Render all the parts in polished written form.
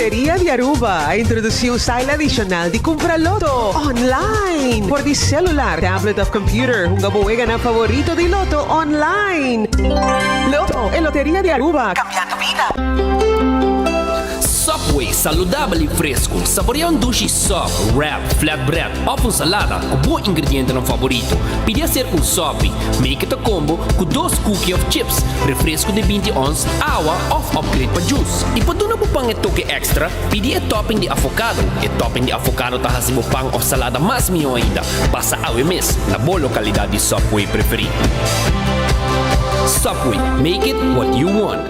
Loteria di Aruba a introduci un style adicional di cumpra loto online for di celular, tablet of computer. Hunga bo weganan favorito di loto online. Loto, e Loteria di Aruba, cambiando bida. Subway, saludabel y fresco. Saborea un dushi sub, wrap, flatbread of un salada cu bo ingredientenan favorito. Pidi hacer un sopi. Make it a combo cu dos cookie of chips, refresco di binti ons, awa of upgrade pa juice. Y pa duna bo pan e toke extra, pidi e topping di avocado. E topping di avocado ta haci bo pan of salada mas miho ainda. Pasa awe mes na bo localidad di Subway preferi. Subway, make it what you want.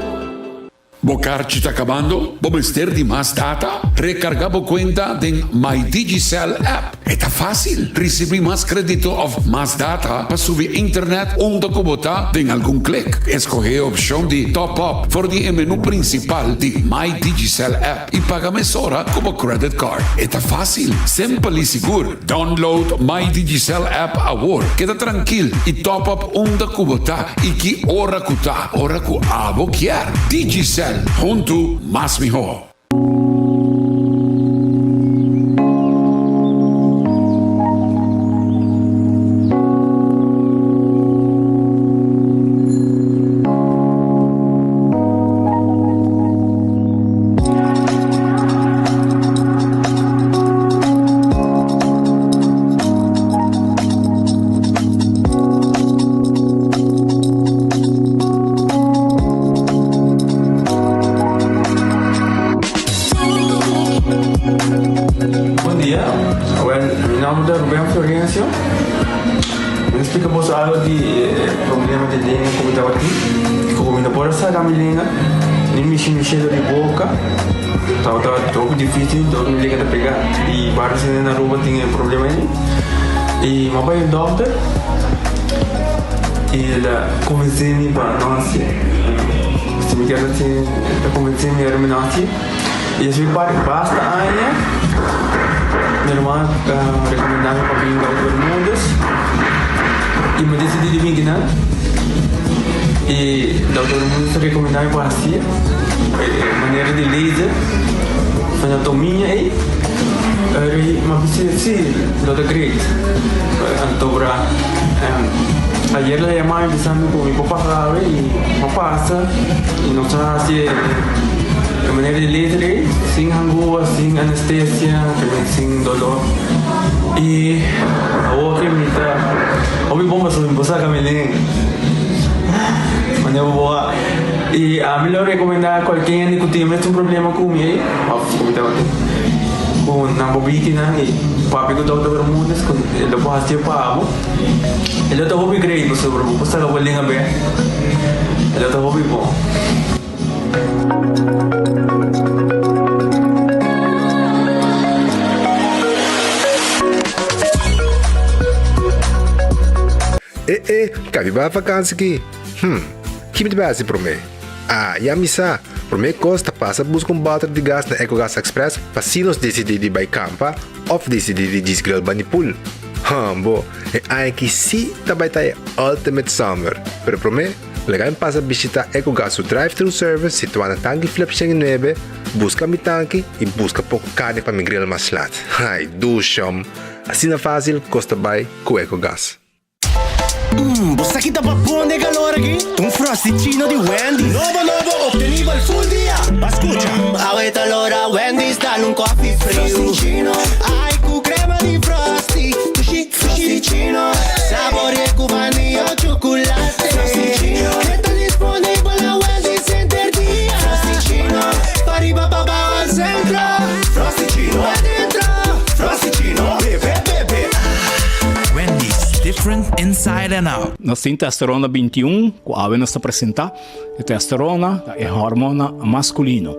Bo karchi ta kabando? Bo mester di mas data? Rekargá bo kuenta den My Digicel app. E ta fásil! Risibí mas kredito òf mas data pa subi internet unda ku bo ta den algun klik. Eskohé e opshon di Top Up for di e menú prinsipal di My Digicel app i paga mesora ku bo credit card. E ta fásil, simpel i sigur. Download My Digicel app awor. Keda trankil i top up unda ku bo ta i ki ora ku ta, ora ku abo kier. Digicel, huntu mas mihó. Bon dia, wel mi nomber ta Ruben Florencio. Mi ta splika boso algo di e problema di lenga ku mi tabatin, ku mi no por a saka mi lenga, ni mishi mishi dor di boka. Tabata hopi dificil dor mi lenga ta pega y varios hende na Aruba tin e problema ey y mi a bay un dokter y el a convence mi pa no haci si mi kier haci el a convence mi ora mi no haci y esey pa basta aña mi hermano a recomenda mi pa bin Dokter Bermudez y mi a decidi di bin kinan y Dokter Bermudez a recomenda mi pa haci. E manera di laser anatomia ei m'a bisa si lo ta great. Anto bra ayer la yama mi bisa mi ku mi por pasa awe i m'a pasa i nos a hasi e manera di laser ei sin hangua, sin anestesia, sin dolor i awor ke mi ta hopi bon pasobra mi por saka mi lenga manera bo a. I ami lo rekomendá kualke hende ku tin e mesun problema ku mi ei, òf ku mi tabatin, ku nan por biki nan i papia ku Dòkter Bermudez ku e lo por hasié pa bo. E lo ta hopi great pasobra bo por saka bo lenga bèk. E lo ta hopi bon. E e, kabi bai vakansi ki? Hm, ki mi ta bai hasi promé? Ah, ya mi sa! Promé kos ta pasa buska un bòter di gas na Ecogas Express pa si nos disidí di bai kampa òf disidí di djis grill bani pool. Hòmbo, e aña aki sí ta bai ta e ultimate summer! Pero promé, laga mi pasa bishitá Ecogas su drive-thru service situá na Tanki Flip 109, buska mi tanki i buska poko karni pa mi grill mas lat. Ai, dushòm! Asina fásil kos ta bai ku Ecogas. Mmm, bo sa ki ta babon den calor aki? Ta un Frosty-chino di Wendy's. Nobo nobo, obtenibel full dia. Ba scucha. Mmm, awe ta lora Wendy's dal un coffee friu. Frosty-chino. Ai, cu crema di Frosty. Dushi, Frosty-chino. Saborea cu vanilla o chocolate. Frosty-chino. E ta disponibel na Wendy's henter dia. Frosty-chino. Pa riba pa bao al centro. Frosty-chino. Adentro. Frosty-chino. Bebe, bebe. Wendy's, different inside and out. Nos tin testosterona 21 ku awe nos ta presentá. E testosterona ta e hormona maskulino.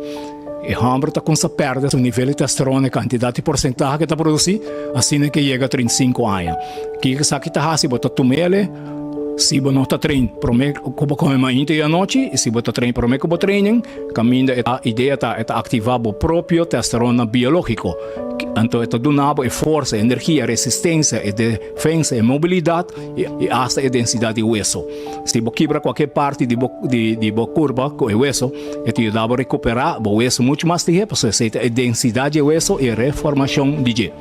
E hòmber ta kumsa pèrdè su nivel di testosterona, e kantidat i porsentahe ku e ta produsí, asina ke yega 35 aña. Kiko esaki ta hasi? Bo ta tum'el si bo no ta train promé ku bo kome mainta i anochi, i si bo ta train promé ku bo training, kaminda e idea ta e ta aktivá bo propio testosterona biológiko. Anto e ta duna bo e forsa, e energia, e resistencia, e defensa, e mobilidad y hasta e densidad di weso. Si bo kibra cualkier parti di bo di bo curpa cu e weso, e ta yuda bo recupera bo weso mucho mas lihe pasobra esey ta e densidad di e weso y e reformacion di dje.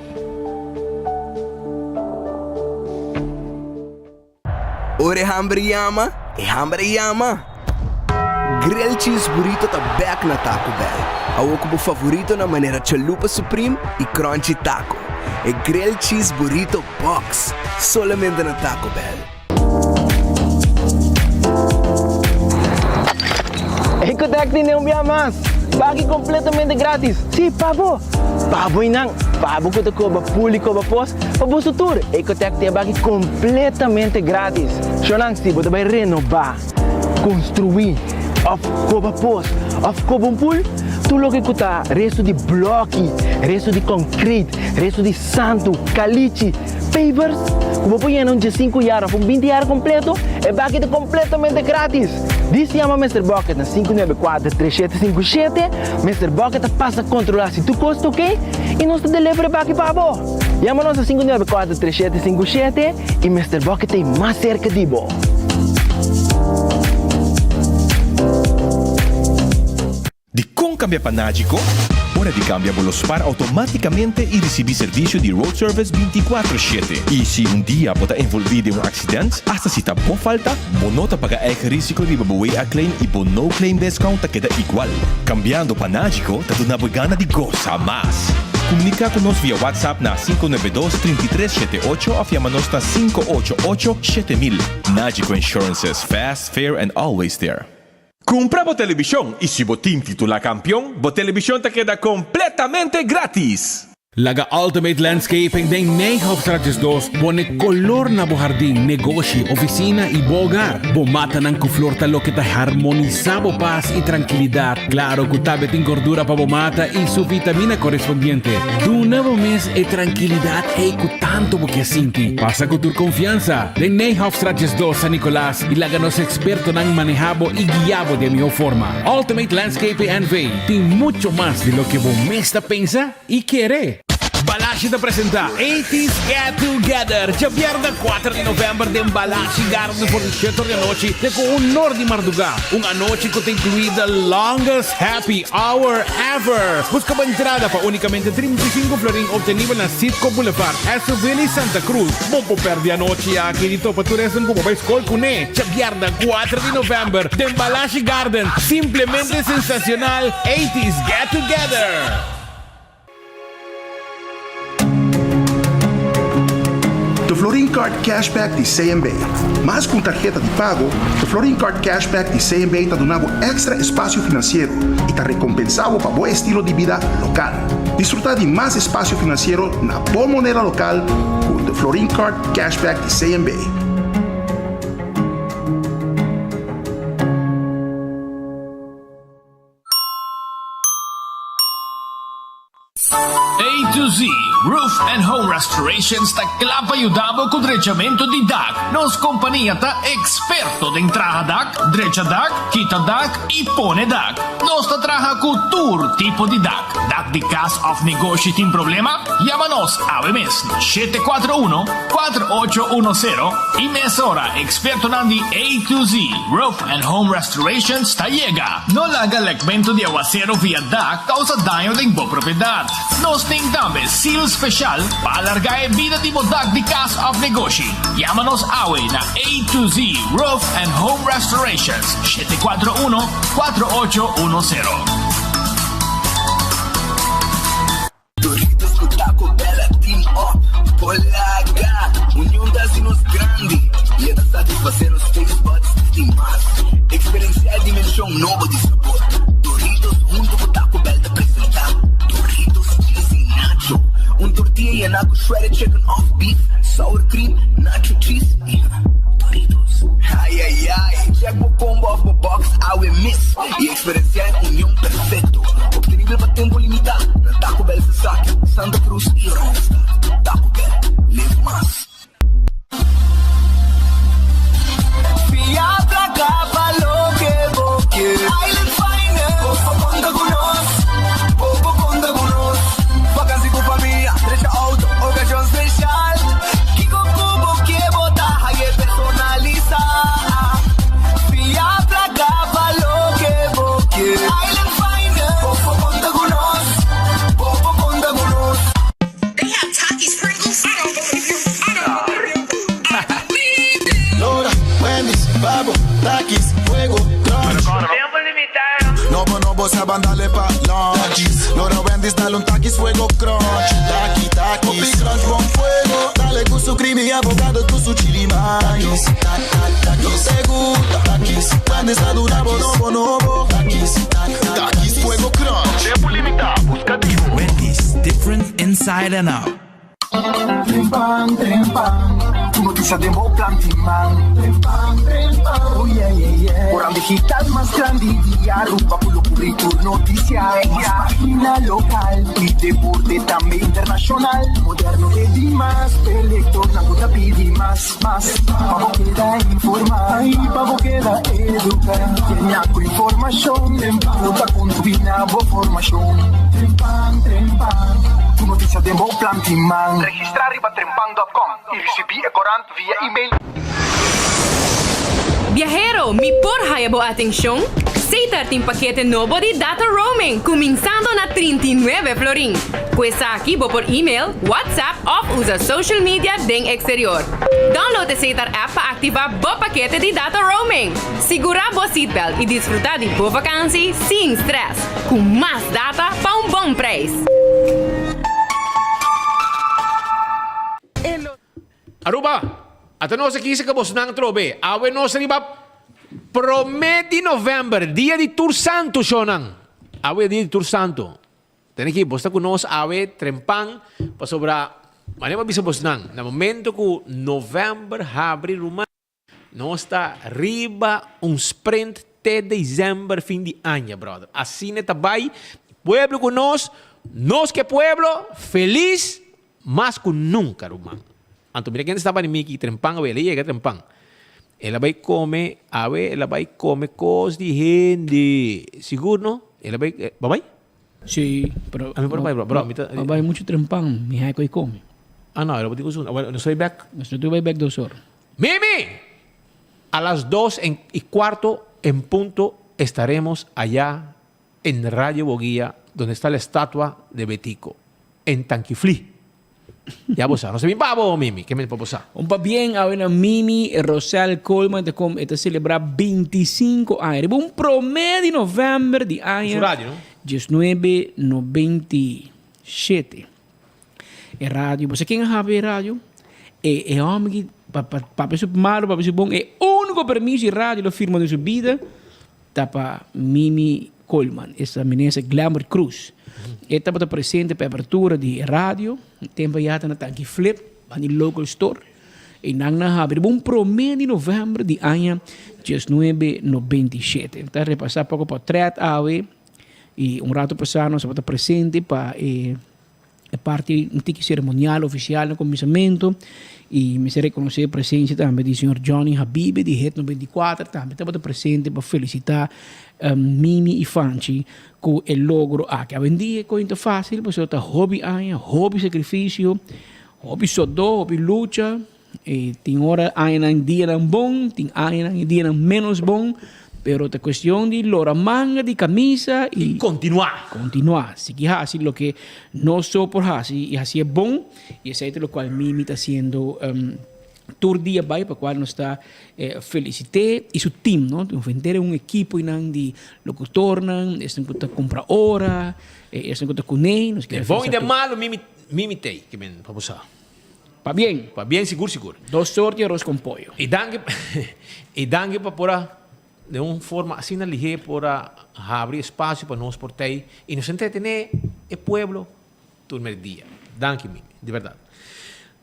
Ora e hamber yama, e hamber a yama! Grilled Cheese Burrito ta bek na Taco Bell. Awor ku bo favoritonan manera Chalupa Supreme i Crunchy Taco. E Grilled Cheese Burrito Box! Solamente na Taco Bell. Ecotec tene un bia mas! Baki completamente gratis! Si, pa bo! Pa bo y nan! Pa bo cu ta coba pul y coba pos, pa boso tur! Ecotec tin e baki completamente gratis! Shownan, si bo ta bay renoba, construi, of coba pos, of coba un pul, tur loke cu ta resto di bloki, resto di concrete, resto di santu, calichi, pavers, cu bo por yena un diesinku yar of un binti yar completo, e baki ta completamente gratis! Dis yama Mister Bucket na 594 3757, Mister Bucket ta pasa controla si tur cos ta ok y nos ta deliver e baki pa bo. Yama nos na 594 3757 y Mister Bucket ta mas cerca di bo. Dikon kambia pa Nagico? Ora di kambia bo lo spar outomátikamente i risibí servisio di road service bintikuatro shete. I si un dia bo ta envolví den un aksident, asta si ta bo falta, bo no ta paga eigen risiko riba bo WA claim i bo no claim discount ta keda igual. Kambiando pa Nagico ta duna bo e gana di gosa mas. Komuniká ku nos via WhatsApp na 592 33 78 òf yama nos na 588 7000. Nagico Insurances, fast, fair and always there. Kumpra bo telebishon i si bo tin titulá kampion, bo telebishon ta keda kompletamente gratis! Laga Ultimate Landscaping den Nijhoffstraat 12 pone kolor na bo hardin, negoshi, ofisina i bo hogar. Bo matanan ku flor ta loke ta harmonisá bo pas i trankilidat. Klaro ku tambe tin gordura pa bo mata i su vitamina korespondiente. Duna bo mes e trankilidat ei ku tantu bo ke sinti. Pasa ku tur konfiansa den Nijhoffstraat 12, San Nicolas. I laga nos ekspertonan manehá bo i guiá bo di e mihó forma. Ultimate Landscaping NV tin mucho mas di loke bo mes ta pensa i kere. Balashi ta presentá Eighties Get Together djabièrnè kuater di novèmber den Balashi Garden for di shete or di anochi te ku un or di mardugá. Un anochi ku ta inkluí the longest happy hour ever! Buska bo entrada pa únikamente 35 florin obtenibel na Citgo Boulevard, Esoville i Santa Cruz. Bo por perde anochi aki di topa tur esnan ku bo bai skol kuné. Djabièrnè kuater di novèmber den Balashi Garden, simplemente sensacional Eighties Get Together! The Florin Card Cashback di CMB. Mas ku un tarheta di pago, The Florin Card Cashback di CMB ta duna bo èkstra espasio finansiero i ta rekompensá bo pa bo estilo di bida lokal. Disfrutá di mas espasio finansiero na bo moneda lokal ku The Florin Card Cashback di CMB. A to Z Roof and Home Restorations ta kla pa yuda bo ku drechamentu di dak. Nos kompania ta eksperto den traha dak, drecha dak, kita dak i pone dak. Nos ta traha ku tur tipo di dak. Dak di kas òf negoshi tin problema? Yama nos awe mes na 741 4810 i mesora ekspertonan di A to Z Roof and Home Restorations ta yega. No laga lekmentu di awasero via dak kousa daño den bo propiedat. Nos tin tambe seal speshal pa alargá e bida di bo dak di kas òf negoshi. Yama nos awe na A to Z Roof and Home Restorations, 741 4810. Doritos ku Taco Bell a team up Por laga Union ta hasi nos grandi I e ta satisfasé nos taste buds di mas. Eksperensiá e dimenshon nobo di sabor. Doritos huntu ku Taco Bell ta presentá Doritos Cheesy Nacho, un tortilla yená ku shredded chicken òf beef, sour cream, nacho cheese i Doritos. Ai ai ai! Check bo combo òf bo box awe mes i Eksperensiá e union perfekto, optenibel pa tempu limitá na Taco Bell Sasaki, Santa Cruz i Oranjestad. Taco Bell, live mas! Fia plaka pa loke bo ke. Island Finance. Bo por konta ku nos. Bo por konta ku nos. Vakansi ku famia. Takis Fuego Crunch, taki taki. Hopi crunch bon fuego. Dale cu su creamy avocado cu su chili mayo. Nos te gusta Takis. Grande sa duna bo nobo nobo. Takis, Takis Fuego Crunch. Tempo limita, busca di bo. Wendy's, different inside and out. Trempan, trempan, Tur noticia den bo plan tin man. Trempan, trempan, oh yeah, yeah, yeah. Koran digital mas grandi di Aruba cu lo cubri tur noticia. Mas pagina local y deporte tambe internacional. Moderno e di mas, p'e lectornan cu ta pidi mas, mas. Pa bo keda informa y pa bo keda educa. Yena cu informacion, Trempan lo ta contribui na bo formacion. Trempan, trempan, Tur noticia den bo plan tin man. Registra riba trempan dot com y ricibi e corant via email. Biahero, mi por haya bo atencion? Setar tin pakete nobo di data roaming cuminsando na 39 florin. Cu esaki bo por email, WhatsApp of usa social media den exterior. Download e Setar app pa activa bo pakete di data roaming. Sigura bo seatbelt y disfruta di bo vakantie sin stress cu mas data pa un bon prijs. Aruba, ata nos aki saka bosnan atrobe. Awe nos riba prome di november, dia di Tur Santu, shownan. Awe dia di Tur Santu. Tene ki bos ta ku nos awe trempan pasobra manera mi a bisa bosnan, na momento ku november habri ruman, nos ta riba un sprint te december fin di aña, brother. Asina ta bai, pueblo ku nos, nos ke pueblo, felis Mas ku nunka, ruman. Anto mira kende staba di mi ki trempan awe, el a yega trempan. El a bai kome, awe el a bai kome kos di hende. Sigur no? El a bai, bo a bai? Sí, pero Ami por bai, bro. Bro, mi ta. A bai muchu trempan, mi hai ku e kome. Ah no, el a bai tin ku su, bueno, nos bai bek. Nos no bai bek dos or. Mimi! A las dos en y cuarto en punto estaremos allá en Radio Boguia donde está la estatua de Betico. En Tankifli. Ya bo sa. No sa bin pa bo, Mimi. Ke men pa bo sa? Un pabien awe na Mimi Rosel Koolman ta kom e ta selebrá 25 aña. Riba un promé di novèmber di aña Su radio, no? 1997. E radio, bo sa ken a habri e radio? E e hòmber ki pa pa papia su malu, papia su bon, e úniko permiso di radio lo firma den su bida Ta pa Mimi Koolman, esta minister Glenbert Croes. E tabata presente pa e apertura di e radio. E tempo ya ta na Tanki Flip, ban di local store. E nan na habri riba un prome di november di aña 1997. Ta repasa poco potret awe y un rato pasa nos tabata presente pa e E parti un tiki seremonial ofisial na kuminsamentu i mester rekonosé presensia tambe di señor Johnny Habibe di Hit 94 tambe tabata presente pa felisitá Mimi i Fanchi ku e logro aki. Awendia e koin ta fásil pasobra ta hopi aña, hopi sakrifisio, hopi sodó, hopi lucha. E tin ora añanan dianan bon, tin añanan y dianan menos bon, pero ta cuestion di lora manga di camisa y continua. Continua, sigui haci loke nos so por haci y hacié bon y esey ta locual Mimi ta haciendo tur dia bay pa cual nos ta felicité y su team no, tin henter un equipo eynan di locutornan, esnan cu ta cumpra ora, esnan cu ta cune, nos kier felicita tur. De bon y de malo Mimi Mimi t'ey, ke men pa bo sa. Pabien. Pabien sigur sigur. Dos soort di aros con pollo. Y danki y danki pa por a den un forma asina lihe por a habri espacio pa nos por tey y nos entretene e pueblo tur merdia. Danki Mimi, di berdad.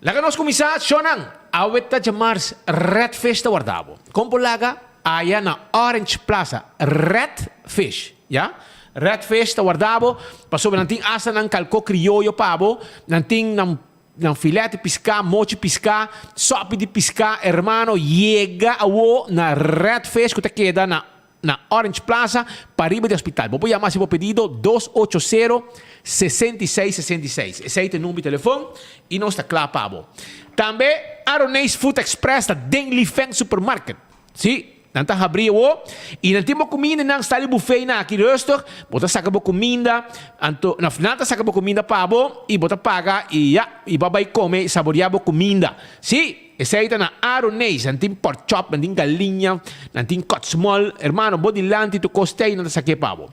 Laga nos cuminsa shownan. Awe ta djamars Red Fish ta warda bo. Con por laga aya na Orange Plaza Red Fish ya. Red Fish ta warda bo pasobra nan tin hasta nan calco crioyo pa bo, nan tin nan Nan filet di piská, mochi piská, sòpi di piská, hermano, yega awo na Red Fish ku ta keda na na Orange Plaza, pariba di hospital. Bo por yama hasi bo pedido dos ocho sero, 66 66. Esei ta e number di telefon i nos ta kla pa bo. Tambe Aroneis Food Express ta den Li Feng Supermarket. Sí, nan ta habrí awo i nan tin bo kuminda, nan sta di bufé nan aki rustig, bo ta saka bo kuminda, anto nan ta saka bo kuminda pa bo i bo ta paga i ya, i bo a bai kome i saboriá bo kuminda. Sí, esei ta na Aroneis, nan tin pork chop, nan tin galiña, nan tin kotsmol, hermano, bo dilanti tur kos t'ei nan ta sak'é pa bo.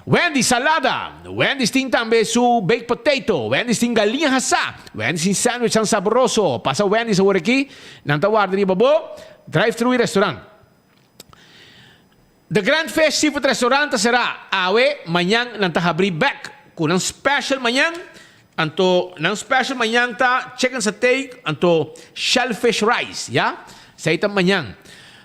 Wendy's salada, Wendy's tin tambe su baked potato, Wendy's tin galiña hasá, Wendy's tin sandwichnan sabroso. Pasa Wendy's awor aki, nan ta warda riba bo. Drive thru i restaurant. The Grand Fish Seafood Restaurant ta será awe, mañan nan ta habrí bek ku nan special mañan, anto nan special mañan ta chicken satay anto shellfish rice, ya, esei ta mañan.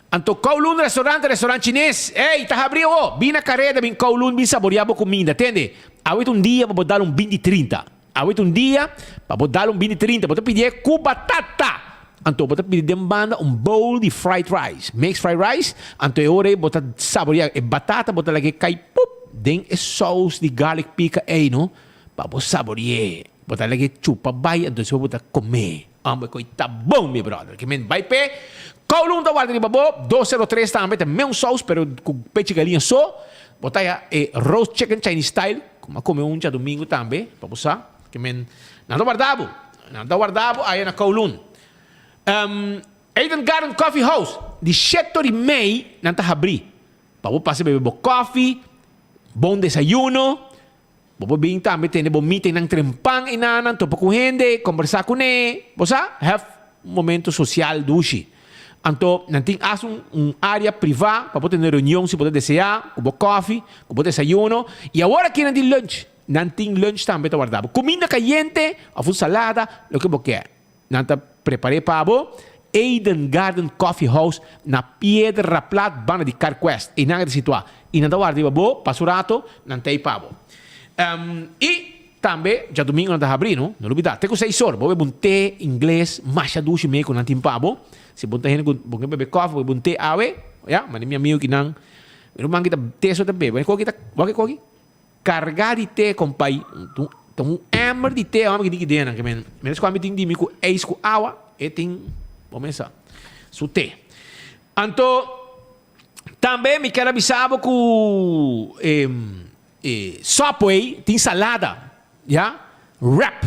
Anto Kowloon Restaurant ta restaurant chines, ey, ta habrí awo, bin na kareda bin Kowloon bin saboreá bo kuminda, tende, awe ta un dia pa bo dal un binti trinta. Awe ta un dia pa bo dal un bini 30, bo ta pidié ku batata. Anto bo ta pidi den banda un bowl di fried rice, mixed fried rice, anto e ora ei bo ta saboreá e batata, bo ta lag'é kai pup den e saus di garlic pika ei no, pa bo sabore'é. Bo ta lag'é chupa bai anto despues bo ta kom'é. Homber koe ta bon mi brother. Ke men bai p'e. Kowloon ta warda riba bo, 203 tambe ta meun saus pero ku pechi galiña so. Bo ta haya e roast chicken Chinese style. Ku a kome un djadumingu tambe, pa bo sa, ke men nan ta warda bo. Nan ta warda bo aya na Kowloon. Eden Garden Coffee House, di shete ora i mei nan ta habrí. Pa bo pasa bebe bo kofi, bon desayuno. Bo por bin tambe tene bo meetingnan trempan enanan, topa ku hende, kombersá kuné. Bo sa, have un momento sosial dushi. Anto nan tin asta un un área privá pa bo tene reunion si bo ta deseá, ku bo kòfi, ku bo desayuno. I awor aki nan tin lunch. Nan tin lunch tambe ta warda bo. Kuminda kayente òf un salada, loke bo ke. Nan ta prepar'é pa bo. Eden Garden Coffee House na Piedra Plat banda di Carquest. Einan e ta situá. I nan ta warda riba bo, pasa un rato, nan ta ei pa bo. I tambe djadumingu nan ta habrí, no? No lubidá. Te ku seis or, bo bebe un te ingles masha dushi mei ku nan tin pa bo. Si bo ta hende ku bo ke bebe kòfi, bo bebe un te awe, ya, mane mi amigu ki nan, mi ruman ki ta te so ta bebe. Wak e koki ta, wak e koki? Kargá di te, kompai. Ta un ember di te hòmber ki tin ki den nan. Ke men, mientras ku ami tin di mi ku eis ku awa, e tin, bo mesa, su te. Anto, tambe mi ker a bisa bo ku e Subway tin salada, ya, wrap.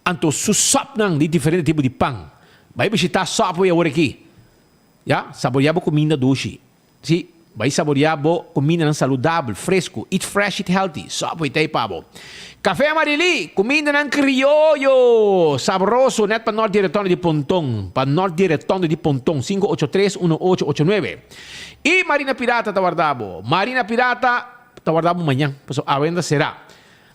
Anto su sòpnan di diferente tipo di pan. Bai bishitá Subway awor aki, ya, saboreá bo kuminda dushi. Sí, bai saboreá bo kumindanan saludabel, fresku, eat fresh, eat healthy, Subway ta ei pa bo. Café Amarili, kumindanan krioyo, sabroso, nèt pa nòrt di Retondo di Ponton, pa nòrt di Retondo di Ponton, 583 1889. I Marina Pirata ta warda bo. Marina Pirata ta warda bo mañan, pasobra awe nan ta será.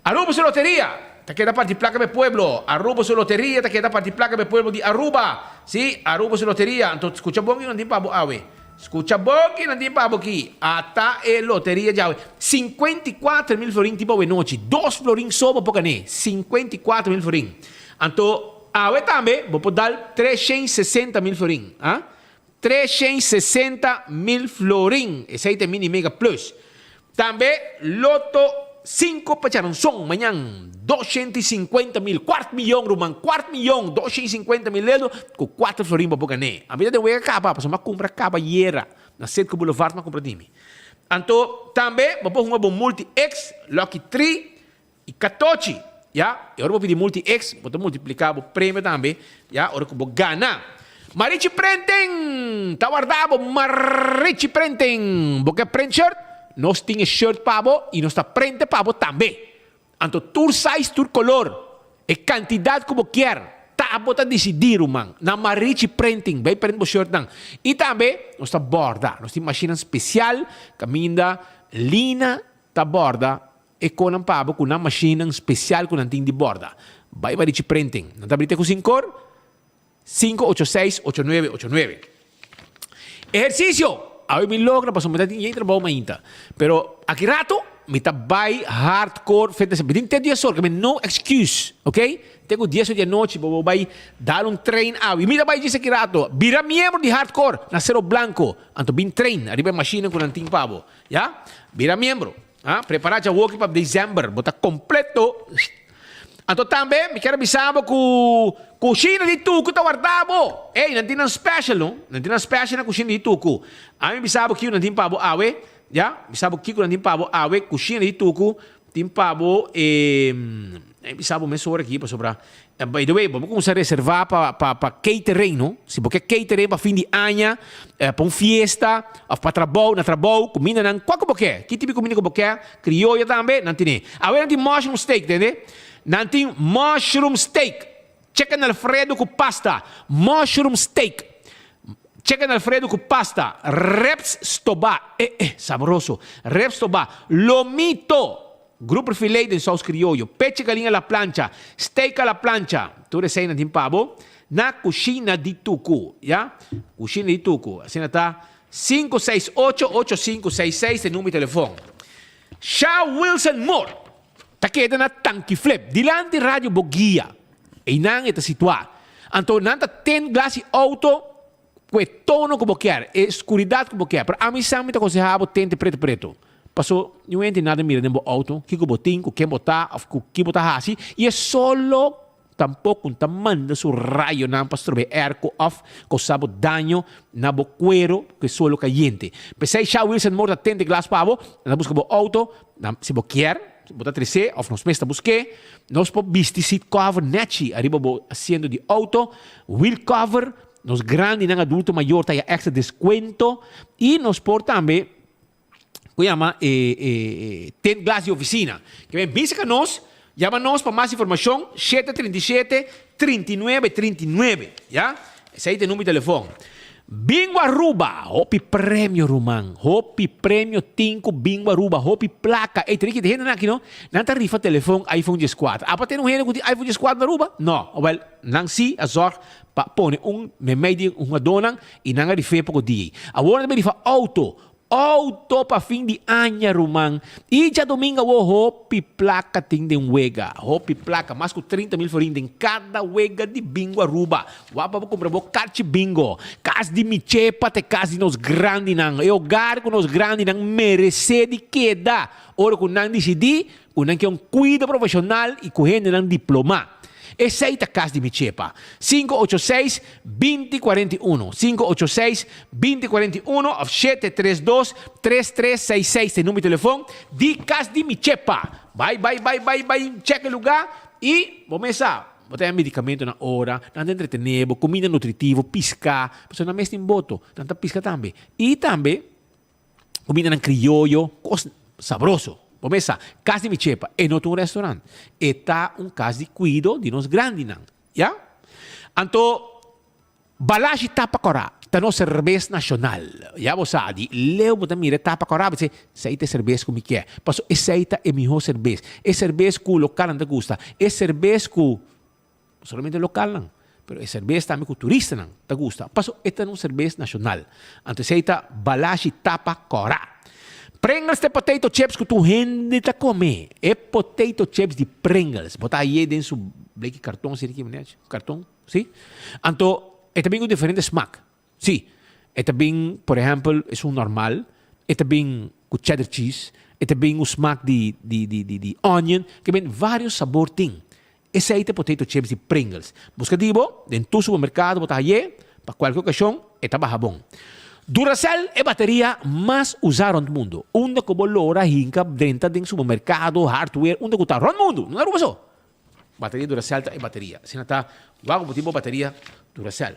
Aruba su loteria ta keda parti plaka pa e pueblo. Aruba su loteria ta keda parti plaka pa e pueblo di Aruba. Sí, Aruba su loteria. Anto skucha bon ki nan tin pa bo awe. Skucha bon ki nan tin pa bo aki. Ata e loteria djawe. 54 mil florin tin pa awenochi. Dos florin so bo por gané. 54 mil florin. Anto awe tambe bo por dal 360 mil florin. Ah? 360 mil florin. Esei ta e Mini Mega Plus. Tambe Lotto 5 pa Charanzon mañan 250 mil, kuart miyon ruman, kuart miyon, 250 mil lelo ku kuater florin pa bo gané. Ami ta den wega kaba pasobra mi a kumpra kaba ayera na Citgo Boulevard mi a kumpra di mi. Anto tambe bo por hunga bo Multi X, Lucky Tree I katochi, ya, e ora bo pidi multi ex, bo ta multipliká bo premio tambe, ya, ora ku bo gana. Marichi Printing ta warda bo, Marichi Printing! Bo ke print shirt? Nos tin e shirt pa bo i nos ta printe pa bo tambe. Anto tur size, tur kolor, e kantidat ku bo kier, ta bo ta disidí, ruman. Na Marichi Printing, bai print bo shirtnan. I tambe nos ta bòrda, nos tin mashinnan spesial kaminda lina ta bòrda E konan pa bo ku nan mashinnan spesial ku nan tin di borda. Bai Marichi Printing. Nan ta bri te ku sinkor, 586 8989. Ehersisio! Awe mi logra pasobra mi ta tin yen trabou mainta. Pero aki rato mi ta bai hardcore fitness. Mi tin te dies or, mi no excuse, ok? Te ku dies or di anochi bo bo bai dal un train awe. Mi ta bai djis aki rato. Bira miembro di hardcore na Cero Blanco. Anto bin train ariba e mashinnan ku nan tin pa bo. Ya? Bira miembro. Ha, prepara dja woki pa december, bo ta completo. Anto tambe mi kier a bisa bo cu cushina di Tucu ta warda bo. Ey, nan tin nan special no, nan tin nan special na cushina di Tucu. Ami bisa bo kico nan tin pa bo awe, ya, bisa bo kico nan tin pa bo awe, cushina di Tucu tin pa bo e. Mi bisa bo mesora aki pasobra by the way bo por cuminsa reserva pa pa pa catering no. Si bo ke catering pa fin di aña, pa un fiesta of pa trabou, na trabou, cumindanan cual cu bo ke. Ki tipo di cuminda cu bo ke, crioyo tambe nan tene. Awe nan tin mushroom steak tende. Nan tin mushroom steak, chicken alfredo cu pasta, mushroom steak, chicken alfredo cu pasta, ribs stoba, eh eh sabroso, ribs stoba, lomito. Grouper filet den saus krioyo, pechi galin a la plancha, steak a la plancha, tur eseinan tin pa bo na Cushina di Tucu, ya. Cushina di Tucu, asina ta 568 8566 ta e number di telefon. Sha Wilson Moore ta keda na Tanki Flip, dilanti Radio Boguia, einan e ta situá. Anto nan ta tint glas di auto Ku e tono ku bo kier, e skuridat ku bo kier. Pero ami sa mi ta konsehá bo tente pretu pretu. Paso niun hende nada mira den bo outo kiko bo tin, ku ken bo ta òf ku ki bo ta hasi. I e solo tampoko ta manda su rayonan pa strobe airco òf kousa bo daño na bo kuero ku e solo kayente. P'esei Sha Wilson Moore ta tente glas pa bo, nan ta buska bo outo, nan si bo kier bo ta tres'é òf nos mes ta busk'é. Nos por bisti seat cover nèchi ariba bo asiento di outo, wheel cover. Nos grandinan adulto mayor ta haya extra descuento y nos por tambe cu yama e e tint glass di oficina. Ke men bisa ka nos, yama nos pa mas informacion 737 39 39, ya. Esey ta e numero di telefon. Bingo Aruba, hopi premio ruman, hopi premio tin cu Bingo Aruba, hopi placa. Ey, triki di hendenan aki no, nan ta rifa telefon iPhone 14. Apa tin un hende cu tin iPhone 14 na Aruba? No, wel, nan si a zorg pa pone un memey di hungadónan i nan a rif'é poko dia ei. Awor nan ta bin rifa outo, outo pa fin di aña ruman. I djadomingo awor hopi plaka tin den wega, hopi plaka, mas ku 30 mil florin den kada wega di bingo Aruba. Wak pa bo kumpra bo karchi bingo. Kas di Miche pa ta e kas di nos grandinan, e hogar ku nos grandinan meresé di keda ora ku nan disidí ku nan ke un kuido profeshonal i ku hendenan diplomá. Esei ta kas di mi chepa. Sinku ocho seis, binti kuarenta i unu. Sinku ocho seis, binti kuarenta i unu òf shete tres dos, tres tres seis seis ta e number di telefon di kas di mi chepa. Bai bai bai bai bai chèk e lugá i bo mes sa, bo ta haña medikamentu na ora, nan ta entretené bo, kuminda nutritivo, piská, pasobra nan mes tin boto, nan ta piska tambe. I tambe Cumindanan crioyo, cos sabroso. Bo mesa, Cas di mi Chepa, e no ta un restaurant. E ta un cas di cuido di nos grandinan. Ya? Anto, Balashi Tapa Cora ta nos cerbes nacional. Ya bo sa, di leu bo ta mira e tapa cora, bo ta bisa, esey ta e cerbes cu mi kier. Paso esey ta e miho cerbes. E cerbes cu localnan ta gusta. E cerbes cu. No solamente localnan, pero e cerbes tambe cu turistanan ta gusta, paso e ta un cerbes nacional. Anto esey ta Balashi Tapa Cora. Pringles ta e potato chips cu tur hende ta come. E potato chips di Pringles. Bo ta haye den su bleki carton, si richi carton, si. Anto e ta bin cu diferente smaak. Sí, e ta bin, por ehèmpel, esun normal, e ta bin ku cheddar cheese, e ta bin un smak di di di di di onion, ke ben vários sabor tin. Esei ta potato chips di Pringles. Buska di bo den tur supermerkado bo ta haye, pa kualke okashon e ta baha bon. Duracell e bateria mas usá rònt mundu. Unda ku bo lora hinka drenta den supermerkado, hardware, unda ku ta rònt mundu, no na Aruba so. Bateria Duracell ta e bateria. Asina ta wak bo tin bo bateria Duracell.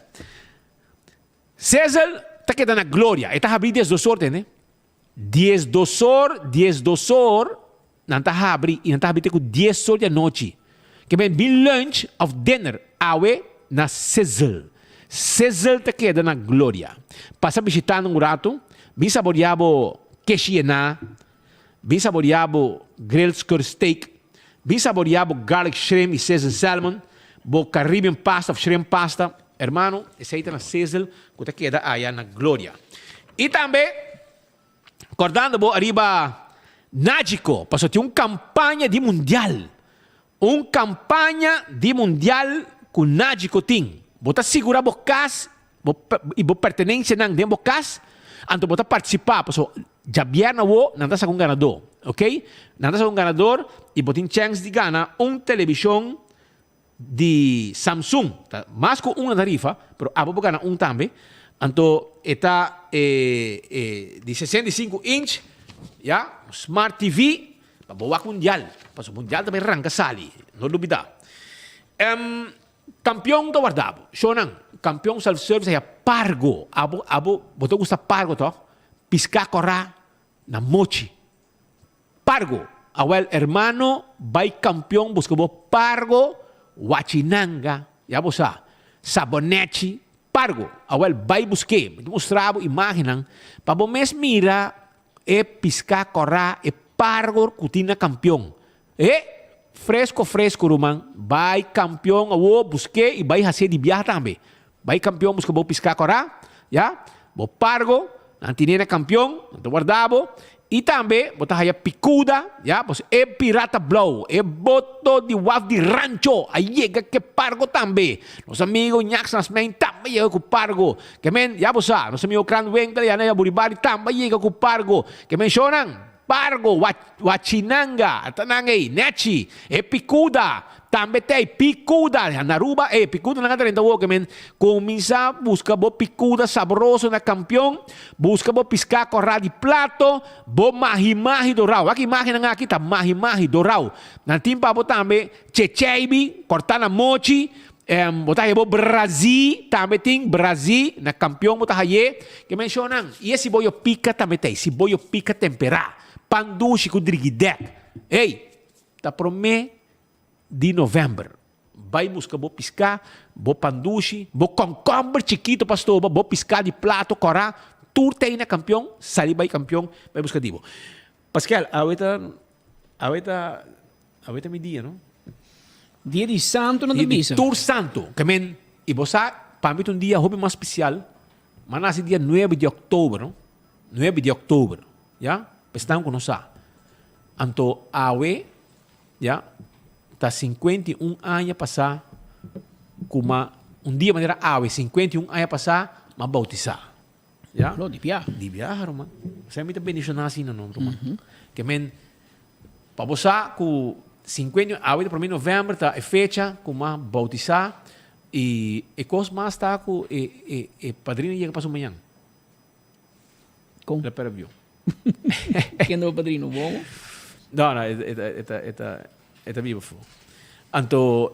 Cecil ta keda na gloria. E ta habri diesdos or tende. Diesdos or, diesdos or nan ta habri y nan ta habri te cu dies or di anochi. Ke men bin lunch of dinner awe na Cecil. Cecil ta keda na gloria. Pasa bishita nan un rato, bin saboria bo keshi yená. Bin saboria bo grilled skirt steak, bin saboria bo garlic shrimp y seasoned salmon, bo Caribbean pasta of shrimp pasta. Hermano, esey ta na Sizzle cu ta keda aya na Gloria. Y tambe, cordando bo ariba Nagico, pasobra tin un campaña di mundial. Un campaña di mundial cu Nagico tin. Bo ta sigura bo cas bo y bo pertenencianan den bo cas, anto bo ta participa, pasobra djabièrnè awo nan ta saca un ganador, ok? Nan ta saca un ganador y bo tin chèns di gana un television di Samsung. Ta mas cu un nan ta rifa, pero abo por gana un tambe. Anto e ta e di 65 inch, ya, smart TV. Pa bo wak mundial, pasobra mundial ta bay ranka sali, no lubida. Em, kampion ta warda bo. Shownan, kampion self service haya pargo. Abo, abo, bo ta gusta pargo toch? Piská kòrá na mochi. Pargo. Awel hermano bay kampion buska bo pargo, wachinanga, ya bo sa, sabonechi, pargo. Awel bay busk'é. Mi ta mustra bo imagennan pa bo mes mira E piská kòrá, e pargo ku tin na kampion. E! Fresko fresko ruman, bai kampion awo busk'é i bai hasié di biaha tambe. Bai kampion buska bo piská kòrá, ya, bo pargo, nan tin'é na kampion, nan ta warda bo, i tambe bo ta haya pikuda, ya, pasobra e pirata blou, e boto di waf di Rancho a yega k'e pargo tambe. Nos amigo Ñaks Nasmijn tambe a yega ku pargo. Ke men, ya bo sa, nos amigo Krant Winkel ya na Buribari tambe a yega ku pargo. Ke men shownan, Pargo, Wachinanga, ta nan ei, Nechi, e Picuda, tambe ta ei, Picuda, na Aruba, e Picuda nan a drenta awor, ke men, kuminsá buska bo Picuda sabroso na Kampion, buska bo piská kòrá di plato, bo mahi mahi dorau. Wak imágennan aki ta mahi mahi dorau. Nan tin pa bo tambe checheibi, kòrtá na mochi, Bo ta haye bo Brazi tambe tin Brazi na kampion bo ta haye ke menshonan i e siboyo pika tambe ta ei siboyo pika tempera pan dushi ku drigidek ey ta prome di november bai buska bo piska bo pan dushi bo konkomber chikito pa stoba bo piska di plato kora tur ta ei na kampion sali bai kampion bai buska di bo Pascal awe ta awe ta Awe ta mi dia, no? Dia di santo nan ta bisa. Dia di tur santo. Ke men, i bo sa, pa mi ta un dia hopi mas spesial. M'a nasi dia nuebe di òktober, no? Nuebe di òktober, ya? Pa esnan ku no sa. Anto awe, ya, ta 51 aña pasá ku m'a, un dia manera awe, 51 aña pasá, m'a boutisá. Ya? Lo, di biaha. Di biaha, ruman. Esei mi ta bendishoná asina, no, ruman. Ke men, Pa bo sa ku sinkuenta i un awe di promé novèmber ta e fecha ku m'a boutisá i e kos mas ta ku e e e padrino yega paso mañan. Kon? El a pera avion. Ken ta bo padrino? Bobo? No, no, e ta e ta e ta e ta biba afó. Anto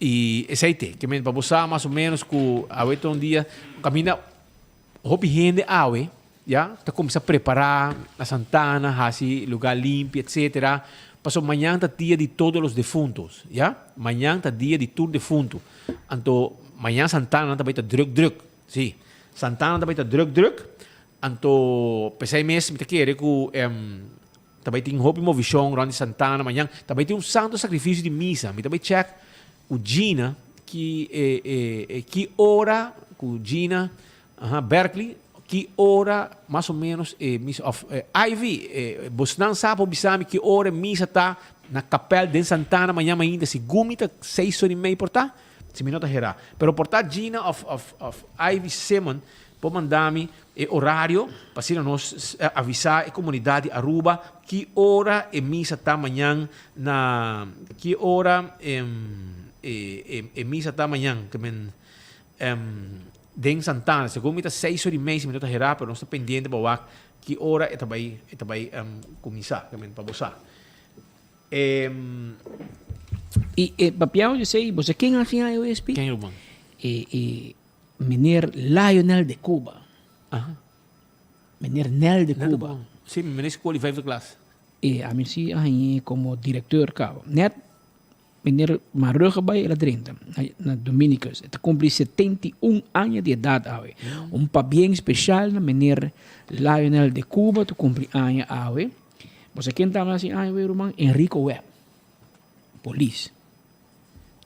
i esei te. Ke men pa bo sa mas o ménos ku awe ta un dia kaminda Hopi hende awe ya ta cuminsa prepara na Santana, haci lugar limpi etc. Pasobra mañan ta dia di todos los defuntos ya, mañan ta dia di tur defunto. Anto mañan Santana nan ta bay ta druk druk, si Santana ta bay ta druk druk, anto pesey mes mi ta kere cu ta bay tin hopi movicion rond di Santana mañan, ta bay tin un santo sacrificio di misa, mi ta bay check Ku Gina ki e e e ki ora ku Gina aha Berkeley ki ora mas o menos e misa of Ivy e bosnan sa por bisa mi ki ora e misa ta na kapèl den Santana mañan mainta segun mi ta seis ora i mei por ta si mi no ta hera pero por ta Gina of of of Ivy Simon por manda mi E orario pa asina nos avisá e komunidat di Aruba ki ora e misa ta mañan na ki ora e e misa ta mañan ke men den Santana. Segun mi ta seis ora i mei si mi no ta herá pero nos ta pendiente pa wak ki ora e ta bai e ta bai kuminsá ke men pa bo sa. I e papiao di esei bo sa ken a siña e oespi? Ken ruman? E e Meneer Lionel de Cuba. Aha. Meneer Nel de Cuba. Sí, meneer skol di vijfde klas. E ami sí a hañ'é komo direkteur kaba. Net meneer Marugge bai el a drenta na na Dominicus. E ta kumpli 71 aña di edat awe. Un pabien speshal na meneer Lionel de Cuba ta kumpli aña awe. Bo sa ken tambe a hasi aña awe ruman? Enrico Webb. Polis.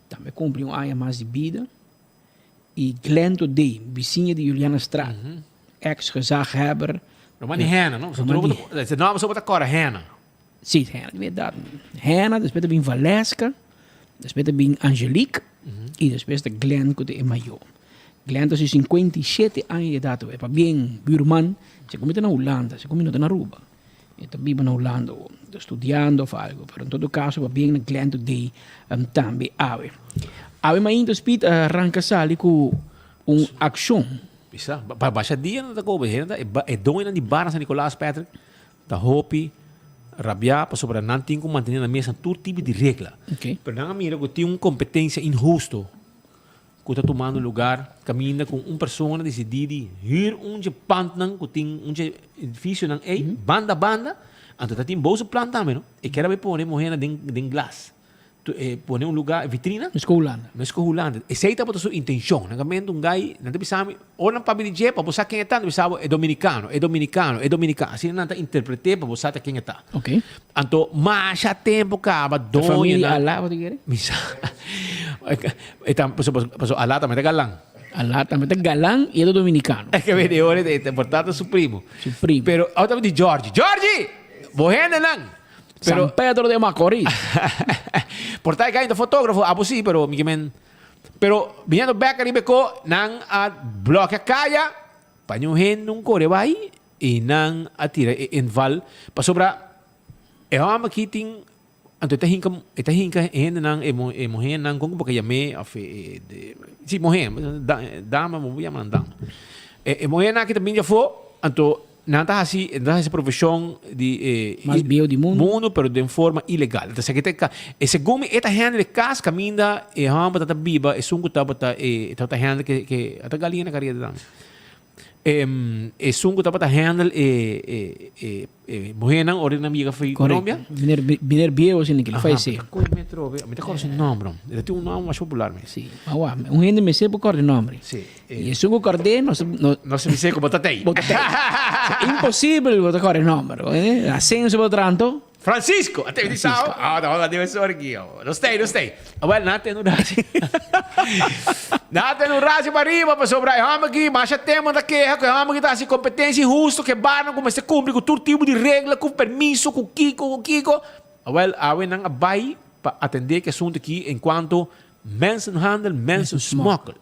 Tambe kumpli un aña mas di bida. Y Glenn Todé, bisiña di Juliana Straat, ex gezaghebber. Ruman di Hena, no? Ruman di. Se nòmber so bo ta kòrda Hena. Sí, Hena, di bèrdat. Hena, despues ta bin Valeska, despues ta bin Angelique, y despues ta Glenn ku ta e mayó. Glenn ta su 57 aña di edat awe. Pabien, buurman, segun mi ta na Hulanda, segun mi no ta na Aruba. E ta biba na Hulanda awo, ta studiando of algo, pero en todo caso pabien na Glenn Today tambe awe. Awe mainta Speed a ranca sali cu un accion. Bisa, pa basha dia nan ta koba, hende ta, e doñonan di bar na San Nicolas, Patrick, ta hopi. rabiá pasobra nan tin ku mantené nan mes na tur tipo di regla. Pero nan a mira ku tin un kompetensia inhusto ku ta tumando lugar kaminda ku un persona disidí di hür un dje pantnan ku tin un dje edifisionan ei banda banda, anto ta tin boso plan tambe no, e kier a bai pone muhénan den den glas. Pone un lugar, vitrina. Mesco Hulanda. Mesco Hulanda. Esey tabata su intencion. Nan cambiando un guy, nan ta bisa mi, ora nan papia di dje, pa bo sa ken e ta, nan ta bisa bo, e dominicano, e dominicano, e dominicano. Asina nan ta interprete pa bo sa ta ken e ta. Ok. Anto, masha tempo caba, Ta doño familia nan. Alá, bo ta kere? Mi sa. E ta, paso, paso Alá tambe ta galan. Alá tambe ta galan y e ta dominicano. E ke bini ora, e ta por tanto su primo. Su primo. Pero, ora ta di Georgie. Georgie! Bo hendenan! Pero, San Pedro de Macorís. Por ta e fotógrafo, abo sí, pero mi men. Pero viniendo back arriba ko, nan a bloquea kaya, pa un hende un kore bai, y nan a tira e inval. Pasobra, e hòmber aki tin, anto e ta hinka, e ta hinka hendenan, e e muhénan, kon ku bo ka yam'é, òf e, e, sí, muhé, dama, bo por yama nan dama. E, e muhénan aki ta bin djafó, anto Nan ta hasi, nan ta hasi profeshon di e Mas bieu di mundu. Mundu, pero den forma ilegal. Entonces aki ta e ka, e segun mi e ta hende di kas kaminda e hòmber ta ta biba, esun ku tabata e tabata handle ke ke a ta galina karier tambe. Esun ku tabata handle e e e e muhénan ora nan yega for Colombia. Korekto. Meneer meneer bieu asina ke lo fayesé. Aha, koe mi atrobe, mi ta kòrda su nòmber. E ta tin un nòmber masha popular mes. Si, awa, un hende mester por kòrda e nòmber. Si. Y esun cu cordé, no, no, No se dice como tatei. Bo tatei. Imposible bo ta core nomber. Eh? Ascenso bo tranto. Francisco! Ate di sao? Ah, no, no, debe sorry aquí. No stay, no stay. Ah, well, nate no razi. Nate no razi para arriba, pa sobra. E homem aqui, mas já tema da queja, que o homem aqui tá assim competência injusto, que bar não começa a cumprir com todo tipo de regra, com permiso, com Kiko, com Kiko. Ah, well, awe nan a bai pa atender que assunto aqui enquanto Mensenhandel, mensensmokkel.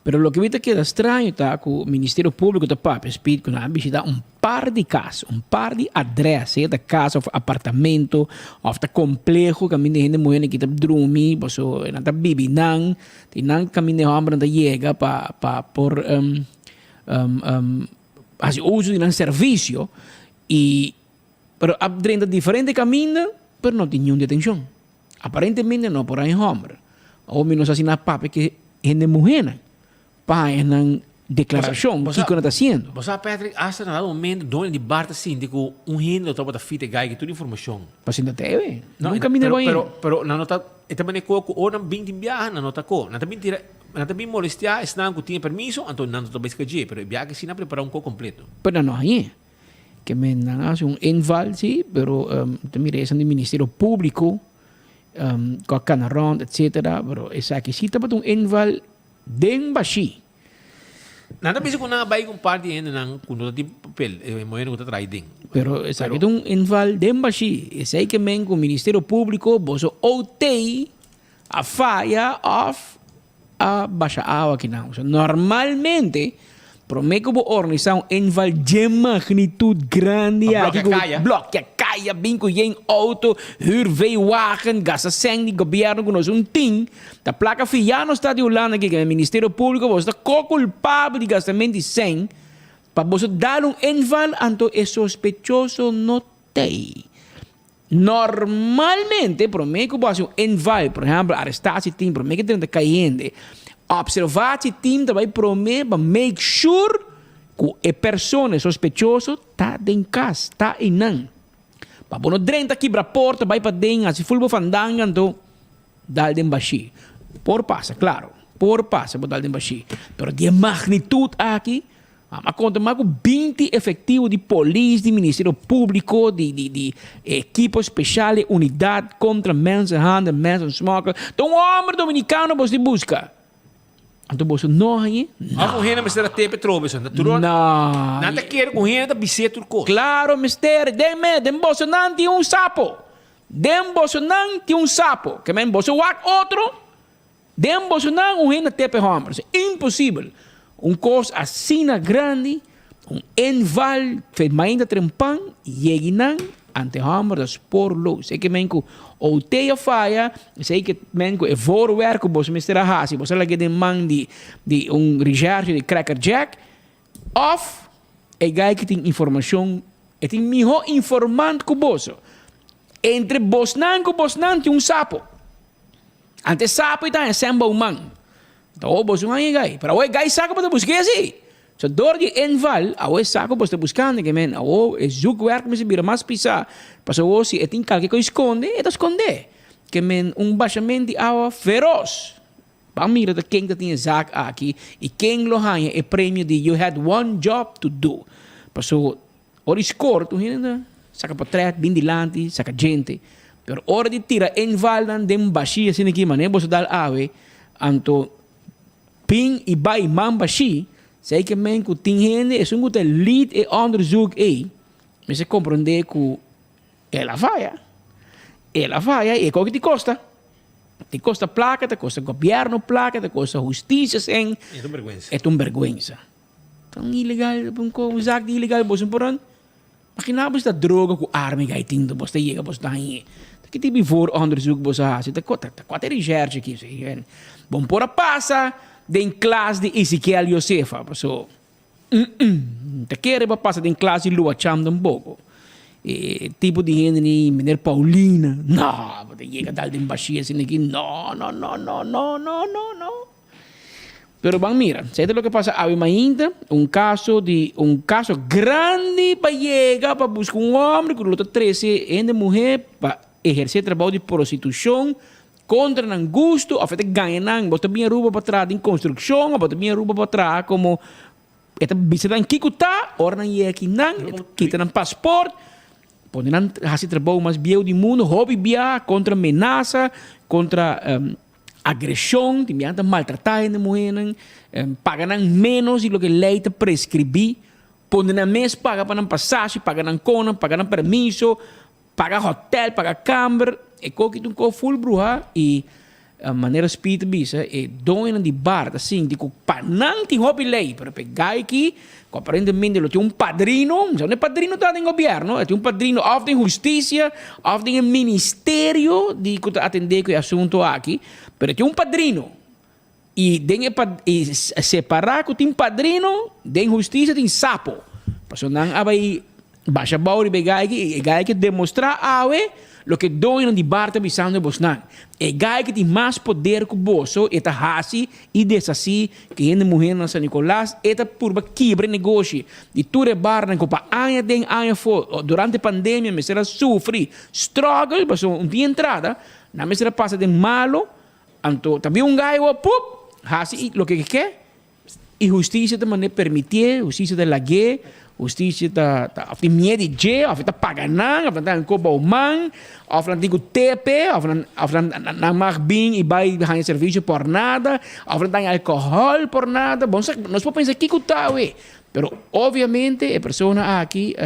Pero loke mi ta keda straño ta ku Ministerio Públiko ta papia speed ku nan a bishitá un par di kas, un par di adrès, sea ta kas òf apartamento òf ta kompleho kaminda e hende muhénan ki ta drumi, paso nan ta bibi nan, tin nan kaminda e hòmbernan ta yega pa pa por hasi uso di nan servisio i pero a drenta diferente kaminda pero no tin niun detenshon. Aparentemente no por haña hòmber. Awor mi no sa si nan a papia ku e hende muhénan pa haña nan deklarashon kiko nan ta hasiendo. Bo sa Patrick, asta na dado momento doño di bar ta sinti ku un hende lo tabata fit e gai ku tur informashon. Pasobra ta e, nunka mi no bai. Pero, pero nan no ta, e ta manera ku ora nan bin tin biaha nan no ta ko. Nan ta bin tira, nan ta bin molestiá esnan ku tin e permiso, anto nan no ta bai skadjé. Pero e biaha aki si nan a prepará un ko kompleto. Pero nan no hañ'é. Ke men nan a hasi un inval si, pero ta mira esan di Ministerio Públiko ku a kana rònt etcetera, pero esaki si tabata un inval den bashí. Nan ta bisa ku nan a bai ku un par di hendenan ku no ta tin papel, e muhernan ku ta traha den. Pero esaki ta un inval den bashí. Esei ke men ku Ministerio Públiko boso OT a faya òf a basha awa kinan. Osea, normalmente, prome ku bo organisá un inval dje magnitud grandi Pa aki blòkia ku kaya. blòkia kaya, bin ku yen outo, hür V-wagen, gasta sèn di gobièrnu ku nos un tin, ta plaka fiá nos ta di Hulanda aki, ke Ministerio Públiko boso ta ko-kulpabel di gastament di sèn pa boso dal un inval anto e sospechoso no t'ei. Normalmente, promé ku bo hasi un inval, por ehèmpel, arestá si tin, promé ku drenta kai hende, opservá si tin ta bai promé pa make sure ku e persona, e sospechoso, ta den kas, ta einan. Pa bo no drenta kibra porta, bai paden, hasi ful bo fandanga, anto dal den bashí. Por pasa, klaro, por pasa bo dal den bashí. Pero di e magnitut aki, A konta mas ku 20 efektivo di polis, di Ministerio Públiko, di di di ekipo speshal, e unidat kontra mensenhandel, mensensmokkel. Ta un hòmber dominikano boso di buska. Anto boso no hañ'é? No. Òf un hende mester a tepe trobe esei. No. Nan ta kere ku un hende ta bis'é tur kos. Klaro mester. Den me, den bosonan tin un sapo. Den bosonan tin un sapo. Ke men boso wak otro. Den bosonan un hende tepe hòmber. Esei imposibel. Un kos asina grandi, un inval, fe mainta trempan, yegi nan, ante hòmber ta spoorloos. Esei ke men ku OT a faya, esei ke men ku e voorwerk ku boso mester a hasi, boso a lag'é den man di di un recherche di Cracker Jack, òf e guy ki tin informashon, e tin mihó informant ku boso. Entre bosnan ku bosnan tin un sapo. Ante sapo i ta haña sèn bou man. Ta awo boso un haña e gai. Pero awo e gai sa ku bo ta busk'é si. So dor di inval, awo e sa ku bo ta buskando ke men. Awo e zoekwerk mester bira mas pisá. Pasobra awo si e tin kalke kos skonde, e ta skondé. Ke men un bashament di awa feros. Ban mira ta ken ta tin e zaak aki i ken lo haña e premio di You Had One Job To Do. Pasobra ora di score tur hende ta saka potret, bin dilanti, saka djente. Pero ora di tira invalnan den bashí asina aki manera boso dal awe, anto Pin i bai man bashí, sei ke men ku tin hende esun ku ta lead e onderzoek ei mester komprondé ku el a faya. El a faya i e koki ti kosta. Ti kosta plaka, ta kosta gobièrnu plaka, ta kosta hustisia sen. E ta un bèrgwensa. E ta un bèrgwensa. Ta un ilegal, un zaak di ilegal boso por an. Imagina bo si ta droga ku arma i gai tin bo ta yega bo ta hañ'é. Ta ki tipo di vooronderzoek bo sa hasi? Ta kua ta e recherche aki? Bo no por a pasa den klas di Ezekiel Josefa paso ta kere bo a pasa den klas di Lua Cham tampoco. E tipo di hende ni meneer Paulina no bo ta yega dal den bashia asina aki no no no no no no no. Pero ban mira, esei ta loke pasa awe mainta, un kaso di un kaso grandi pa yega pa buska un homber ku lo ta trese hende muhé pa ehersé trabou di prostitushon kontra nan gusto òf e ta gaña nan, bo ta bin Aruba pa traha den konstrukshon òf bo ta bin Aruba pa traha komo e ta bisa nan kiko ta, ora nan yega akinan e ta kita nan pasport, pone nan hasi trabou mas bieu di mundu, hopi biaha kontra menasa, kontra. Agreshon, tin biaha ta maltratá hende muhénan, paga nan ménos di loke lei ta preskribí, pone nan mes paga pa nan pasashi, paga nan konan, paga nan permiso, paga hotèl, paga kamber. E koki ta un kos ful bruhá i manera Speed ta bisa e doñonan di bar ta sinti ku pa nan tin hopi lei, pero pa e gai aki ku aparentemente lo tin un padrino, mi sa unda e padrino ta den gobièrnu, e tin un padrino òf den hustisia òf den e ministerio di ku ta atendé ku e asuntu aki, pero e tin un padrino i den e i separá ku tin padrino den hustisia tin sapo, pasobra nan a bai Basha bou riba e gai aki i e gai aki demostrá awe loke doñonan di bar ta bisando bosnan. E gai aki tin mas poder ku boso, e ta hasi i deshasí ku hende muhénan na San Nicolas, e ta purba kibra e negoshi di tur e barnan ku pa aña den aña afó durante pandemia mester a sufri struggle pasobra un tin entrada, nan mester a pasa den malo, anto ta bin un gai awor pup hasi loke e ke. I hustisia ta manera permitié, hustisia ta lag'é, hustisia ta ta òf tin miedu di dje, òf e ta paga nan, òf nan ta haña bou man, òf nan tin ku tepe, òf nan òf nan nan mag bin i bai haña servisio por nada, òf nan ta haña alkohòl por nada. Bon sa nos por pensa kiko ta awe, pero obviamente e persona aki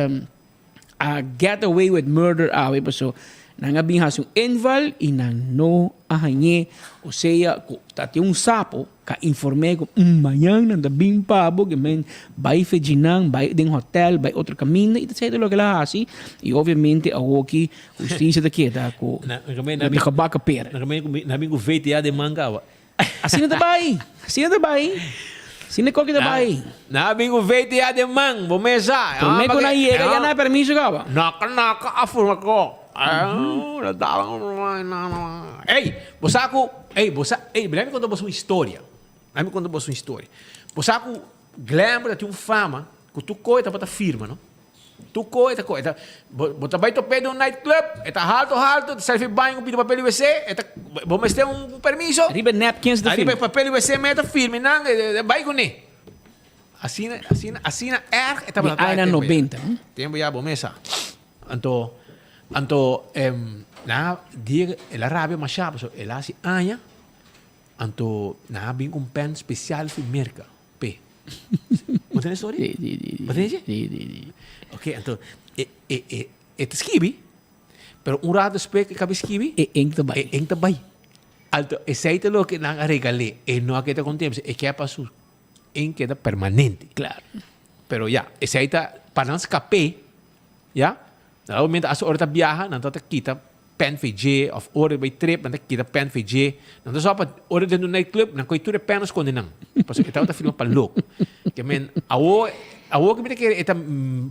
a get away with murder awe paso nan a bin hasi un inval y nan no a hañ'é osea cu ta tin un sapo ca inform'é cu mañan nan ta bin pa bo ke men bay feji nan bay den hotel bay otro caminda y ta esey ta loke el a hasi y obviamente awoki husticia ta keda cu de gebakken pera. Nan bin cu VTA den man caba. Asina ta bai, asina ta bai, asina koki ta bai. Nan a bin ku VTA den man, bo mes sa. Prome ku nan yega ya nan a permiso kaba. Naka naka a fuma kok. Ey, bo sa ku, ey, bo sa, ey, laat mi konta boso un historia. Laat mi konta boso un historia. Bo sa ku Glenbrook ta tin un fama ku tur koe tabata firma, no? Tur koe ta koe. Bo ta bai top'é den un night club, e ta halto halto, ta sali fi baño ku pidi papel di wc, e ta, bo mester un permiso. Riba e napkins ta firma. Riba e papel di wc me ta firma i nan e bai kuné. Asina, asina, asina erg e tabata Di añanan nobenta, no? Tempu ya bo mes sa. Anto, anto nan a dia el a rabia mashá pasobra el a hasi aña, anto nan a bin ku un pèn spesial fi Merka. P. Bo tene story? Sí, sí, sí. Bo tene dje? Sí, sí, sí. Ok, anto e e e e ta skibi, pero un rato despues ke kabi skibi, E ink ta bai. E ink ta bai. Anto esei ta loke nan a regal'é. E no a keda kon tempo, e ke pa su ink keda permanente. Claro. Pero ya, esei ta pa nan skap'é, ya, na dat momento ora ta biaha nan ta ta kita Pen VJ of ora bay trip nan ta kita pen VJ. Nan ta sopa ora den un nightclub nan koy tur e pen a sconde nan. Pasobra e tabata firma pa loko. Ke men awo Awor ku mi ta kere e ta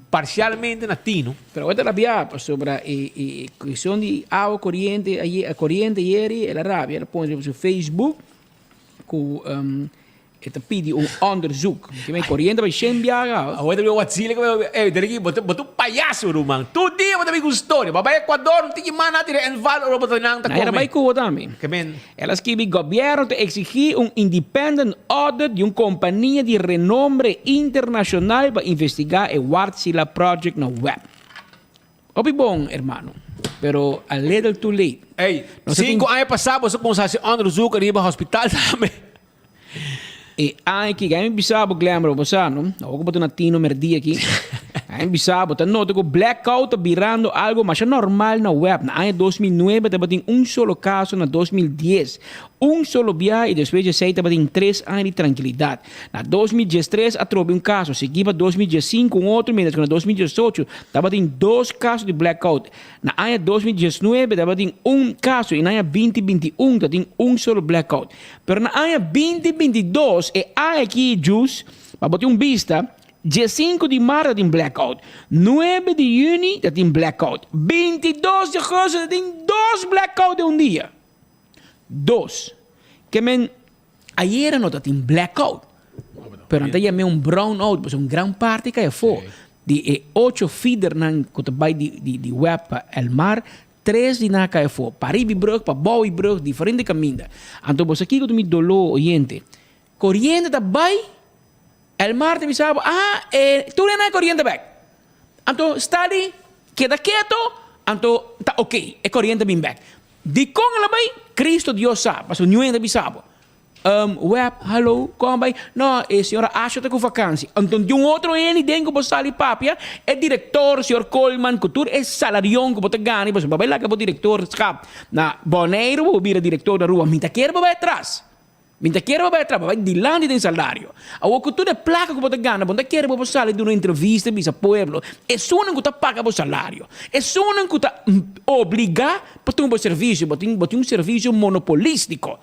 parsialmente na tino. Pero awor ta rabia pasobra e e cuestion di awa coriente aye coriente ayeri el a rabia el a pone riba su Facebook cu e ta pidi un onderzoek. Ke men coriente bai shen biaha. Awor ta bira watzile ku ey Deriki bo ta bo ta un payaso ruman. Tur dia bo ta bin ku un storia. Bo a bai Ecuador no tin ki mana tira enval ora bo ta nan ta Nan era come. bai Cuba tambe. Ke men. El a skibi, Gobierno ta exigi un independent audit di un compania di renombre internacional pa investiga e Wartsila Project na web. Hopi bon, hermano, pero a little too late. Ey, Nos a tin. cinco aña pasa bo sa cuminsa haci onderzoek riba hospital tambe. E aña aki, mi bisa bo Glenbro, bo sa no, awor ku bo ta na tino merdia aki, mi bisa bo ta nota ku blackout ta birando algo masha normal na web. Na aña 2009 tabatin un solo kaso, na 2010 un solo bia i despues di esei tabatin tres aña di trankilidat. Na 2013 atrobe un kaso, sigui pa 2015 un otro, mientras ku na 2018 tabatin dos kaso di blackout. Na aña 2019 tabatin un kaso i na aña 2021 tabatin un solo blackout. Pero na aña 2022, e aña aki jus, pa bo tin un bista, diesinku di mart tabatin blackout, nuebe di yüni tabatin blackout, 22 di agosto tabatin dos blackout den un dia. Dos. Ke men ayera no tabatin blackout, pero nan ta yam'é un brownout pasobra un gran parti kai afó di e ocho feedernan ku ta bai di di web pa El Mar, tres di nan a kai afó, pa riba e brug, pa bou e brug, diferente kaminda. Anto bo sa kiko ta mi doló, oyente? Koriente ta bai, El Mar ta bisa bo, ah, e tur e nan e koriente bek. Anto sta di keda keto, anto ta oké, e koriente bin bek. Dikon el a bai? Cristo Dios sa, pasobra niun hende a bisa bo. Um, web, hallo, kon bai? No, e señora Asha ta ku vakansi. Anto di un otro hende den ku bo sali papia, e direktor, señor Koolman, ku tur e salarion ku bo ta gana, pasobra bo bai laga bo direktorschap na Boneiru, bo bira direktor na Aruba. Mi ta kere bo bai atras. Mi ta kere bo bai atras, bo bai dilanti den salario. Awor ku tur e plaka ku bo ta gana, bo no ta kere bo por sali duna un entrevista i bisa pueblo, esunnan ku ta paga bo salario, esunnan ku ta obliga pa tuma bo servisio, bo tin bo tin un servisio monopolistiko.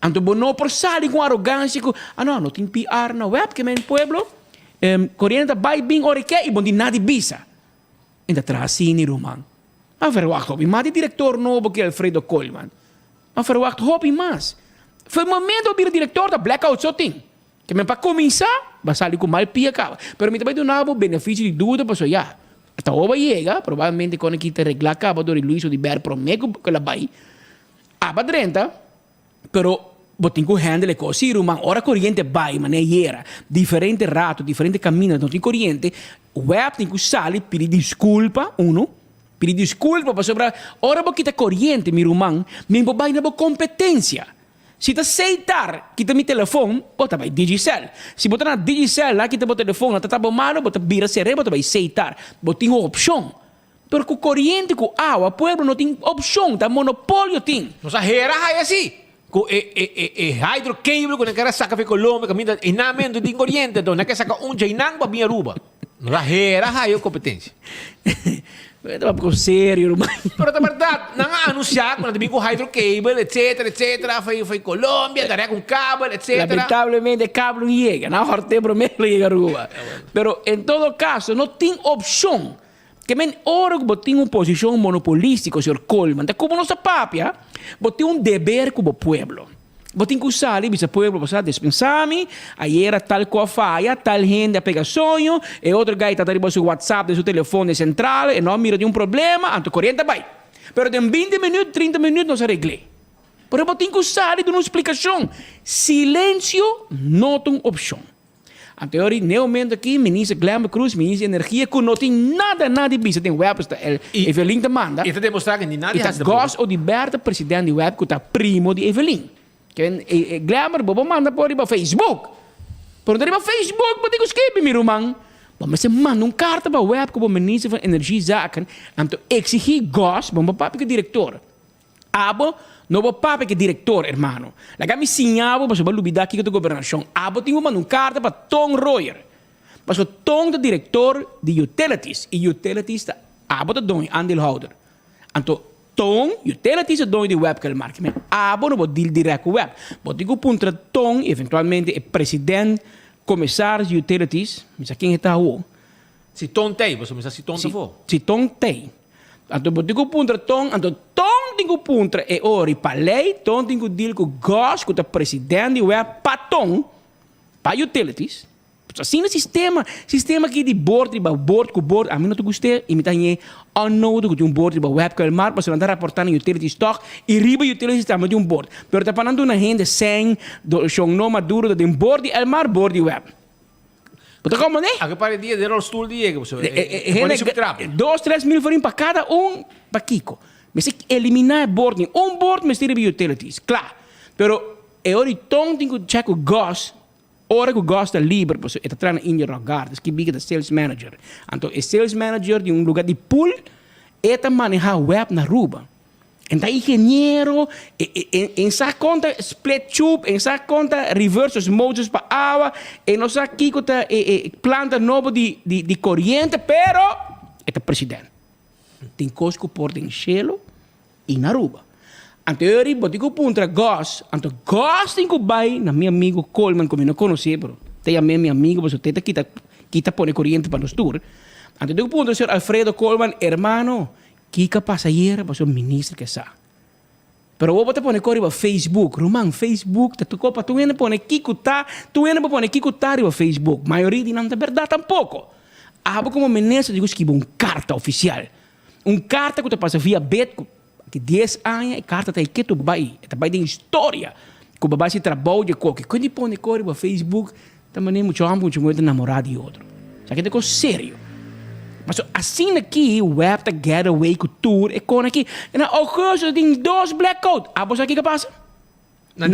Anto bo no por sali ku arogansia ku, ah no, no tin PR na web ke men pueblo, koriente ta bai bin ora e ke i bo no tin nada di bisa. Mi ta traha asina, ruman. A verwagt hopi mas di direktor nobo ki Alfredo Koolman. A verwagt hopi mas. For e momento bo bira direktor ta blackout so tin. Ke men pa kuminsá bo a sali ku mal pia kaba. Pero mi ta bai duna bo benefisio di duda pasobra ya, ta ora bo a yega, probablemente kon aki ta reglá kaba dor di Luis Oduber promé ku el a bai. Aba drenta, pero bo tin ku handle e kos. Sí, ruman, ora koriente bai manera ayera, diferente rato, diferente kaminda no tin koriente, web tin ku sali pidi diskulpa, uno, pidi diskulpa pasobra ora bo kita koriente, mi ruman, mi bo bai na bo kompetensia. Si ta Seitar kita mi telefon, bo ta bai Digicel. Si bo ta na Digicel, nan kita bo telefon, nan ta ta bo malo, bo ta bira seré, bo ta bai Seitar. Bo tin opshon. Pero ku koriente ku awa pueblo no tin opshon, ta monopolio tin. Nos a hera haya si ku e e e e hydro cable ku nan kere saka fi Colombia kaminda einan mento tin koriente enton nan ke saka un djeinan pa bin Aruba. Nos a hera haya e kompetensia. Bo ta papia serio ruman. Pero ta berdad nan a anuncia ku nan ta bin ku hydro cable etcetera etcetera fi fi Colombia ta rek un kabel etcetera. Lamentablemente e kabel no yega, nan a horte prome lo yega Aruba. Pero en todo caso no tin opshon. Ke men ora ku bo tin un posishon monopolistiko, señor Koolman, ta komo nos ta papia, bo tin un deber ku bo pueblo. Bo tin ku sali bisa pueblo, bo sa despensa mi, ayera tal ku a faya, tal hende a pega soño, e otro guy ta ta riba su whatsapp den su telefon den sentral, e no a mira tin un problema, anto koriente a bai. Pero den binti minüt, trinta minüt nos a regl'é. Pero bo tin ku sali duna un splikashon. Silensio no ta un opshon. Anto e ora di n'e momento aki Minister Glenbert Croes, Minister di Energia, cu no tin nada nada di bisa den web, esta el Evelyn ta manda. Y ta demostra cu ni nada Y ta haci tampoco. Gos Oduber ta president di web cu ta primo di Evelyn. Ken Glenbert bo por manda por riba Facebook. Pero no ta riba Facebook bo tin cu skibi mi ruman. Bo mester manda un carta pa web cu bo Minister van Energiezaken anto exigi Gos, bo no por papia cu director. Abo no bo papia ku e direktor, hermano. Laga mi siña bo pasobra bo a lubidá kiko ta gobernashon. Abo tin ku manda un karta pa Ton Royer. Pasobra Ton ta direktor di Utilities i Utilities ta abo ta doño, aandeelhouder. Anto Ton, Utilities ta doño di web Kelmark. Men abo no bo deal dirèkt ku web. Bo tin ku puntra Ton i eventualmente e president. Commissaris di Utilities, mi sa ken e ta awo. Si Ton tei, pasobra mi sa si Ton ta afó. Si Ton tei. Anto bo tin ku puntra Ton, anto Ton tin ku puntra e ora i pa lei Ton tin ku deal ku Gos ku ta president di web pa Ton, pa Utilities. Asina sistema, sistema aki di bord riba bord ku bord, ami no ta gust'é i mi ta hañ'é onnodig ku tin un bord riba web ku el mar pasobra nan ta raportá na utilities tòg i riba utilities tambe tin un bord. Pero ta pa nan duna hende sèn, shon no maduro ta den bord di el mar, bord di web. Bo ta komprendé? Aki par di dia den rolstoel di yega pasobra e pone subi trapi. Dos tres mil florin pa kada un, pakiko? Mester eliminá e bord ni un bord mester riba utilities, kla. Pero e ora di ton tin ku chèk ku gòs. Ora ku Gus ta liber, pasobra e ta traha na Indian Rock Gardens, ki bika ta sales manager. Anto e sales manager di un lugar di pool, e ta maneha web na Aruba. En ta ingeniero, en sa kon ta split tube, en sa kon ta reverse osmosis pa awa, e no sa kiko ta e planta nobo di di koriente, pero e ta president. Tin kos ku por den shelo i na Aruba. Anto e ora bo tin ku puntra Gus, anto Gus tin ku bai na mi amigo Coleman ku mi no konosé pero ta yam'é mi amigo pasobra te ta kita kita pone koriente pa nos tur. Anto tin ku puntra señor Alfredo Coleman, hermano, kiko a pasa ayera pasobra minister ke sa. Pero awor bo ta pone kos riba Facebook, ruman Facebook ta tur kos pa tur hende pone kiko ta, tur hende por pone kiko ta riba Facebook, mayoria di nan ta bèrdat tampoko. Abo komo minister tin ku skibi un karta ofisial. Un karta ku ta pasa via bet ku aki dies aña e karta ta e ketu bai, e ta bai den historia ku bo bai hasi trabou dje koki. Kon di pone kos riba Facebook ta manera mucha hòmber ku mucha muher ta namorá di otro. Esaki ta kos serio. Pasobra asina aki web ta get away ku tur e kon aki. Na augustus tin dos blackout. Abo sa kiko a pasa? Nan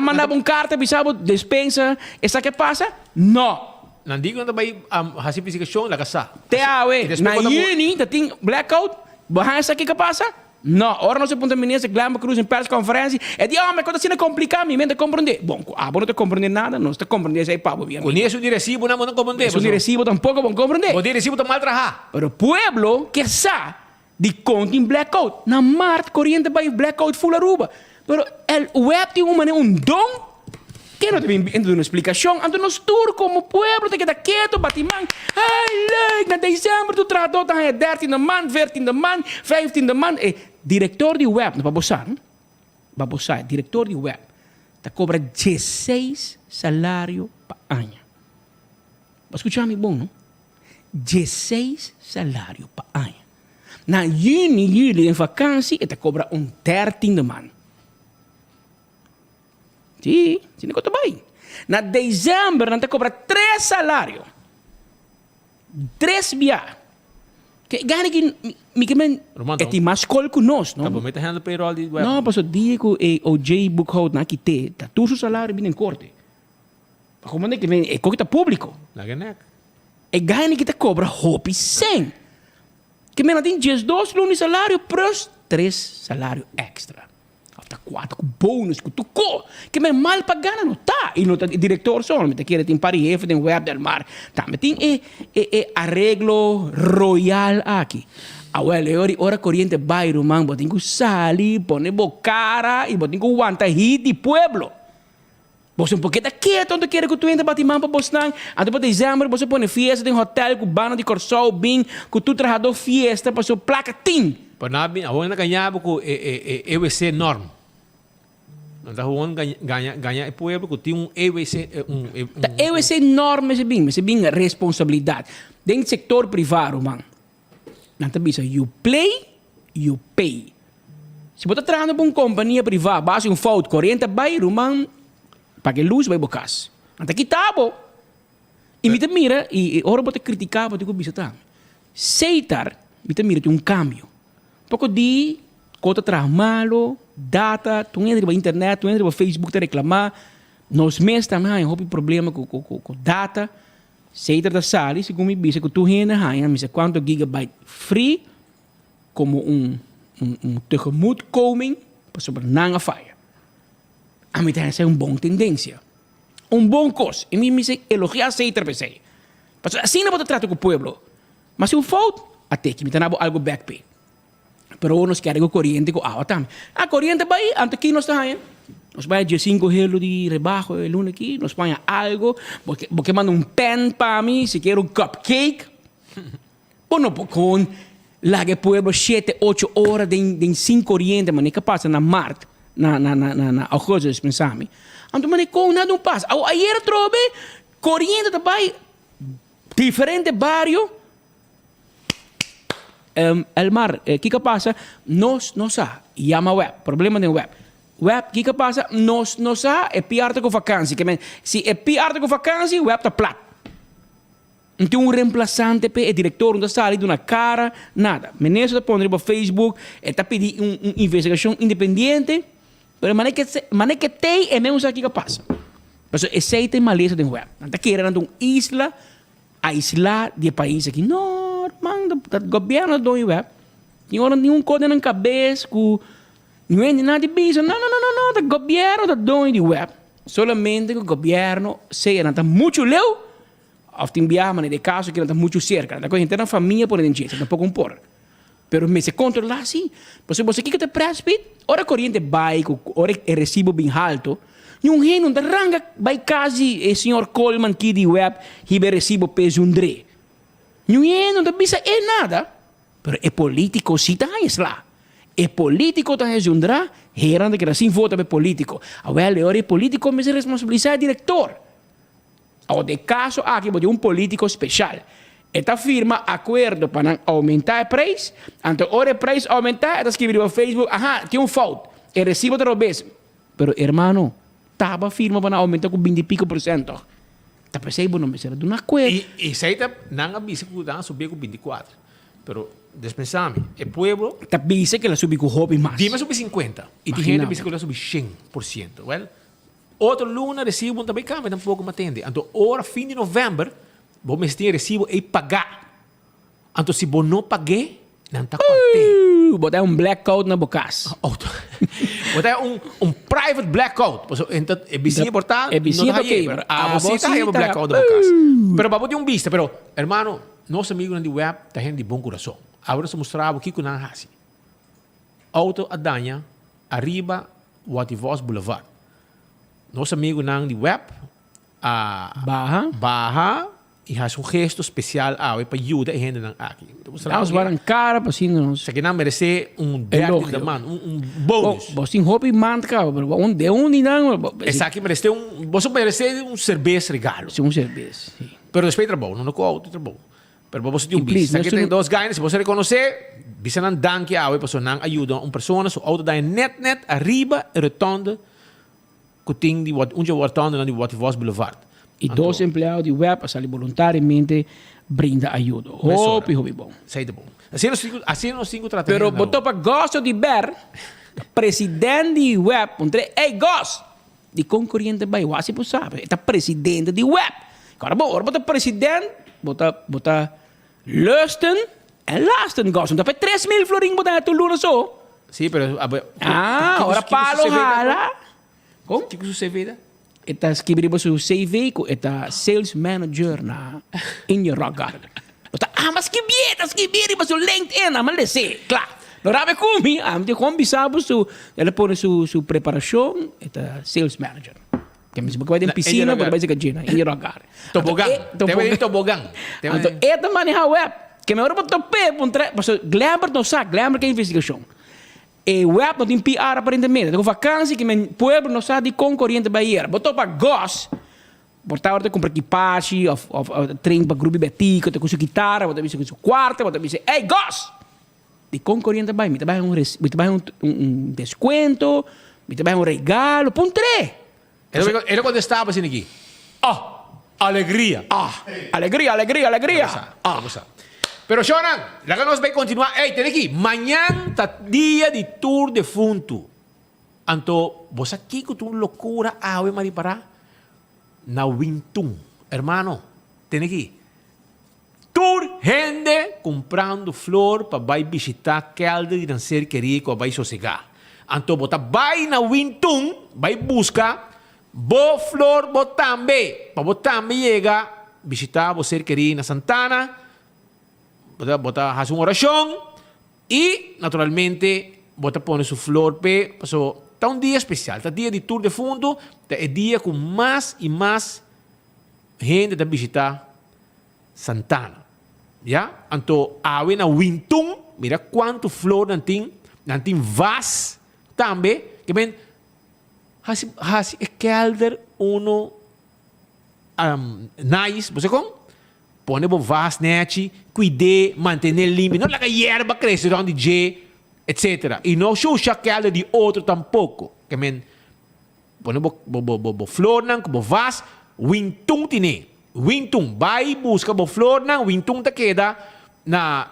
manda bo un karta bisa bo despensa esaki a pasa? No. Nan di ku nan ta bai hasi investigashon laga sa. Te awe na yüni ta tin blackout, bo haña sa kiko a pasa? No. Ora nos a puntra minister Glenbah Cruz den persconferencia e di oh ma e kos ta asina kompliká mi mente komprondé. Bon ku abo no ta komprondé nada nos ta komprondé esei pa bo mi amigo. Ku ni esun di resibo nan bo no komprondé. Esun di resibo tampoko bo no komprondé. Bo di resibo ta mal trahá. Pero pueblo ke sa Dikon tin blackout? Na maart koriente bai blackout full Aruba. Pero el web tin un manera un don ke no ta bin bin duna splikashon. Anto nos tur komo pueblo ta keda keto bati man. Hey leuk na december tur trahadó ta haña dertiende maand, veertiende maand, vijftiende maand. E direktor di web, no pa bo sa no, pa bo sa e direktor di web ta kobra diesseis salario pa aña. Bo a skucha mi bon no. Diesseis salario pa aña. Na yüni, yüli den vakansi e ta kobra un dertiende man. Sí, asina ku ta bai. Na desèmber nan ta kobra tres salario. Tres bia. Ke gana ki mi ke men e tin mas skol ku nos, no? Ta bo mete handle payroll di web. No, pasobra dia ku e OJ Boekhout nan a kit'é, ta tur su salario bini den korte. Como ne ke e koki ta publico. Laga nek. E gani ki ta cobra hopi cen. Ke mena tin 12 luna di salario plus tres salario extra. Of ta cuatro cu bonus cu tur co. Ke men mal pa gana no ta. Y no ta e director so. Mi ta kere tin par di hefe den web del mar. Tambe tin e e e areglo royal aki. Awel e ora di ora coriente bay ruman bo tin cu sali pone bo cara y bo tin cu wanta hit di pueblo. Boso por keda ketu anto kere ku tur hende bati man pa bosnan. Anto pa desèmber boso pone fiesta den hotèl ku banda di Kòrsou bin ku tur trahadó fiesta pasobra plaka tin. Pa nan bin awor nan gaña bo ku e e EWC norm. Nan ta gewoon gaña gaña e pueblo ku tin un EWC un un. Ta EWC norm mester bin, mester bin responsabilidat. Den sektor privá ruman nan ta bisa you play you pay. Si bo ta trahando pa un kompania privá, bo hasi un fout, koriente a bai, ruman, paga e lus bai bo kas. Nan ta kita bo. I mi ta mira, i ora bo ta kritiká bo tin ku bisa tambe, Seitar, mi ta mira tin un kambio. Poko di ko ta traha malo, data, tur hende riba internet, tur hende riba Facebook ta reklamá. Nos mes tambe haña hopi problema ku data. Seitar ta sali, segun mi bisa, ku tur hende haña mi sa kuantu gigabyte free. Como un un tegemoetkoming pasobra nan a faya. Ami ta hesei un bon tendencia. Un bon cos. Y mi mester elogia Seiter p'esei. Pasobra asina bo ta trata cu pueblo. Ma si un fout, a teki. Mi ta na bo algo bek p'e. Pero awor nos kere cu coriente cu awa tambe. Ah, coriente bai, anto ki nos ta haña? Nos paña diesinco helo di rebaho e luna aki, nos paña algo, bo ke bo ke manda un pen pa mi, sikiera un cupcake. Bo no por con laga e pueblo shete, ocho ora den den sin coriente, manera ke pasa na mart, na na na na na augustus pensa mi. Anto manera con nada no pasa. Awo ayer atrobe coriente ta bay diferente bario. Elmar, kiko a pasa? Nos no sa. Yama web. Problema den web. Web, kiko a pasa? Nos no sa. E PR ta ku vakansi. Ke men, si e PR ta ku vakansi, web ta plat. No tin un remplasante p'e, e direktor no ta sali duna kara, nada. Minister ta pone riba Facebook, e ta pidi un un investigashon independiente, pero mane ke mane ke tei e men no sa kiko a pasa. Pasobra esei ta e malesa den web. Nan ta kere nan ta un isla Aislá di e pais aki. No, ruman, ta gobierno ta doño web. Tin ora tin un kos den nan kabes ku no hende nada di bisa. No, no, no, no, no, ta gobierno ta doño di web. Solamente ku gobierno sea nan ta muchu leu òf tin biaha manera di e kaso ku nan ta muchu serka. Nan ta kohe henter nan famia pone den dje, tampoco un por. Pero mester kontrolá si. Pasobra bo sa kiko ta prèspit? Ora koriente bai ku ora e resibo bin halto, niun hende no ta ranga bai kas di e señor Coleman ki di web hiba e resibo p'e zundré. Niun hende no ta bisa e nada. Pero e polítiko si ta haña sla. E polítiko ta haña zundrá, hera nan ta keda sin vota pa e polítiko. Awèl e ora e polítiko mester responsabilisá e direktor. Awor den e kaso aki bo tin un politico special. E ta firma akuerdo pa nan oumentá e preis, anto ora e preis oumentá e ta skibi riba Facebook, aha, tin un fout, e resibo ta robes. Pero hermano, taba firma pa nan oumentá ku binti piko por sènt tòg. Ta p'esei bo no mester a duna akuerdo. I esei ta, nan a bisa ku nan a subié ku bintikuater. Pero despensá mi, e pueblo. Ta bisa ku el a subi ku hopi mas. Dime a subi sinkuenta i tin hende a bisa ku el a subi 100%. Wèl, Otro luna recibo bo ta bay cambia tampoco mi a tende. Anto ora fin di november bo mester tin e recibo ey paga. Anto si bo no pag'e nan ta cort'e. Ooh, bo ta un blackout na bo cas. Bo ta un un private blackout. Pasobra enta e bisiña por ta E bisiña no ta ta haye, kebra. pero abo Abo si ta si haye bo ta blackout na bo cas. Pero pa bo tin un bista. Pero hermano, nos amigunan di web ta hende di bon curason. Abo nos ta mustra bo kico nan a haci. Auto a daña ariba Wativos Boulevard. Nos amigunan di web a Baha. baha y haci un gesto especial awe pa yuda e hendenan aki. Nos waran cara pa asina nos. Esaki nan merece un derde Elogio. de man, un, un bonus. Bo, bo tin hopi mand caba, pero bo un de un di nan. bo- Esaki merece un, boso merece un cerbes regalo. Si un cerbes, si. Pero despues di trabou, no no cu auto di trabou. Pero bo boso tin Y un please, bisa. no Esaki es tin dos gainas, si boso reconoce, bisa nan danki awe pasobra nan a yuda un persona, su auto daña net net ariba e rotonde cu tin di un dje rotondenan di Waterfalls Boulevard. Y dos empleado di web a sali voluntariamente brinda ayudo. Hopi hopi bon. Esey ta bon. Asina nos tin cu, asina nos tin cu trata Pero hende bo na topa Gosto di ber, president di web, puntra, Ey Gos! Di kon koriente bai wasi bo sabi e ta presidente di web. Kora bo ora bo ta president bo ta bo ta lusten en lasten gosten. Ta pa 3000 florin bo ta haña tur luna so. Sí, pero abo Ah, ora palo hala. Kon? Kiko su CV ta? E ta skibi riba su CV ku e ta sales manager na Indian Rock Garden. Bo ta ama skibié, ta skibié riba su LinkedIn, ama les'é, kla. No rabia ku mi, ami tin kon bisa bo su, el a pone su su preparashon, e ta sales manager. Ke mi si bo ke bai den pisina, bo ta bai seka dje na Indian Rock Garden. Tobogan, te bai den tobogan. Anto e ta maneha web. Ke mi ora bo top'é, puntra, pasobra Glenbert no sa, Glenbert ke investigashon. E web no tin PR aparentemente. Ta ku vakansi ke men pueblo no sa dikon koriente bai yera. Bo topa Gos. Por ta ora ta kumpra kipashi of of train pa grupo di Betico ta ku su kitara bo ta bisa ku su kuarta bo ta bisa ey Gos! Dikon koriente bai? Mi ta bai un mi ta bai un un deskuento mi ta bai un regalo puntr'é! El a kontestá bo asina aki, Oh, alegria! Ah, alegria, alegria, alegria! Ah. Pero shownan, laga nos bai kontinuá. Ey, tene aki, mañan ta dia di tur defuntu. Anto, bo sa kiko ta un lokura awe maripará? Na Wintun. Hermano, tene aki. Tur hende kumprando flor pa bai bishitá kelder di nan ser kerí ku a bai sosegá. Anto bo ta bai na Wintun bai buska bo flor bo tambe, pa bo tambe yega bishitá bo ser kerí na Santana. Bo ta bo ta hasi un orashon i naturalmente bo ta pone su flor p'e paso. Ta un dia spesial, ta dia di tur defuntu, ta e dia ku mas i mas hende ta bishitá Santana. Ya, anto awe na Wintun, mira kuantu flor nan tin, nan tin vas tambe, ke men hasi hasi e kelder uno nice, bo sa kon? Pone bo vas nechi, kuid'é, manten'é limpi, no laga yerba krese rònt di dje, etsetera. I no shusha kelder di otro tampoko. Ke men, pone bo bo bo bo flornan ku bo vas, wintun tine. Wintun, bai buska bo flornan, wintun ta keda na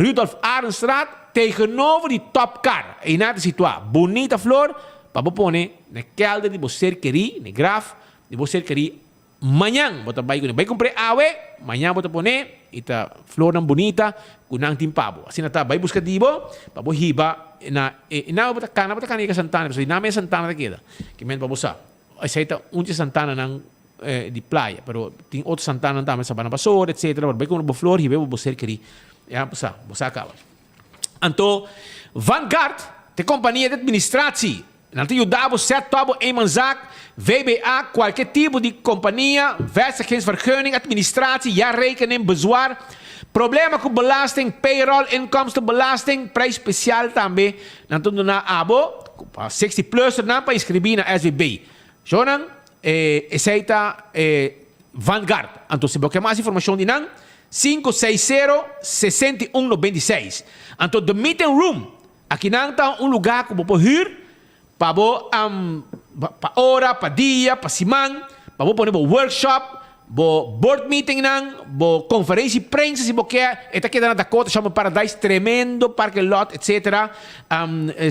Rudolf Arendstraat tegenover di Top Car. Einan ta situá. Bunita flor pa bo pone na kelder di bo ser kerí, na e graf di bo ser kerí. Mañan bo ta bai kuné. Bai kumpr'é awe, mañan bo ta pon'é i ta flornan bunita ku nan tin pa bo. Asina ta, bai buska di bo pa bo hiba na e nan bo ta kana, bo ta kana yega Santana pasobra di nan mes Santana ta keda. Kimente pa bo sa. Esei ta un di e Santananan di playa, pero tin otro Santananan tambe, Sabana Basora etcetera, pero bai kumpra bo flor hiba bo bo ser kerí. Ya bo sa, bo sa kaba. Anto Vanguard ta e kompania di administratie. Nan ta yuda bo set top bo eenmanszaak, VBA, kualke tipo di kompania, vestigingsvergunning, administratie, jaarrekening, bezwaar, problema ku belasting, payroll, inkomstenbelasting, prijs spesial tambe nan ta duna abo pa 60 plussernan pa inskribí na SVB. Shownan, esei ta Vanguard. Anto si bo ke mas informashon di nan, 560 61 96. Anto The Meeting Room Akinan ta un lugá ku bo por hür pa bo pa ora, pa dia, pa siman, pa bo pone bo workshop, bo board meetingnan, bo konferensia di prensa si bo ke. E ta keda na Dakota Shopping Paradise, tremendo parking lot, etcetera.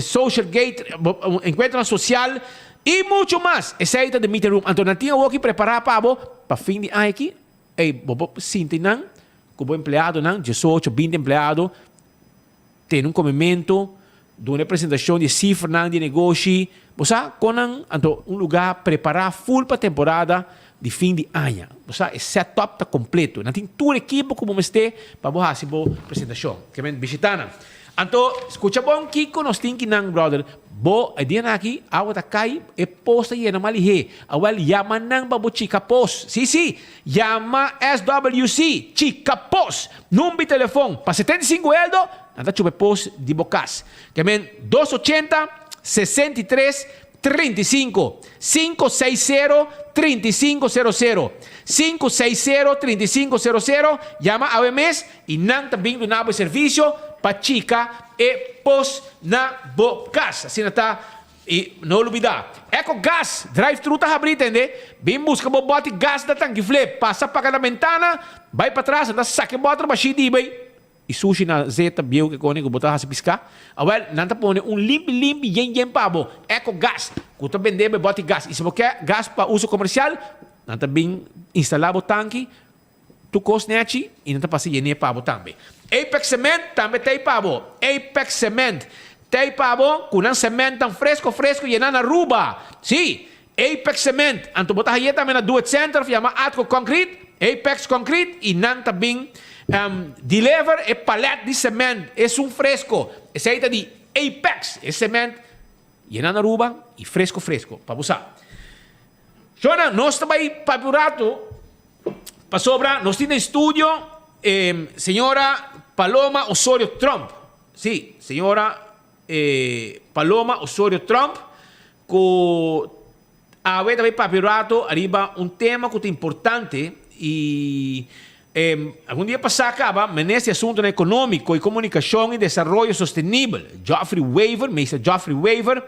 Social gate, bo enkuentronan sosial i muchu mas. Esei ta The Meeting Room. Anto nan tin awoki prepará pa bo pa fin di aña aki. Ey, bo por sinti nan ku bo empleadonan, diesocho, binti empleado, Tene un komementu, duna e presentashon di e sifranan di e negoshi. Bo sa kon nan anto un lugá prepará ful pa temporada di fin di aña. Bo sa e set up ta kompleto. Nan tin tur ekipo ku bo mester pa bo hasi bo presentashon. Ke men bishitá nan. Anto skucha bon kiko nos tin ki nan brother. Bo e dianan aki awa ta kai e pos ta yena mal lihé. Awel yama nan pa bo chika pos. Si si! Yama SWC, Chika Pos, number di telefon pa 75 eldo, nan ta chupa e pos di bo kas. Ke men dos ochenta, 63, 35, sinku seis sero, 35 sero sero, sinku seis sero, 35 sero sero, yama awe mes i nan ta bin duna bo e servisio pa chika e pos na bo kas. Asina ta I no lubida, Eco Gas drive thru ta habri tende, bin buska bo bòti gas na tanki flip, pasa paga na bentana, bai patras nan ta saka e bòter bashí di bai i sushi na zeta bieu ke kone ku bo ta hasi piská. Awèl, nan ta pone un limpi limpi yen yen pa bo, Eco Gas, ku ta bende bo e bòti gas. I si bo ke gas pa uso komersial, nan ta bin instalá bo tanki Tur kos nechi i nan ta pasa yen'é pa bo tambe. Apex Cement tambe t'ei pa bo. Apex Cement t'ei pa bo ku nan sementnan fresko fresko yená na Aruba. Sí, Apex Cement. Anto bo ta hañ'é tambe na Do It Center of yama Atco Concrete, Apex Concrete, i nan ta bin deliver e palet di cement esun fresko. Esei ta di Apex, e cement yená na Aruba i fresko fresko pa bo sa. Shona, nos ta bai papia un rato. Pasobra nos tin den studio e señora Paloma Osorio Tromp. Sí, señora Paloma Osorio Tromp ku awe ta bai papia un rato ariba un tema ku ta importante i algun dia pasá kaba Minister di Asuntonan Ekonómiko i Komunikashon i Desaroyo Sostenibel, Geoffrey Wever, Meester Geoffrey Wever,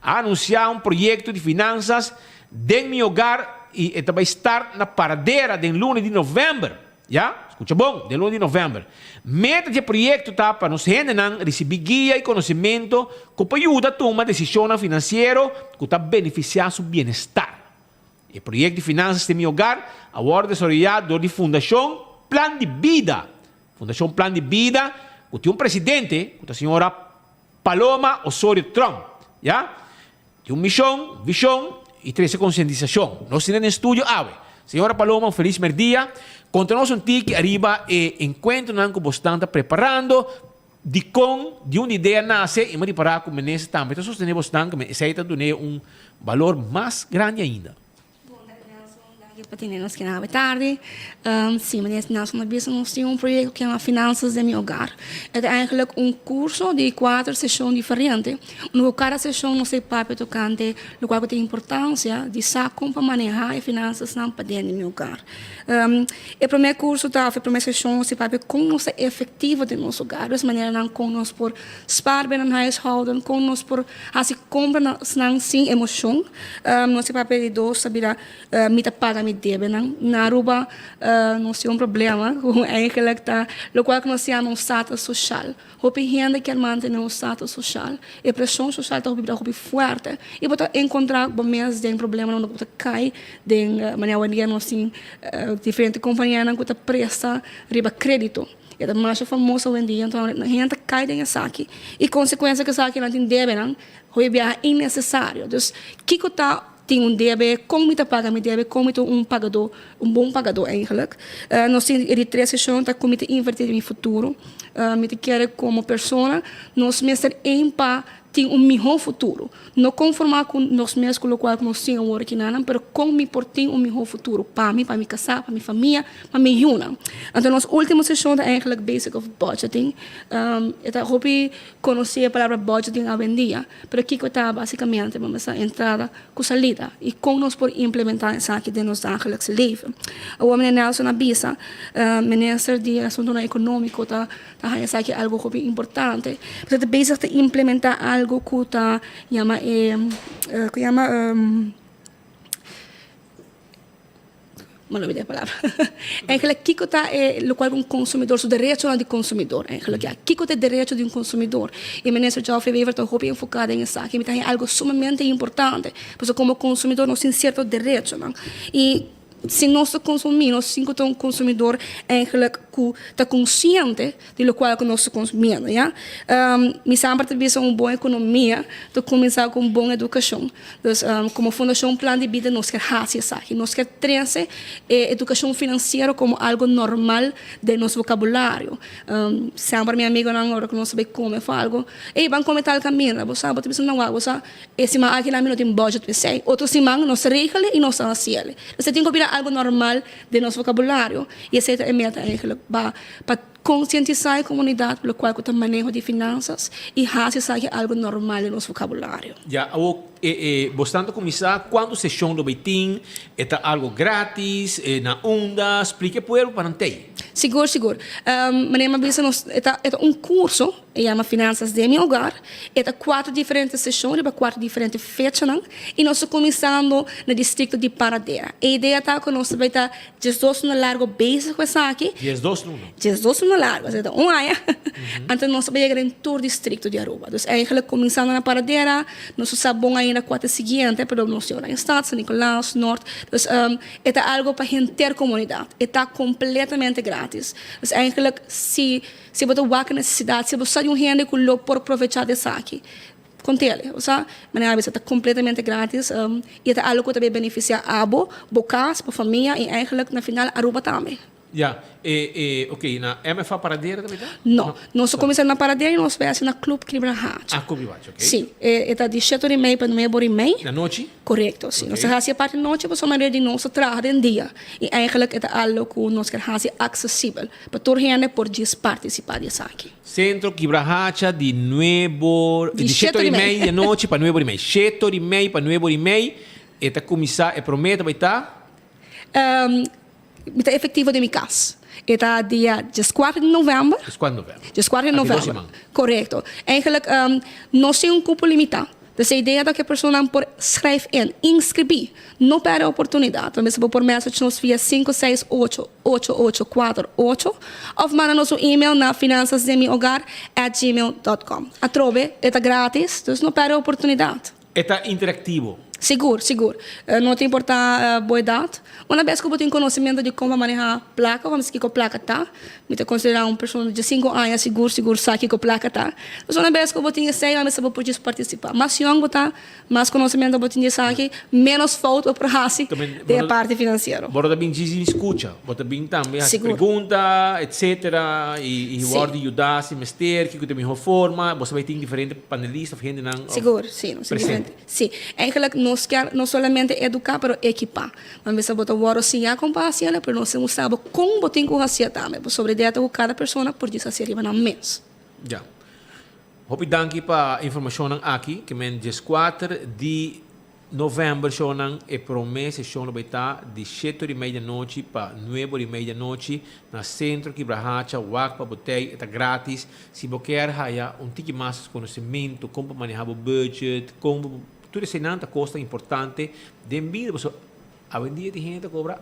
a anunsiá un proyekto di finansas Den mi hogar y e ta bay start na Paradera den luna di november. Ya, scucha bon, den luna di november. Meta di e proyecto ta pa nos hendenan ricibi guia y conocimento cu por yuda tuma decisionnan financiero cu ta beneficia su bienestar. E proyecto di Finanzas den mi hogar a wordo desaroya dor di Fundacion Plan di Bida. Fundacion Plan di Bida cu tin un presidente cu ta señora Paloma Osorio Tromp. Ya. Tin un mishon, vishon i trese konsientisashon. Nos tin den studio awe. Señora Paloma un felis merdia. Konta nos un tiki ariba e enkuentronan ku bosnan ta preparando. Dikon di un idea nase i mi ripará ku minister tambe ta sostené bosnan ku esei ta dun'é un balor mas grandi ainda. Danki pa tene nos kina awe tardi. Si, meneer Nelson a bisa nos tin un proyecto ku yama Finanzas den mi hogar. E ta eigenlijk un curso di kuater seshon diferente. Unda ku kada seshon nos ta papia tokante lokual ku ta importansia di sa kon pa maneha e finansasnan paden di mi hogar. E promé kurso ta òf e promé seshon nos ta papia kon nos ta efektivo den nos hogar, dus maneranan kon nos por spaar binnen huishouden, kon nos por hasi komprasnan sin emoshon. Nos ta papia di dos ta bira mi ta paga mi debenan. Na Aruba nos tin un problema ku eigenlijk ta lokual ku nos yama un status soshal. Hopi hende kier mantene un status social. E presion social ta hopi bira hopi fuerte y bo ta encontra bo mes den problemanan unda bo ta cay den manera awendia nos tin diferente companianan cu ta presta riba credito. E ta masha famoso awendia enton hende ta cay den esaki y consecuencia cu esaki nan tin debenan hopi biaha innecesario. Dus kico ta Tin un debe, kon mi ta paga mi debe, kon mi ta un pagadó, un bon pagadó eigenlijk. Nos tin e di tres seshon ta kon mi ta invertí den mi futuro. Mi ta kere komo persona nos mester ein pa tin un mihó futuro. No konformá ku nos mes ku lokual ku nos tin awor aki nan, pero kon mi por tin un mihó futuro pa mi, pa mi kasá, pa mi famia, pa mi yunan. Anto nos último seshon ta eigenlijk basic of budgeting. E ta hopi konosí e palabra budgeting awendia. Pero kiko ta basikamente bo mester entrada ku salida i kon nos por implementá esaki den nos dagelijks leven? Awor meneer Nelson a bisa, minister di asuntunan ekonómiko ta ta haña esaki algu hopi importante. Pasobra ta bezig ta implementá algu ku ta yama e ku yama. M'a lubida e palabra. Eigenlijk kiko ta e lokual ku un konsumidor, su derechonan di konsumidor eigenlijk ya. Kiko ta e derecho di un konsumidor? E minister Geoffrey Wever ta hopi enfoká den esaki. Mi ta haña algu sumamente importante. Pasobra komo konsumidor nos tin sierto derechonan. I si nos ta konsumí nos tin ku ta un konsumidor eigenlijk ku ta konsiente di lokual ku nos ta konsumiendo ya. Mi semper ta bisa un bon ekonomia ta kuminsá ku un bon edukashon. Dus komo Fundashon Plan di Bida nos kier hasi esaki. Nos kier trese e edukashon finansiero komo algu normal den nos vokabulario. Semper mi amigonan ora ku nos ta bai kome òf algu, ey ban kome tal kaminda, bo sa bo ta bisa nan wak bo sa e siman aki nan mi no tin budget pa esei. Otro siman nos ta regel i nos ta hasiel. Dus e tin ku bira algu normal den nos vokabulario i esei ta e meta eigenlijk pa pa konsientisá e komunidat lokual ku ta maneho di finansas i hasi esaki algu normal den nos vokabulario. Ya, awor e e bosnan ta kuminsá kuantu seshon lo bai tin? E ta algu gratis? E na unda? Splika e pueblo pa nan tei. Sigur, sigur. Manera mi a bisa nos e ta e ta un kurso, e yama Finanzas den mi hogar. E ta kuater diferente seshon riba kuater diferente fechanan i nos ta kuminsando na distrikto di Paradera. E idea ta ku nos ta bai ta 12 luna largo bezig ku esaki. 12 luna? 12 luna largo, esei ta un aña. Anto nos ta bai yega den tur distrikto di Aruba. Dus eigenlijk kuminsando na Paradera, nos no sa bon ainda kua ta e siguiente, pero nos tin Oranjestad, San Nicolas, Noord. Dus e ta algo pa henter komunidat. E ta kompletamente gratis. Dus eigenlijk si si bo ta wak e nesesidat, si bo sa di un hende ku lo por provechá di esaki, Kontele, osea, manera a bisa ta kompletamente gratis i e ta algu ku ta bai benefisiá abo, bo kas, bo famia i eigenlijk na final Aruba tambe. Ya, e e ok, na MFA Paradera tambe ta? No, nos a kuminsá na Paradera i nos bai hasi na Club Kibrahacha. Ah, Club Kibrahacha, ok. Sí, e ta di shete ora i mei pa nuebe ora i mei. Na nochi? Korekto, sí. Nos ta hasi e parti nochi pasobra manera di nos ta traha den dia i eigenlijk e ta algu ku nos kier hasi aksesibel pa tur hende por djis partisipá di esaki. Centro Kibrahacha di nuebo, di shete ora i mei di anochi pa nuebe ora i mei. Shete ora i mei pa nuebe ora i mei e ta kuminsá, e promé ta bai ta? Mi ta efektivo den mi kas. E ta dia dieskuater di novèmber. Dieskuater di novèmber. Dieskuater di novèmber. Aki dos siman. Korekto. Eigenlijk nos tin un kupo limitá. Dus e idea ta ku e personanan por schrijf in, inskribí. No pèrdè oportunidat. Tambe bo por message nos via 568 8848 òf manda nos un email na finanzasdenmihogar at gmail dot com. Atrobe, e ta gratis, dus no pèrdè oportunidat. E ta interaktivo. Sigur, sigur. No ta importá bo edat. Una bes ku bo tin konosementu di kon pa manehá plaka, òf kiko plaka ta, mi ta konsiderá un persona di diesinku aña sigur sigur sa kiko plaka ta. Entonces una bes ku bo tin esei, a mester bo por djis partisipá. Mas yòn bo ta, mas konosementu bo tin di esaki, ménos fout bo por hasi den e parti finansiero. Bo no ta bin djis bin skucha, bo ta bin tambe hasi pregunta, etcetera, i wòrdu yudá si mester, kiko ta e mihó forma. Bo sa bai tin diferente panelista òf hendenan Sigur, si, nos tin diferente. Sí, eigenlijk nos kier no solamente eduká pero ekipá. Nan bisa bo ta wòrdu siñá kon pa hasiel, pero nos tin ku sa bo kon bo tin ku hasié tambe. Pasobra idea ta ku kada persona por djis hasié riba nan mes. Ya. Hopi danki pa informashonnan aki. Ke men dieskuater di novèmber shownan e promé seshon lo bai ta di shete ora i mei di anochi pa nuebe ora i mei di anochi na Sentro Kibrahacha wak pa bo tei e ta gratis. Si bo kier haya un tiki mas konosementu kon pa maneha bo budget, kon bo tur eseinan ta kosnan importante den bida pasobra awendia tin hende ta kobra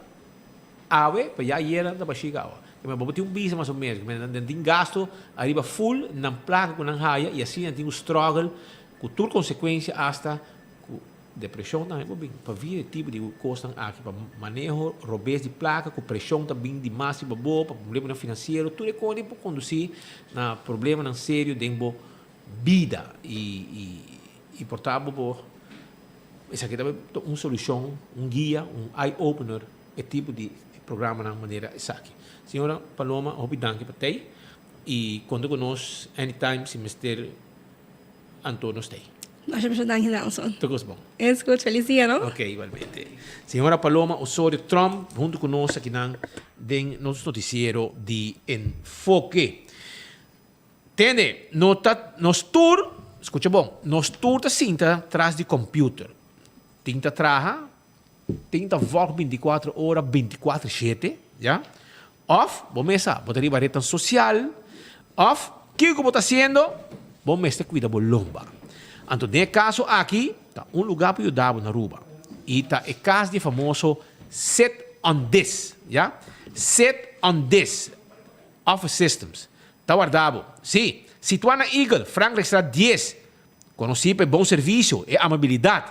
awe pa ya ayera nan ta bashika awa. Keme bo tin un bisa mas o menos keme nan tin gasto ariba full nan plaka ku nan haya i asina nan tin ku struggle ku tur konsekuensia asta ku Depresion tambe por bin pa via e tipo di cosnan aki, pa maneho robes di placa cu presion ta bin di mas riba bo, pa problemanan financiero, tur e cos por conduci na problemanan serio den bo bida y y por ta bo por esaki ta un solucion, un guia, un eye opener e tipo di programanan manera esaki. Señora Paloma hopi danki pa tey y conta cu nos anytime si mester. Anto nos ta ei. Masha masha danki Nelson. Tur kos bon. Es goed, felis dia no. Ok, igualmente. Señora Paloma Osorio Tromp hunto ku nos akinan den nos noticiero di Enfoke. Tende, no ta, nos tur, skucha bon, nos tur ta sinta tras di computer. Tin ta traha, tin ta vòg bintikuater ora, bintikuater shete, ya. Òf bo mes sa, bo ta riba retnan sosial, òf kiko bo ta hasiendo, bo mester kuida bo lomba. Anto den e kaso aki ta un lugá pa yuda bo na Aruba i ta e kas di e famoso Sit on This, ya, Sit on This Office Systems ta warda bo. Sí, situá na Eagle, Frankrijkstraat dies, konosí pa e bon servisio, e amabilidat.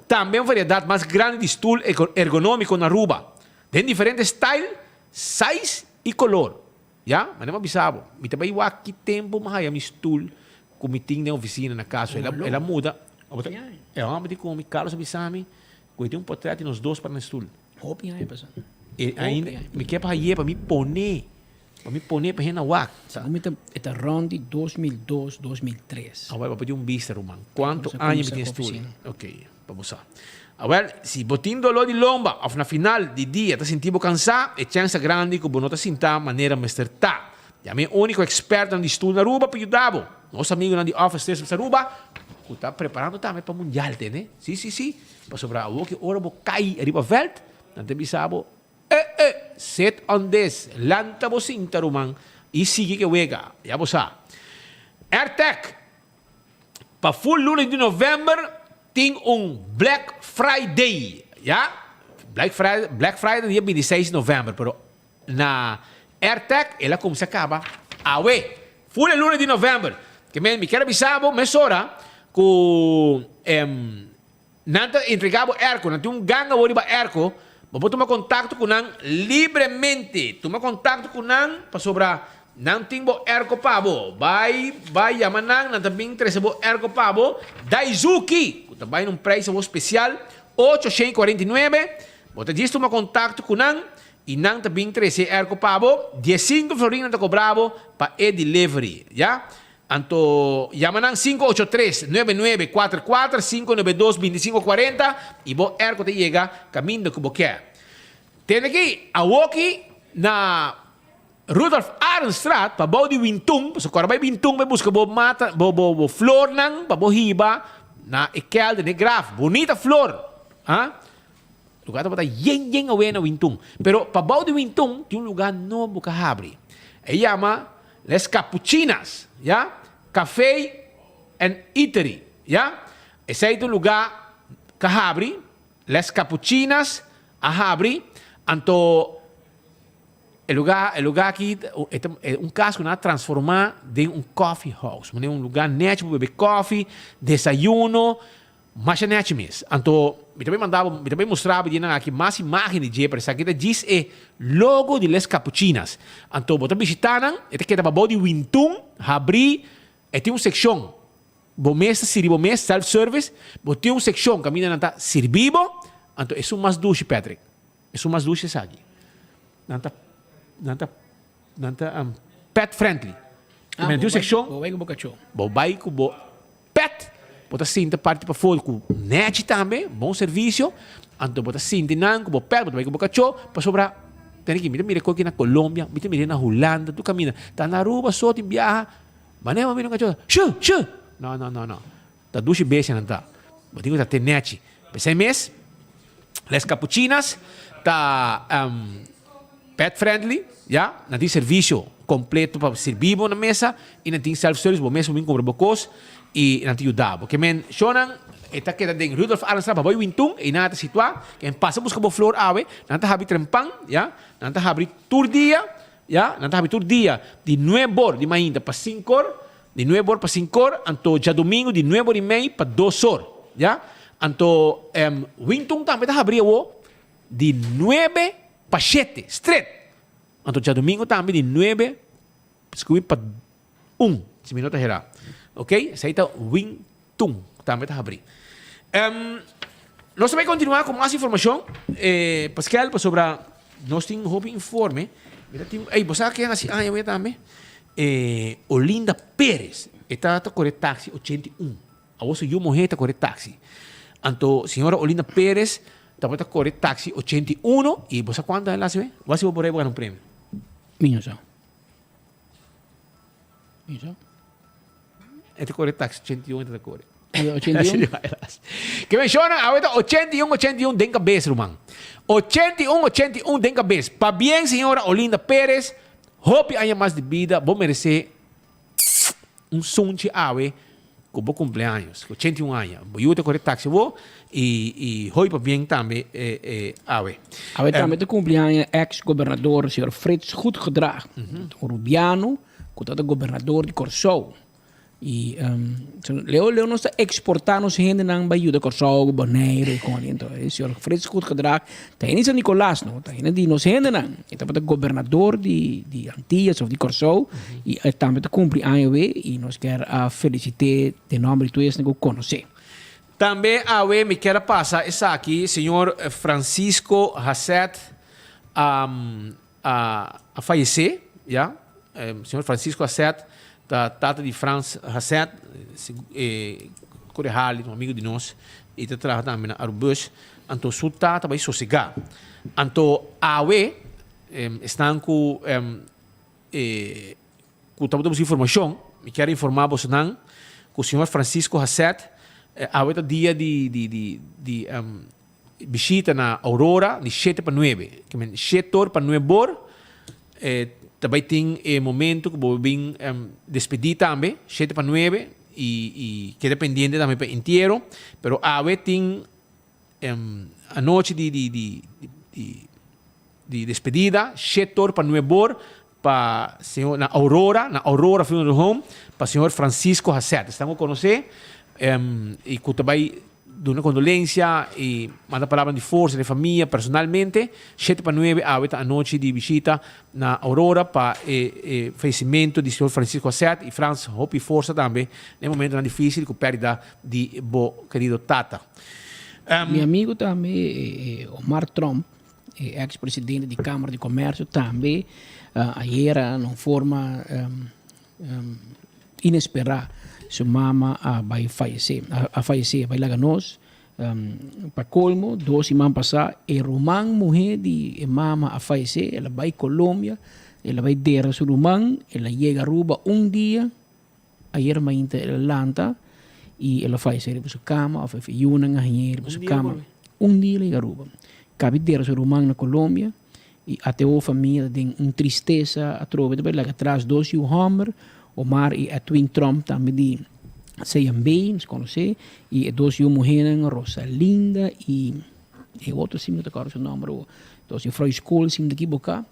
Tambe un variedat mas grandi di stul ergonómiko na Aruba. Den diferente style, size y color. Ya, manera mi a bisa bo, mi ta bay wak ki tempo mi a haya mi stoel cu mi tin den oficina na cas. El a, el a muda. E homber di cu mi, Carlos a bisa mi cu e tin un portret di nos dos para na stoel. Hopi aña pasa. E ainda, mi ke pa haye pa mi pone, pa mi pone pa hende wak. Segun mi ta, e ta rond di 2002, 2003. Awel, bo por tin un bista, ruman. Cuanto aña mi tin stoel. Ok. Pa bo sa. Awel, si bo tin doló di lomba òf na final di dia ta sinti bo kansá, e chèns ta grandi ku bo no ta sintá manera mester ta. Yama e úniko ekspertonan di stul na Aruba pa yuda bo. Nos amigunan di Office Systems Aruba ku ta preparando tambe pa Mundial, tende? Sí, sí, sí. Pasobra awor ki ora bo kai riba vèlt, nan ta bisa bo, Eh, eh, sit on this, lanta bo sinta ruman i sigui ku e wega. Ya bo sa. Airtec. Pa full luna di november tin un Black Friday, ya. Black Friday, Black Friday dia 26 di november, pero na Airtec el a cuminsa caba awe, full e luna di november. Ke men mi kier a bisa bo mesora cu em Nan ta entrega bo airco, nan tin un ganga awor riba airco, bo por tuma contacto cu nan libremente. Tuma contacto cu nan pasobra nan tin bo airco pa bo. Bai, bai yama nan, nan ta bin trece bo airco pa bo. Daizuki, cu ta bai na un prijs awor special, ocho shen y cuarenta y nuebe, bo ta djis tuma contacto cu nan y nan ta bin trece e airco pa bo. Diescinco florin nan ta cobra bo pa e delivery, ya. Anto yama nan sinku ocho tres, nuebe nuebe, kuater kuater, sinku nuebe dos, binti sinku kuarenta i bo airco ta yega kaminda ku bo ke. Tende aki awoki na Rudolf Arendstraat pa bou di Wintun, pasobra ku ora bai Wintun bai buska bo mata bo bo bo flornan pa bo hiba na e kelder na e graf. Bunita flor, ha. Lugar tabata yen yen awe na Wintun. Pero pa bou di Wintun tin un lugar nobo ku a habri. E yama Les Capuchinas, ya, Café and Eatery, ya. Esei ta un lugá ku a habri, Les Capuchinas a habri, anto e lugá, e lugá aki e ta un kas ku nan a transformá den un coffee house, manera un lugá nèchi pa bebe kòfi, desayuno. Masha nechi mes. Anto mi ta bay manda bo, mi ta bay mustra bo dianan aki mas imagen di dje, pero esaki ta djis e logo di Les Capuchinas. Anto bo ta bishita nan, e ta keda pabou di Wintun, habri, e tin un sekshon, bo mes ta sirbi bo mes, self service, bo tin un sekshon kaminda nan ta sirbi bo, anto esun mas dushi Patrick, esun mas dushi esaki. Nan ta, nan ta, nan ta pet friendly. Ah, Nan tin un sekshon, bo bay ku bo kachó. Bo bay ku bo Pet, bo ta sinta parti pafó ku nèchi tambe, bon servisio, anto bo ta sinti nan ku bo pet, bo ta bai ku bo kachó, pasobra tene ki mi ta mira koki na Colombia, mi ta mira na Hulanda, tur kaminda, ta na Aruba so tin biaha, manera bo mira un kachó, shu, shu, no, no, no, no, ta dushi bestia nan ta, bo tin ku ta te nèchi, p'esei mes, Les Capuchinas ta pet friendly, ya, nan tin servisio kompleto pa sirbi bo na mesa i nan tin self service, bo mes bo bin kumpra bo kos i nan ta yuda bo. Ke men shownan e ta keda den Rudolf Arendstraat pa bai Wintun, einan a ta situá, ke men pasa buska bo flor awe, nan ta habri trempan, ya, nan ta habri tur dia, ya, nan ta habri tur dia di nuebor di mainta pa sinkor, Di nuebe or pa sinku or, anto djadumingu di nuebe or i mei pa dos or, ya. Anto Wintun tambe ta habri awo di nuebe pa shete, stret. Anto djadumingu tambe di nuebe skubi pa un, si mi no ta hera. Ok, esei ta Wintun tambe ta habri. Nos ta bai kontinuá ku mas informashon, Paskel, pasobra nos tin hopi informe. Mi ta tin, ey, bo sa ken hasi aña awe tambe? E Olinda Perez, e ta ta kore taxi 81. Awor su yu muhé ta kore taxi. Anto señora Olinda Perez tabata kore taxi 81 i bo sa kuantu el hasi? Bo hasi bo por ei bo gana un premio. Mi no sa. Mi no sa. E ta kore taxi 81 e ta kore. 81? Ke menshona awe ta 81 81 den kabes ruman. 81 81 den kabes. Pabien señora Olinda Perez. Hopi aña mas di bida bo meresé un sunchi awe ku bo kumpleaños, ku 81 aña. Bo yu ta kore taxi bo i i hopi pabien tambe awe. Awe tambe ta kumpli aña ex gobernador señor Frits Goedgedrag, un rubiano ku tabata gobernador di Kòrsou. I leo leo nos ta exporta nos hendenan bai yuda Kòrsou, Boneiru i kon ento. E señor Frits Goedgedrag ta hende di San Nicolas no, ta hende di nos hendenan. E tabata gobernador di di Antillas of di Kòrsou i e tambe ta kumpli aña awe i nos kier a felisit'é den nòmber di tur esnan ku konos'é. Tambe awe mi kier a pasa esaki, señor Francisco Haseth a a fayesé, ya. Señor Francisco Haseth ta tata di Frans Haseth, e kore Harley, un amigo di nos, i ta traha tambe na Arubus. Anto su tata bai sosegá. Anto awe esnan ku e ku tabata busca informashon, mi kier informá bosonan ku señor Francisco Haseth awe ta dia di di di di Bishita na Aurora di shete pa nuebe. Ke men shete or pa nuebe or e ta bai tin e momento ku bo bin despedí tambe, shete pa nuebe, i i keda pendiente tambe pa entiero. Pero awe tin anochi di di di di di despedida, shete or pa nuebe or pa señor na Aurora, na Aurora Funeral Home, pa señor Francisco Haseth. Esnan ku konosé i ku ta bai Duna kondolensia i manda palabra di forsa na e famia personalmente. Shete pa nuebe awe ta anochi di bishita na Aurora pa e fayesimentu di señor Francisco Asset i Frans hopi forsa tambe na e momentonan dificil ku perdida di bo kerido tata. Mi amigo tambe Omar Tromp, e ex presidente di Camara di Comercio tambe ayera na un forma Inesperá su mama a bai fayesé, a fayesé, a bai laga nos. Pa kolmo, dos siman pasá e ruman muhé di e mama a fayesé, el a bai Colombia, el a bai dera su ruman, el a yega Aruba un dia, ayer mainta el a lanta i el a fayesé riba su kama òf e yunan a hañ'é riba su kama. Un dia el a yega Aruba. Kabi dera su ruman na Colombia. I ateo famia ta den un tristesa atrobe ta bai laga atras dos yu hòmber, Omar i Edwin Tromp tambe di CMB, nos konosé, i e dos yu muhénan Rosalinda i e otro si mi no ta kòrda su nòmber awor. Dos yufrou di skol si mi no ta kiboká.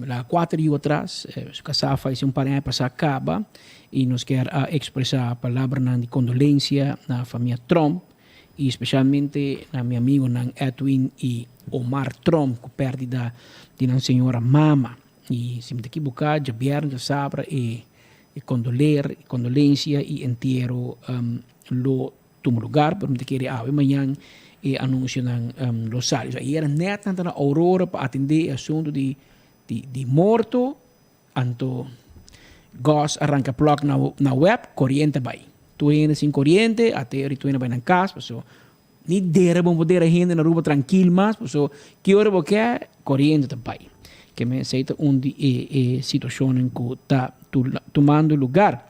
Laga kuater yu atras, su kasá a fayesé un par di aña pasá kaba i nos kier a ekspresá palabranan di kondolensia na famia Tromp. i spesialmente na mi amigonan Edwin i Omar Tromp ku pèrdida di nan señora mama. I si mi ta ekiboká djabièrnè djasabra e e kondoler, kondolensia i entiero lo tuma lugar, pero mi ta kere awe mañan e anunsionan lo sali. So ayera nèt nan ta na Aurora pa atendé e asuntu di di morto. Anto Gos a ranka plòk na na wèp, koriente a bai. Tur hende sin koriente, a te ori tur hende a bai nan kas, paso ni dera bo por dera hende na Aruba trankil mas, paso ki ora bo ke, koriente ta bai. Ke men esei ta un di e e situashonnan ku ta tumando lugar.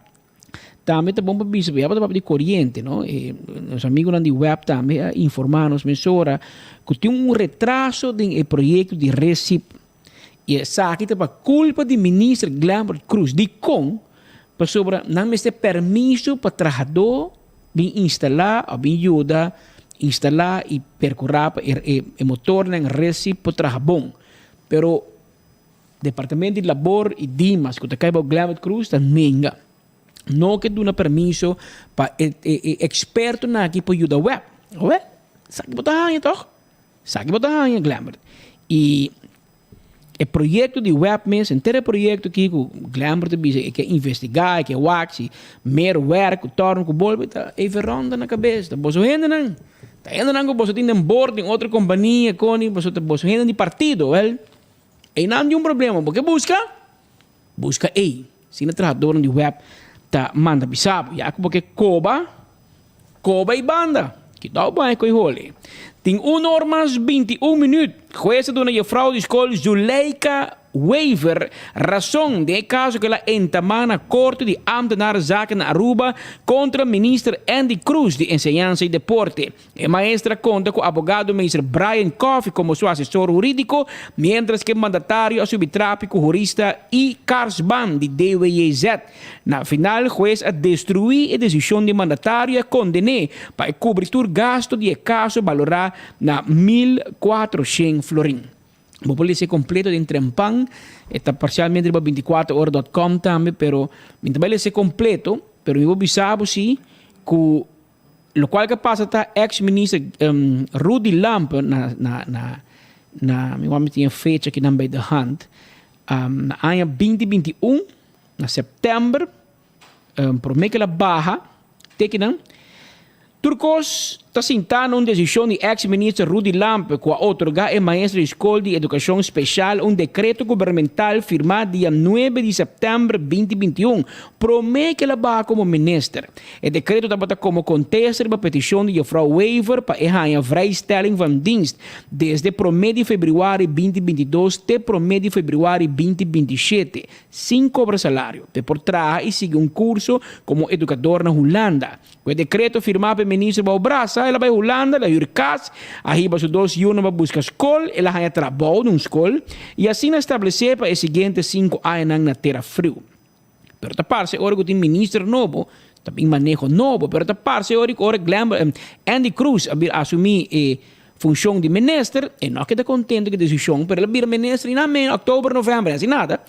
Tambe ta bon pa bisa, ya bo ta papia di koriente, no? E nos amigunan di wèp tambe a informá nos mesora ku tin un retraso den e proyekto di Resip. I esaki ta pa kulpa di Minister Glenbert Croes. Dikon? Pasobra nan mester permiso pa trahadó bin instalá òf bin yuda instalá i perkurá pa e e motornan resi por traha bon. Pero Departamento di Labor i Dimas ku ta kai bou Glenbert Croes ta nenga. No ke duna permiso pa e e ekspertonan aki por yuda wèp. Awè, esaki bo ta haña tòg? Esaki bo ta haña, Glembert. I e proyekto di web mes, henter e proyekto aki ku Glembert ta bisa e ke investigá, e ke wak si meer wèrk ku tòrno ku bolbe, ta even rònda na kabes. Ta boso hendenan. Ta hendenan ku boso tin den bord den otro kompania, koni, boso ta boso hende di partido. Wèl, einan tin un problema. Bo ke buska? Buska ei. Asina trahadornan di web ta manda bisa bo, ya ku bo ke koba, koba i banda. Kidao bo haña ku e holi. Tin un or mas 21 minüt. Hues a duna jefrou di skol Zuleika Wever rason den e kaso ku el a entamá na Korte di Ámtenar Zaken na Aruba kontra minister Endy Croes di Enseñansa i Deporte. E maestra konta ku abogado meester Brian Coffey komo su asesor hurídiko, miéntras ku e mandatario a subi trapi ku hurista I. Karsban di DWJZ. Na final, hues a destruí e desishon di mandatario i a konden'é pa e kubri tur gasto di e kaso balorá na 1400 florin. Bo por lesa e kompleto den Trempan, e ta parsialmente riba 24ora dòt kòm tambe, pero mi ta bai lesa e kompleto, pero mi por bisa bo si ku Locual ke pasa ta ex minister Rudy Lampe na na na na mi wou mi tin e fecha kinan bij de hand na aña binti binti un na september prome ke el a baha te kinan tur kos ta sinta na un desishon di ex minister Rudy Lampe ku a otorga e maestro di skol di edukashon speshal un dekreto gubernamental firma dia nuebe di september binti binti un prome ke el a baha komo minister. E dekreto tabata komo kontesta riba petishon di Jefrou Wever pa e haña vrijstelling van dienst desde promé di febrüari 2022 te promé di febrüari 2027, sin kobra salario, p'e por traha i sigui un kurso komo edukador na Hulanda. Ku e dekreto firmá pa e minister bou brasa, el a bai Hulanda, el a hür kas, a hiba su dos yunan pa buska skol, el a haña trabou den un skol i asina establesé pa e siguiente sinku añanan na tera friu. Pero ta parse ora ku tin minister nobo, ta bin maneho nobo, pero ta parse ora ku ora Glenbert, Endy Croes a bira asumí e funshon di minister, e no a keda kontento ku e desishon, pero el a bira minister i na men oktober, novèmber, hasi nada.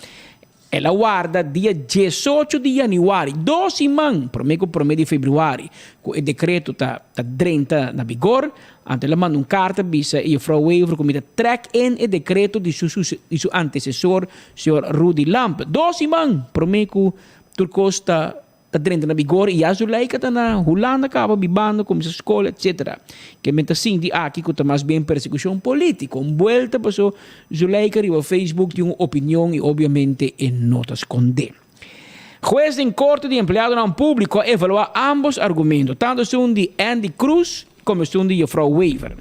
El a warda dia diesocho di yanüari, dos siman promé ku promé di febrüari, ku e dekreto ta ta drenta na bigor, anto el a manda un karta bisa e jufrou Wever ku mi ta trèk in e dekreto di su di su antesesor Señor Rudy Lampe, dos siman prome cu tur cos ta ta drenta na vigor y ya Zuleika ta na Hulanda caba bibando, cuminsa scol etc. Ke men ta sinti aki cu ta mas bien persecucion politico. Un buelta paso Zuleika riba Facebook tin un opinion y obviamente e no ta sconde. Hues den Corte di Empleadonan Publico a evalua ambos argumento, tanto esun di Endy Croes como esun di Juffrouw Wever.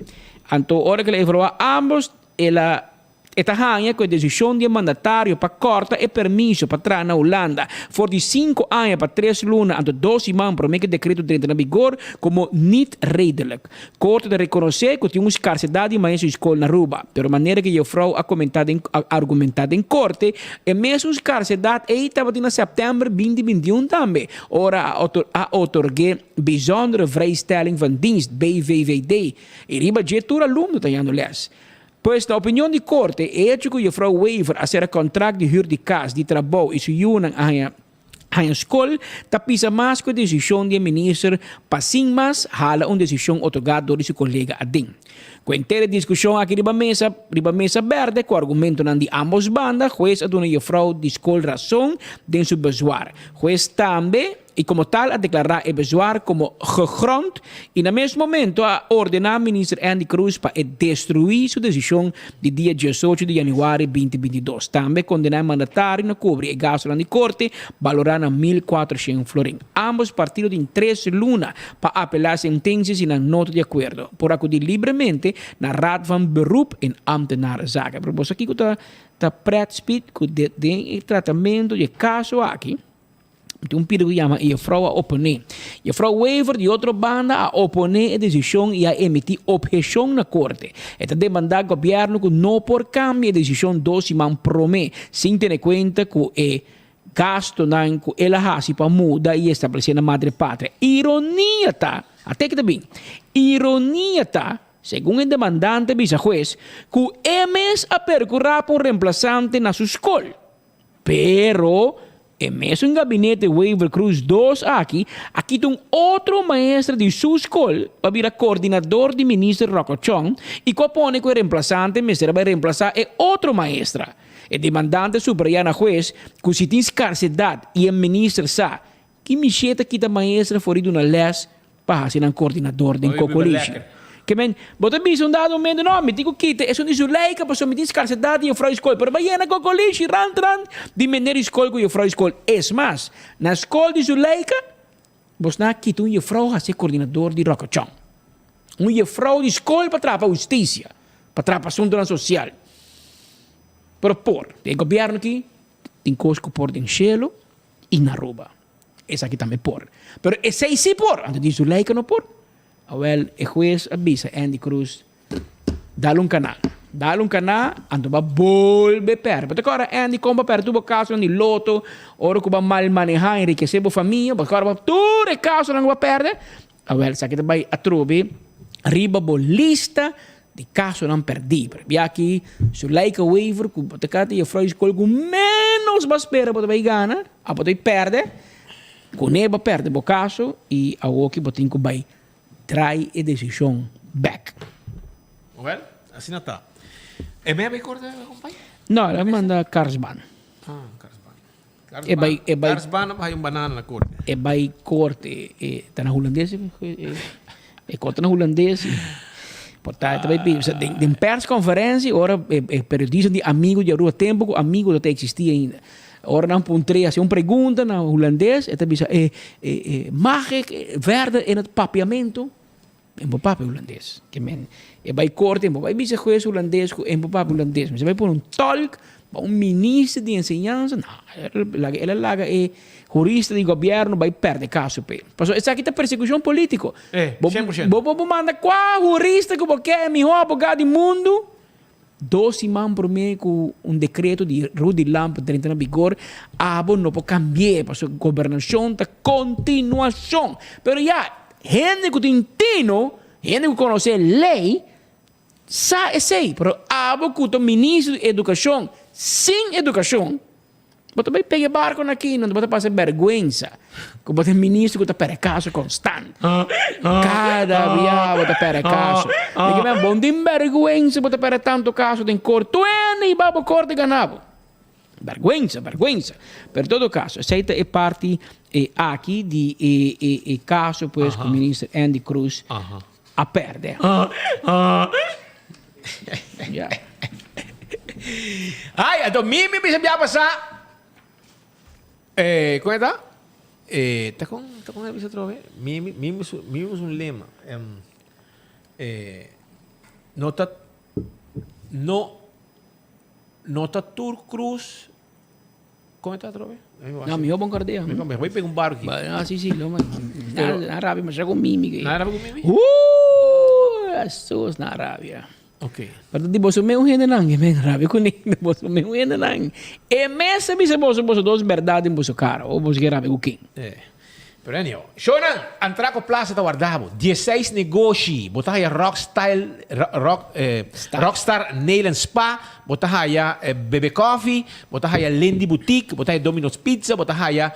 Anto ora cu el a evalua ambos, el a E ta haña ku e desishon di e mandatario pa kòrta e permiso pa traha na Hulanda for di sinku aña pa tres luna anto dos siman promé ku e dekreto drenta na bigor komo niet redelijk. Korte ta rekonosé ku tin un skarsedat di maestro di skol na Aruba, pero manera ku jefrou a komentá den a argumentá den korte, e mesun skarsedat ei tabatin na sèptèmber 2021 tambe, ora a a otorg'é Bijzondere Vrijstelling van Dienst, BVVD, i riba dje tur alumno ta yando lès. Pues, na opinion di korte, e hecho ku jefrou Wever a sera kontrakt di hür di kas, di trabou i su yunan a haña Haña skol ta pisa mas ku e desishon di e minister pa sin mas hala un desishon otorgá dor di su kolega aden. Ku henter e diskushon aki riba mesa riba mesa bèrdè ku argumentonan di ámbos banda, hues a duna jefrou di skol rason den su bezwaar. Hues tambe i komo tal a deklará e bezwaar komo gegrond i na mes momento a ordená Minister Endy Croes pa e destruí su desishon di dia diesocho di yanüari 2022. Tambe kondená e mandatario na kubri e gastunan di korte balorá na 1400 florin. Ámbos partido tin tres luna pa apelá sentensia si nan no ta di akuerdo. Por akudí libremente na Raad van Beroep in Ambtenarenzaken. Pero bo sa kiko ta ta pret Speed ku den e tratamentu di e kaso aki? Tin un pida ku yama e jefrou a oponé. Jefrou Wever di otro banda a oponé e desishon i a emití opheshon na korte. E ta demandá gobièrnu ku no por kambia e desishon dos siman promé, sin tene kuenta ku e gastunan ku el a hasi pa muda i establesé na Madre Patria. Ironia ta, ate ki ta bin, ironia ta, segun e demandante bisa hues, ku e mes a perkurá pa un remplasante na su skol. Pero, e mesun gabinete Wever-Croes dos aki a kita un otro maestra di su skol pa bira koordinador di minister Rocco Chong i ku a pone ku e remplasante mester a bai remplasá e otro maestra. E demandante a subrayá na hues ku si tin skarsedat i e minister sa ki mishé ta kita maestra for di duna lès pa hasi nan koordinador den kokolishi. Ke men, bo ta bisa un dado momento, no, mi tin ku kita esun di Zuleika pasobra mi tin skarsedat di jufrou di skol, pero bai yena kokolishi rant rant di mener di skol ku jufrou di skol. Es mas, na skol di Zuleika, bosnan a kita un jufrou hasi koordinador di Rokochon. Un jufrou di skol pa traha pa hustisia, pa traha pa asuntunan sosial. Pero por, den gobièrnu aki, tin kos ku por den shelu i na Aruba. Esaki tambe por. Pero esei si por, anto di Zuleika no por. Awel, e hues a bisa Endy Croes, dal un kaná. Dal un kaná, anto bo a bolbe pèrdè. Bo ta kòrda Endy kon bo a pèrdè tur bo kasonan di loto, ora ku bo a mal manehá, enrikesé bo famia, bo ta kòrda bo tur e kasonan ku bo a pèrdè? Awel, esaki ta bai atrobe riba bo lista di kasonan pèrdí. Pero bia aki Zuleika Wever ku bo ta keda ta jefrou di skol ku ménos bo a spera bo ta bai gana, a bo ta bai pèrdè, kuné bo a pèrdè bo kaso i awoki bo tin ku bai drai e desishon bèk. Awel, asina ta. E mei a bai korte, kompay? No, el a manda Karsban. Ah, Karsban. E bai e bai Karsban a hay un banana na korte. E bai korte e ta na hulandes e korte na hulandes por ta e ta bai pidi den den persconferentie ora e e periodista di Amigo di Aruba tempo ku Amigo ta existi ainda ora nan puntr'e hasi un pregunta na hulandes e ta bisa e e e mag ik verder in het papiamento? E bo papia hulandes. Ke men e bai korte, e bo bai bisa hues hulandes ku e bo papia hulandes. Mester bai pone un tolk pa un minister di enseñansa. No, laga el a laga e hurista di gobièrnu bai pèrdè kaso p'e. Pasobra esaki ta persekushon polítiko. Eh, shen por shento. Bo bo manda kua hurista ku bo ke, e mihó abogado di mundu. Dos siman promé ku un dekreto di Rudy Lampe drenta na bigor, abo no por kambi'é pasobra gobernashon ta kontinuashon. Pero ya, hende ku tin tino, hende ku konosé lei, sa esei. Pero abo ku ta ministro di edukashon sin edukashon, Bo ta bai pega e barco na kino, bo ta pasa berguensa. Ku bo ta ministro ku ta perde kaso konstant. Kada bia bo ta perde kaso. Di ki men bo no tin berguensa bo ta perde tanto kaso den korte. Tur hende hiba bo korte gana bo. Berguensa, berguensa. Pero todo kaso, esei ta e parti aki di e e e kaso pues ku minister Endy Croes a perde. Ja. Ai, anto mi mi bisa bia pasá. Eh, kon e ta? Eh, ta kon, ta kon e bisa atrobe? Mi mi mi su mi usa un lema. Em, eh, no ta no no ta tur krus Kon e ta atrobe? No, mihó bon kordea. Mi voy pega un barco aquí. Ah, sí, sí. Lo, Pero, na rabia, masha con mimi. Na rabia con mimi? Sus, na rabia. Ok. Pero di boso meu hende nan, que men rabia con ni, boso meu hende nan. E mesa bisa boso, boso dos verdad en boso cara, o boso ke rabia con quién. Eh. Pero anyhow, shownan, Antraco Plaza ta warda bo. Dieseis negoshi, bo ta haya Rock Style, Rock, Rockstar Nail and Spa, bo ta haya Bebe Coffee, bo ta haya Lindy Boutique, bo ta haya Domino's Pizza, bo ta haya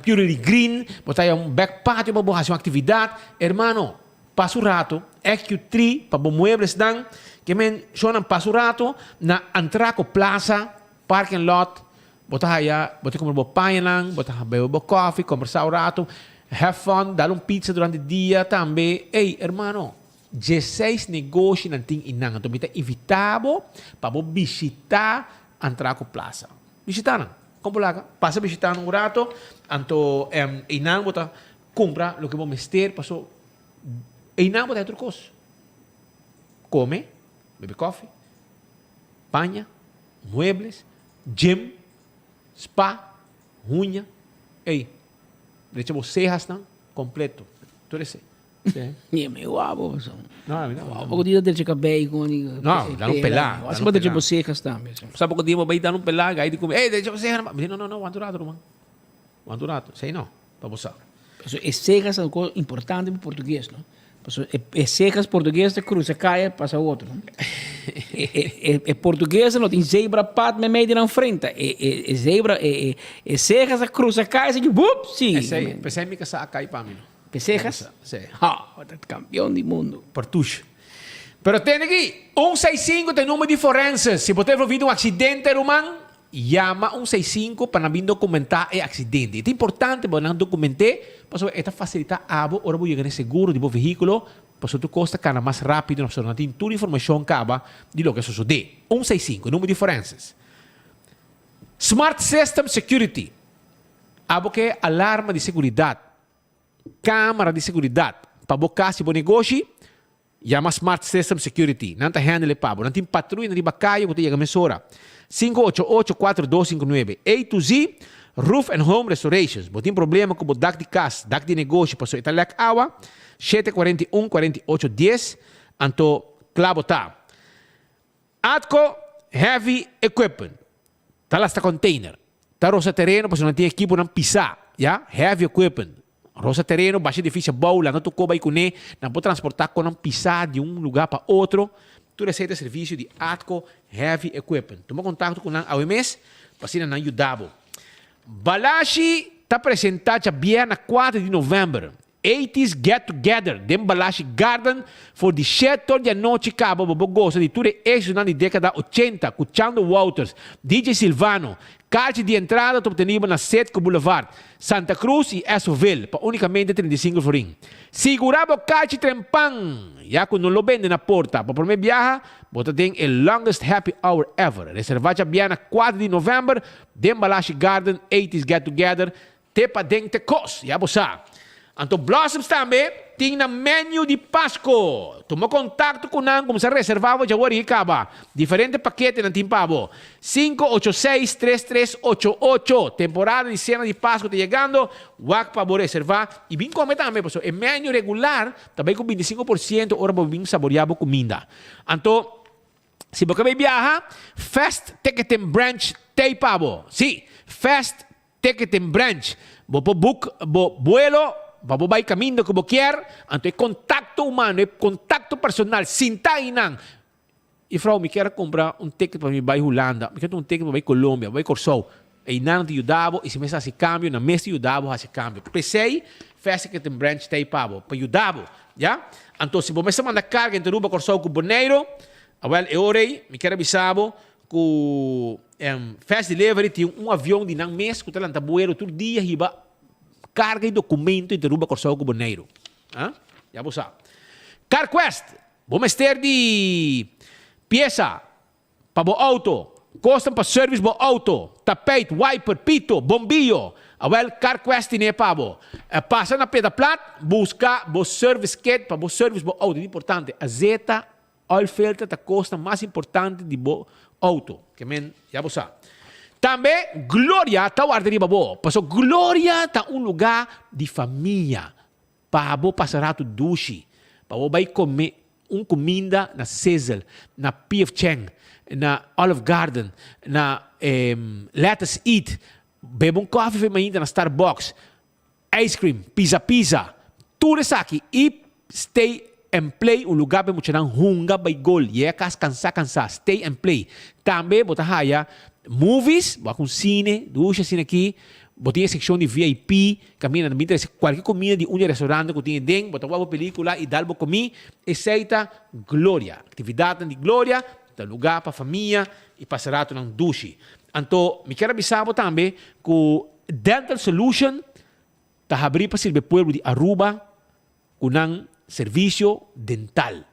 Purely Green, bo ta haya un back patio pa bo hasi un actividad. Hermano, pasa un rato, XQ3 pa bo mueblesnan, ke men, shownan pasa un rato na Antraco Plaza Parking lot, bo ta haya, bo ta kumpra bo pañanan, bo ta bebe bo koffie, kombersá un ratu, have fun, dal un pizza durante dia tambe. Ey, hermano, dieseis negoshinan tin einan, anto mi ta invitá bo pa bo bishitá Antraco Plaza. Bishitá nan, kon bo laga? Pasa bishitá nan un rato, anto einan bo ta kumpra loke bo mester, paso einan bo ta haya tur kos. Kome, bebe koffie, paña, muebles, gym, spa, huña, ey, drecha bo cehasnan completo, tur esey. Ni mi guapo paso. No, a mi no. Guapo di drecha cabey con di. No, dan un pelá. Así bo drecha bo cejas tambe. Sa poco dia bo bay dan un pelá, gai di come, ey, drecha bo cejas. Mi di no, no, no, wanta un rato ruman. Wanta un rato, esey no, pa bo sa. Paso e cejas ta un cosa importante pa portugues, no? Paso e cejas portugues ta cruza caya pasa otro. E portugues no tin zebra pad meimei di nan frente. E zebra, e cejas ta cruza caya así, wup, si. Esey, pesey mi casa a cay pa mi, no? Pe cejas? Si. Ha, bo ta campeon di mundo. Partush. Pero tende aki, un seis sinku ta e number di forense. Si bo ta envolvi den un accidente, ruman, Yama un seisinku pa nan bin dokumentá e aksidente. E ta importante pa nan dokument'é pasobra e ta fasilitá abo ora bo yega na e seguro di bo vehíkulo pasobra tur kos ta kana mas rápido pasobra nan tin tur informashon kaba di loke a sosodé. Un seisinku, e number di forenses. Smart System Security, Abo ke alarma di seguridat, kamara di seguridat pa bo kas i bo negoshi? Yama Smart System Security. Nan ta handle e pa bo. Nan tin patruyanan riba kaya ku ta yega mesora. 588 4259 A to Z Roof and Home Restorations. Bo tin problema ku bo dak di kas, dak di negoshi pasobra e ta lèk awa? 741 48 10 Anto kla bo ta. Atco Heavy Equipment. Ta lasta container. Ta rosa tereno pasobra nan tin ekiponan pisá. Ya, heavy equipment. Rosa tereno, basha edifisio abou, lanta tur koba i kuné, nan por transportá konan pisá di un lugá pa otro. Tur esei ta servisio di Atco Heavy Equipment. Tuma kontakto ku nan awe mes pa asina nan yuda bo. Balashi ta presentá djabièrnè kuater di novèmber. Eighties Get Together den Balashi Garden for di shete or di anochi kaba bo por gosa di tur e éxitonan di dékada ochenta ku Chando Wouters, DJ Silvano, Karchi di entrada ta obtenibel na Setco Boulevard, Santa Cruz y Essoville pa unicamente 35 florin. Sigura bo karchi trempan, ya cu no lo bende na porta. Pa prome biaha, bo ta den e longest happy hour ever. Reserva djabièrnè 4 di november den Balashi Garden Eighties Get Together Te paden te kos, ya bo sa. Anto Blossoms tambe tin nan menu di Pasko. Tuma kontakto ku nan, kuminsá reservá bo djawor i kaba. Diferente pakete nan tin pa bo. 586 3388 Temporada di sena di Pasko ta yegando, wak pa bo reservá i bin kome tambe pasobra e menu regular ta bai ku 25 por siento ora bo bin saboriá bo kuminda. Anto si bo ke bai biaha, Fast Ticketing Branch t'ei pa bo. Sí, Fast Ticketing Branch, Bo por book bo buelo pa bo bai caminda cu bo kier, anto e contacto humano, e contacto personal, sinta einan. Juffrouw, mi kier a cumpra un ticket pa mi bai Hulanda, mi kier un ticket pa bai Colombia, pa bai Corsou. Einan nan ta yuda bo y si mester haci cambio, nan mes ta yuda bo haci cambio. P'esey, Fast Ticketing Branch ta ei pa bo, pa yuda bo, ya. Anto si bo mester manda carga entre Aruba, Corsou cu Boneiro, awel e ora ei mi kier a bisa bo Ku Fast Delivery tin un avion di nan mes ku ta lanta buelo tur dia hiba karga i dokumento entre Aruba, Kòrsou ku Boneiru. Ya bo sa. CarQuest, bo mester di piesa pa bo outo, kosnan pa service bo outo, tapijt, wiper, pito, bombiyo. Awel, CarQuest tine pa bo. Pasa na Pedaplat, buska bo service kit pa bo service bo outo. Importante, azeta Oil filter ta kosnan mas importante di bo auto. Ke men ya bo sa. Tambe Gloria ta warda riba bo. Paso Gloria ta un luga di famia. Pa bo pasa ratu dushi. Pa bo bai kome un kuminda na Sizzle, na PF Chang, na Olive Garden, na Let Us Eat. Bebe un kofi fe mainta na Starbucks. Ice cream, pizza pizza, tur esaki y stay and play un lugar pa e muchanan hunga bay gol, yega cas cansa cansa, stay and play. Tambe bo ta haya movies, bo a cu un cine, dushi asina aki, bo tin e seccion di VIP, caminda nan bin trece cualkier comida di un di e restaurante cu tin aden, bo ta wak bo pelicula y dal bo comi, esey ta Gloria. Actividadnan di Gloria ta lugar pa famia y pasa ratonan dushi. Anto mi kier a bisa bo tambe cu Dental Solution ta habrí pa sirbi e pueblo di Aruba ku nan servisio dental.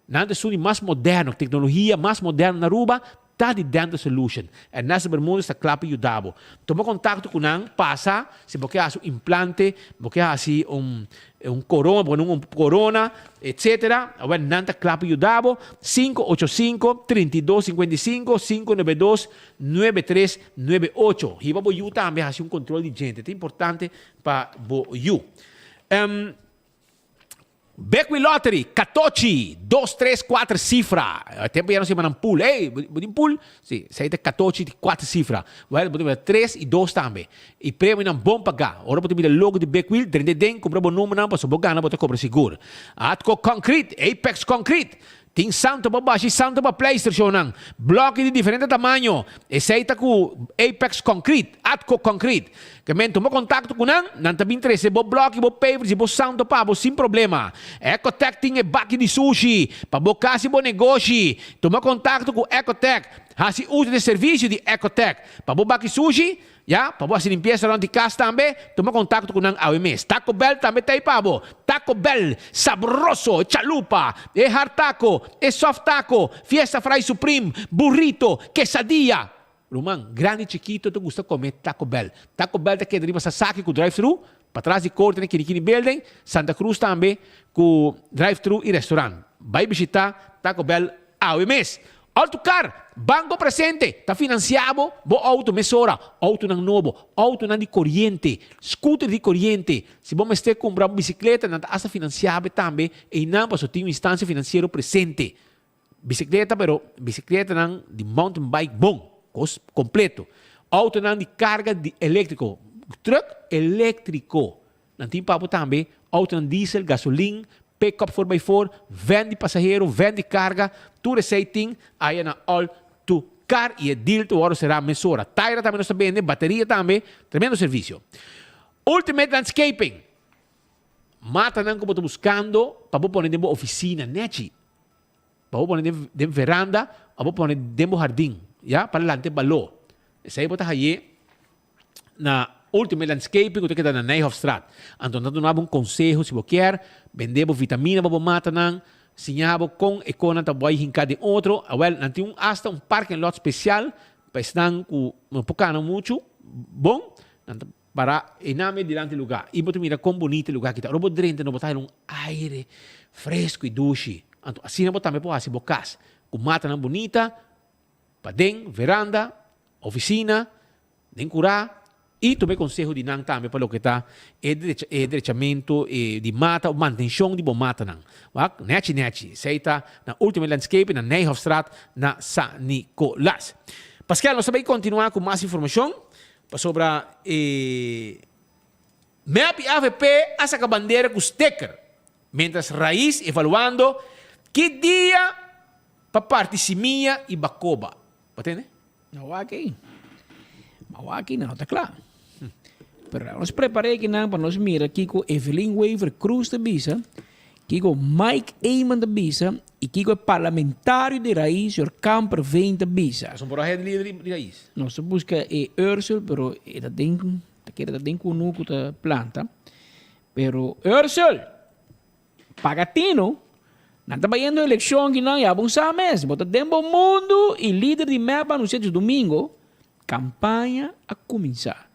Nan ta esun di mas moderno, teknologia mas moderno na Aruba ta di Dental Solution. Ernesto Bermudez ta kla pa yuda bo. Tuma kontakto ku nan, pasa si bo ke hasi un implante, bo ke hasi un un corona, bo un corona, etcetera, awel nan ta kla pa yuda bo. 585 32 55 592 9398. Hiba bo yu tambe hasi un control di djente. Ta importante pa bo yu. Um, Bekwin Lottery, katochi, dos, tres, kuater sifra. E tempo ya nos yama nan pool. Ey, bo tin pool? Si, esei ta katochi di kuater sifra. Wel, bo tin mira tres i dos tambe. I premionan bon pagá. Ora bo ta mira logo di Bekwil, drenta den, kumpra bo numbernan pasobra bo gana bo ta kobra sigur. Atco Concrete, Apex Concrete, Tin santo pa bashi, santo pa pleister shownan. Bloki di diferente tamaño. Esei ta ku Apex Concrete, Atco Concrete. Ke men tuma kontakto ku nan, nan ta bin trese bo bloki, bo pavers i bo santo pa bo sin problema. Ecotec tin e baki di sushi pa bo kas i bo negoshi. Tuma kontakto ku Ecotec. Hasi uso di e servisio di Ecotec pa bo baki sushi. Ya, pa bo hasi limpiesa rond di kas tambe, tuma kontakto ku nan awe mes. Taco Bell tambe ta ei pa bo. Taco Bell, sabroso, e chalupa, e hard taco, e soft taco, fiesta fry supreme, burrito, quesadilla. Ruman, grandi i chikito ta gusta kome Taco Bell. Taco Bell ta keda riba Sasaki ku drive-thru, patras di korte na Kinikini Building, Santa Cruz tambe ku drive-thru i restaurant. Bai bishita Taco Bell awe mes. Autocar, Banco Presente ta financia bo bo auto mesora, autonan nobo, autonan di coriente, scooter di coriente. Si bo mester cumpra un bicicleta nan ta hasta financia bo tambe eynan pasobra tin un instancia financiero presente. Bicicleta pero bicicletanan di mountain bike bon, cos completo. Autonan di carga di electrico, truck electrico. Nan tin pa bo tambe autonan diesel, gasolin, pick-up four by four, van di pasahero, van di carga, tur esey tin aya na All To Car y e deal ta worde cera mesora. Taira tambe nos ta bende, bateria tambe, tremendo servicio. Ultimate Landscaping, matanan cu bo ta buscando pa bo pone den bo oficina nechi, pa bo pone den veranda o bo pone den bo hardin, ya, pa lanta e balo. Esey bo ta haye. Na Ultimate Landscaping ku ta keda na Nijhofstraat. Anto nan ta duna bo un konseho si bo kier, bende bo vitamina pa bo matanan, siña bo kon e konan ta bai hinká den otro. Awèl, nan tin un asta un parking lot spesial pa esnan ku no por kana muchu bon, nan ta para einan mes dilanti e lugá. I bo ta mira kon bunita e lugá aki ta. Ora bo drenta no bo ta haña un aire fresku i dushi. Anto asina bo tambe por hasi bo kas ku matanan bunita paden, veranda, oficina, den curá y tuma e conseho di nan tambe pa loke ta e drecha e drechamento e di mata of mantencion di bo matanan. Wak, nechi nechi. Esey ta na Ultimate Landscaping na Nijhofstraat na San Nicolas. Paskel, nos ta bay continua cu mas informacion pasobra e mep y avp a saca bandera cu sticker mientras Raiz evaluando ki dia pa parti simia y bacoba. Bo tende? No wak ei. Ma wak ei no ta kla. Pero nos prepar'é kinan pa nos mira kiko Evelyn Wever Croes ta bisa, kiko Mike Eman ta bisa i kiko e parlamentario di Raiz, señor Kamperveen ta bisa. Nos no por a hende lider di Raiz. Nos ta buska e Ursel, pero e ta den, ta kere ta den kunuku ta planta. Pero Ursel! Paga tino, nan ta bayendo elekshon ki nan ya bon sa mes, bo ta den bo mundu i lider di mep a anunsia djadumingo, kampaña a kuminsá.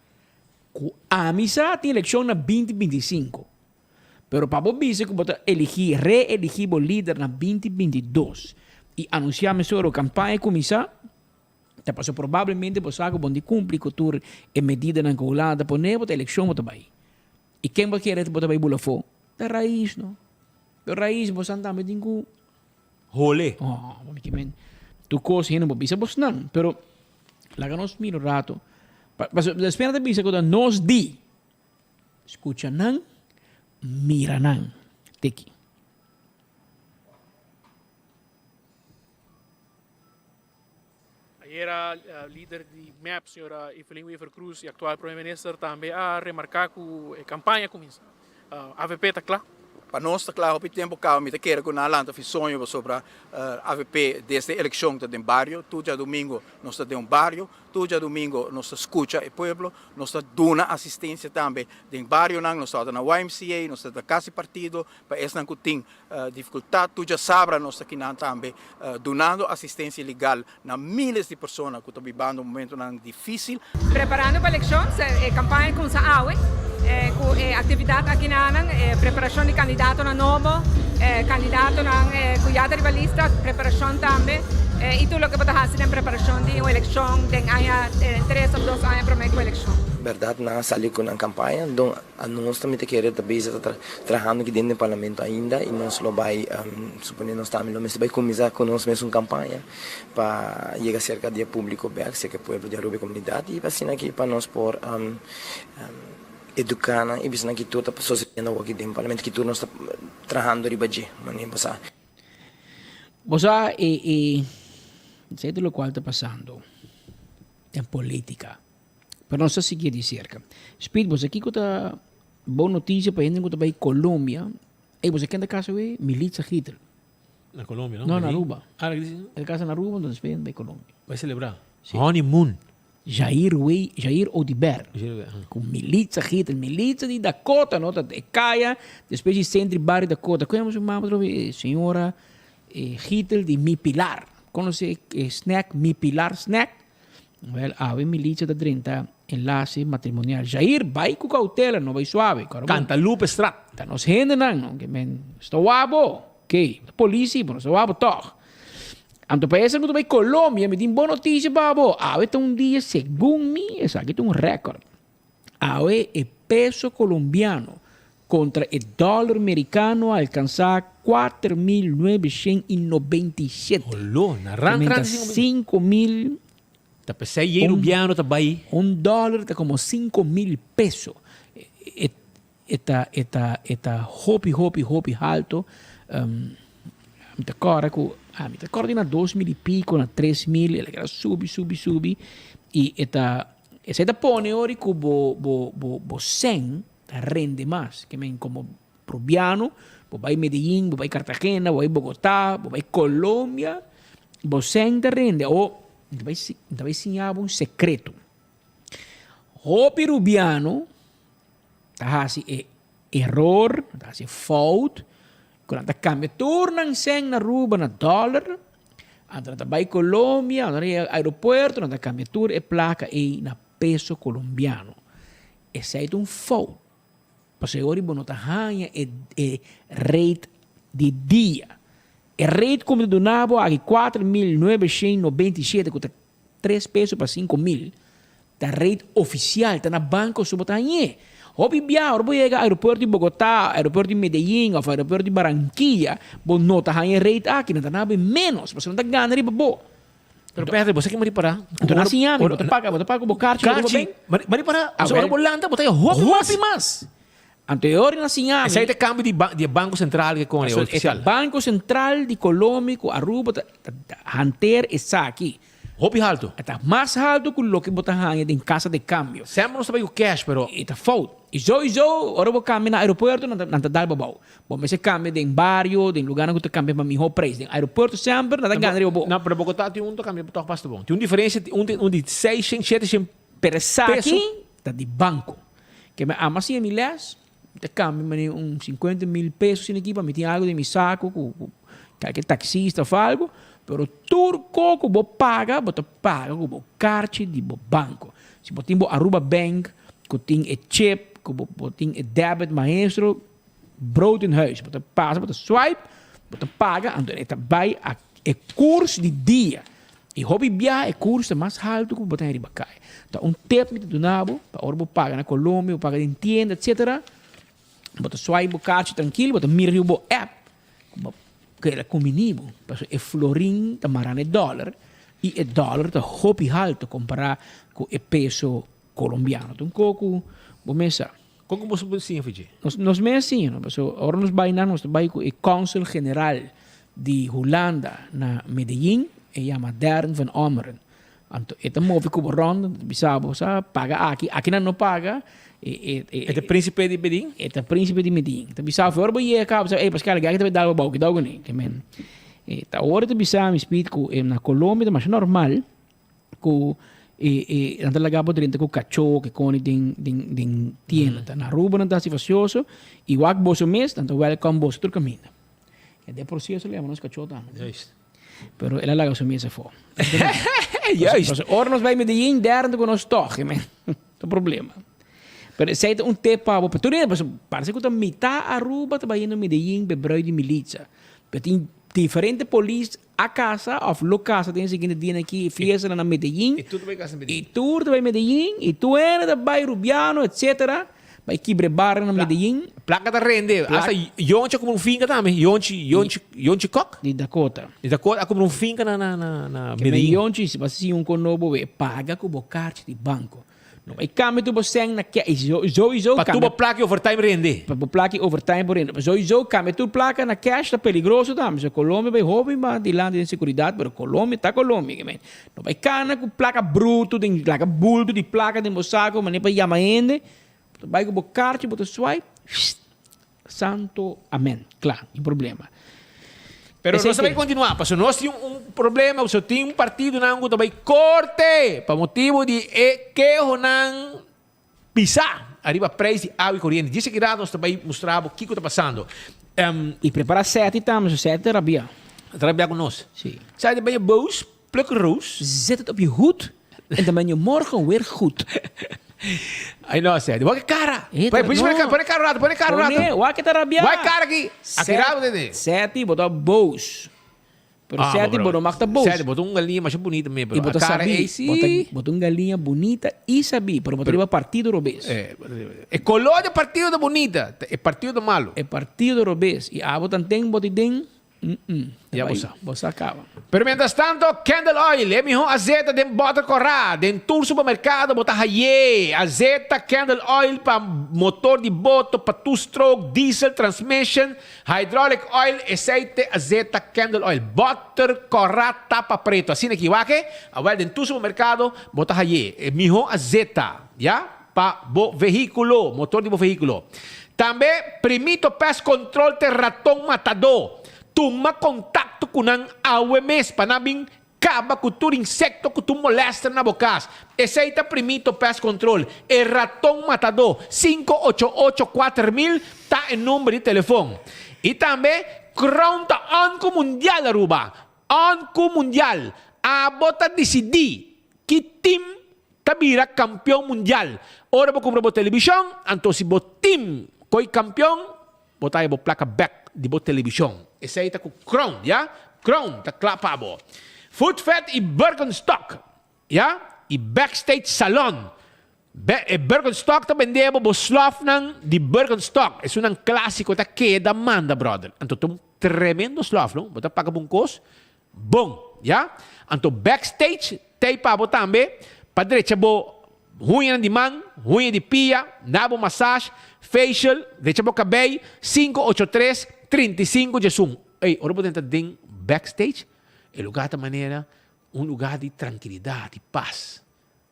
Ku ami sa tin elekshon na binti 25. Pero pa bo bisa ku bo ta eligi, reeligi bo lider na binti 22 i anunsia mesora ku kampaña a kuminsá, ta pasobra probablemente bo sa ku bo no di kumpli ku tur e medidanan ku Hulanda ta pone bo, ta elekshon bo ta bai. I ken bo kere bo ta bai bula afó? Ta rais no. Pero rais bosan tambe tin ku. Hole. Oh, bo mi ke men. Tur kos hende bo bisa bosnan. Pero laga nos mira un rato. Pasobra despues nan ta bisa ku ta nos di. Skucha nan, mira nan. Tiki. Ayera lider di mep, señora Evelyn Wever-Croes y actual Prome Minister tambe a remarca cu e campaña a cuminsa. Avp ta cla. Pa nos ta cla hopi tempo caba mi ta kere cu nan a lanta fi soño pasobra avp desde eleccion ta den bario, tur djadomingo nos ta den un bario, Tur djadumingo nos ta skucha e pueblo, nos ta duna asistensia tambe den barionan, nos tabata na YMCA, nos ta na Kas di Partido pa esnan ku tin difikultat. Tur djasabra nos ta kinan tambe dunando asistensia legal na miles di persona ku ta bibando momentonan difísil. Preparando pa elekshon, e kampaña kumsa awe ku e aktividat akinanan, e preparashon di kandidatonan nobo, kandidatonan ku ya ta riba lista, preparashon tambe. I tur loke bo ta hasi den preparashon di un elekshon den aña, den tres òf dos aña promé ku elekshon. Bèrdat nan a sali ku nan kampaña, don anos ta mi ta kere ta bezig ta trahando aki den den parlamento ainda i nos lo bai supone nos tambe lo mester bai kuminsá ku nos mesun kampaña pa yega serka di e públiko bèk, serka e pueblo di Aruba i komunidat i asina aki pa nos por eduká nan i bisa nan ki tur ta sosediendo awor aki den parlamento, ki tur nos ta trahando riba dje, manera bo sa. Bo sa e e esei ta lokual ta pasando den politika. Pero nos ta sigui di serka. Speed, bo sa kiko ta bon notisia pa hende ku ta bai Colombia? Ey, bo sa ken ta kasa awe? Militza Gietel. Na Colombia, no? No, na Aruba. Ah, na El kasa na Aruba, entonces despues bai Colombia. Bai celebra. Honeymoon. Jair Wey, Jair Oduber, ku Militza Gietel, Militza di Dakota, no, ta e kaya despues di Sentry Barrio Dakota. Kon yama su mama otra vez? E señora Gietel di Mi Pilar. Konosé e snack Mi Pilar snack? Wel, awe Militza ta drenta enlase matrimonial. Jair, bai ku koutela, no bai suave. Cantalupe Straat. Ta nos hendenan, no, ke men sta wabo. Oké, ta polisi, pero nos ta wabo tòg. Anto pa esnan ku ta bai Colombia, mi tin bon notisia pa bo. Awe ta un dia, segun mi, esaki ta un rèkòrt. Awe e peso colombiano kontra e dòler merikano a alkansá 4997. Holó, na ran tras di 5000. Ta p'esei yei rubiano ta bai. Un dòler ta komo 5000 peso. E ta e ta e ta hopi hopi hopi halto. Mi ta kòrda ku mi ta kòrda di na 2000 i piko na 3000 el a keda subi subi subi i e ta esei ta pone ora ku bo bo bo bo sèn ta rende mas ke men komo probiano bo bai Medellin bo bai Cartagena bo bai Bogota bo bai Colombia bo sèn ta rende awor mi ta bai mi ta bai siña bo un sekreto hopi rubiano Ta hasi e eror, ta hasi e fout, ku nan ta kambia tur nan sèn na Aruba na dòler, anto nan ta bai Colombia, anto nan yega aeropuerto nan ta kambia tur e plaka ei na peso colombiano. Esei ta un fout, pasobra e ora bo no ta haña e e rate di dia. E rate ku mi ta duna bo aki 4997 ku ta Tres peso pa 5000 ta rate oficial, ta na banco so bo ta hañ'é. Hopi bia ora bo yega aeropuerto di Bogotá, aeropuerto di Medellín of aeropuerto di Barranquilla, bo no ta haña e rate aki, nan ta nabe menos, pasobra nan ta gana riba bo. Pero Patrick, bo sa ke mari para? Anto nan siña mi, bo ta paga, bo ta paga ku bo karchi riba bo ben. Mari para, pasobra ora bo lanta bo ta haña hopi mas. Hopi mas. Anto e ora nan siña mi. Esei ta cambio di di e Banco Central ke con e oficial. E ta Banco Central di Colombia cu Aruba ta hanteer esaki. Hopi halto. E ta mas halto cu loke bo ta haña den casa de cambio. Semper nos ta bay cu cash pero. E ta fout. Y sowieso ora bo cambia na aeropuerto nan ta nan ta dal bo abao. Bo mester cambia den bario, den lugarnan cu ta cambia pa miho prijs. Den aeropuerto semper nan ta gana riba bo. Na pero Bogota tin un ta cambia toch basta bon. Tin un diferencia un un di seishent sheteshent Pero esaki ta di banco. Ke mi ama siña mi les, mi ta cambia mane un 50.000 pesos sin aki pa mi tin algo den mi saco cu cu calke taxista of algo, pero tur co cu bo paga, bo ta paga cu bo carchi di bo banco. Si bo tin bo Aruba Bank cu tin e chip, cu bo bo tin e debit maestro, brood in huis. Bo ta pasa, bo ta swipe, bo ta paga, anto e ta bay a e koers di dia. I hopi biaha e koers ta mas haltu ku bo ta riba kai. Ta un tip mi ta duna bo, pa ora bo paga na Colombia, bo paga den tienda, etcetera, bo ta swipe bo karchi trankil, bo ta mira riba bo app ku bo keda kuminí bo. Pasobra e florin ta mará na e dòler i e dòler ta hopi haltu kompará ku e peso kolombiano. Ta un kos ku bo mes sa. Kon ku boso por siña for dje? Nos, nos mes siña, no? Paso ora nos bai nan, nos ta bai ku e Consul General di Hulanda na Medellin, e yama Darren van Ommeren. Anto e ta move ku bo rond, ta bisa bo sa paga aki, aki nan no paga. E, e, e, E ta principe di Medellin? E ta principe di Medellin. Ta bisa bo, ora bo yega kaba, bo sa, ey Pascal, aki ta bai dal bo bou, kidao kuné. Ke men, e ta ora ta bisa mi speed ku na Colombia ta masha normal ku e e nan ta laga bo drenta ku kachó, ke koni den den den tienda. Ta na Aruba nan ta hasi fasioso i wak boso mes nan ta welcome boso tur kaminda. E den proseso lo yama nos kachó tambe. Juist. Pero el a laga su mes afó. Juist. Pasobra ora nos bai Medellin derde ku nos tòg, men. Ta problema. Pero esei ta un tip pa bo. Pa tur hende, pasobra parse ku ta mitá Aruba ta bayendo Medellin pa e brui di Militza. Pero tin diferente polis a kasa òf lo kasa den e siguiente dianan aki, e fiestanan na Medellin. I tur ta bai kasa na Medellin. I tur ta bai Medellin, i tur hende ta bai Rubiano, etcetera. Bai kibra e barrio na Medellin. Plaka ta rende. Hasta Yonchi a kumpra un finka tambe. Yonchi, Yonchi, Yonchi Kok? Di Dakota. Di Dakota a kumpra un finka na, na, na, na Ke men Medellin. Yonchi, si bo a siña un kon nobo we, paga ku bo karchi di banko. No bai kambia tur bo sèn na kè, i sowieso Pa tur bo plaka i overtime rende. Pa bo plaka i overtime por rende. Sowieso kambia tur plaka na cash ta peligroso tambe. So Colombia bai hopi mas dilanti den seguridat, pero Colombia ta Colombia. Ke men No bai kana ku plaka brutu den laga bultu di plaka den bo sako manera pa yama hende. Bo ta bai ku bo karchi bo ta swipe, santo amen, kla, ni problema. Pero Esei nos ta bai te. kontinuá, pasobra nos tin un problema, pasobra tin un partidonan ku ta bai korte pa motibu di e kehonan pisá ariba preis di awa i koriente. Djis aki rato nos ta bai mustra bo kiko ta pasando. I prepara sèti tambe, so sèti ta rabia. Ta rabia ku nos. Si. Sèti ben je boos, pluk roos. Zet het op je hoed en dan ben je morgen weer goed. Ai no, sèti. Wak e kara. E ta, no. Pone kara un rato, pone kara un rato. Pone, wak e ta rabia. Wak e kara aki. Aki rato tene. Sèti, bo ta boos. Pero Ah, sèti bo no mag ta boos. Sèti, bo ta un galiña masha bunita mi, pero I bo ta a kara sabí. ei sí. Bo ta, bo ta un galiña bunita i sabí, pero bo ta riba partido robes. Eh, e koló di e partido ta bunita, e partido ta malo. E partido robes. I abo tanten bo ta den, mm-mm. Ya bo sa. Bo sa kaba. Pero mientras tanto, Candle Oil, e mihó azeta den bòter kòrá, den tur supermerkado bo ta hay'é. Azeta Candle Oil pa motor di boto, pa two-stroke, diesel, transmission, Hydraulic oil, aceite, azeta, candle oil, butter, kòrá, tapa preto. Asina ki wak e, awel den tur supermerkado bo ta haye e mihó azeta, ya, pa bo vehíkulo, motor di bo vehíkulo. Tambe Primito Pest Control te raton matadó. Tuma kontakto ku nan awe mes pa nan bin Kaba ku tur insekto ku tur molèster na bo kas. Esei ta Primito Pest Control, e raton matadó. Sinku ocho ocho 4000 ta e number di telefon. I tambe Crown ta on ku Mundial Aruba. On ku Mundial. Abo ta disidí ki tim ta bira kampion mundial. Ora bo kumpra bo telebishon, anto si bo tim koi kampion, Bo ta haya bo plaka bek di bo telebishon. Esei ta ku Crown, ya. Crown ta kla pa bo. Foodfed i Birkenstock, ya, i Backstage Salon. Be, e Birkenstock ta bende bo bo slòfnan di Birkenstock. Esunnan klásiko ta keda manda, bròder. Anto ta un tremendo slòf, no? Bo ta paga bo un kos Bon, ya. Anto backstage t'ei pa bo tambe pa drecha bo huñanan di man, huña di pia, na bo massage, facial, drecha bo cabei, sinku ocho tres, 35 djesun. Ey, ora bo drenta den backstage, e lugar ta manera un lugar di trankilidad, di pas.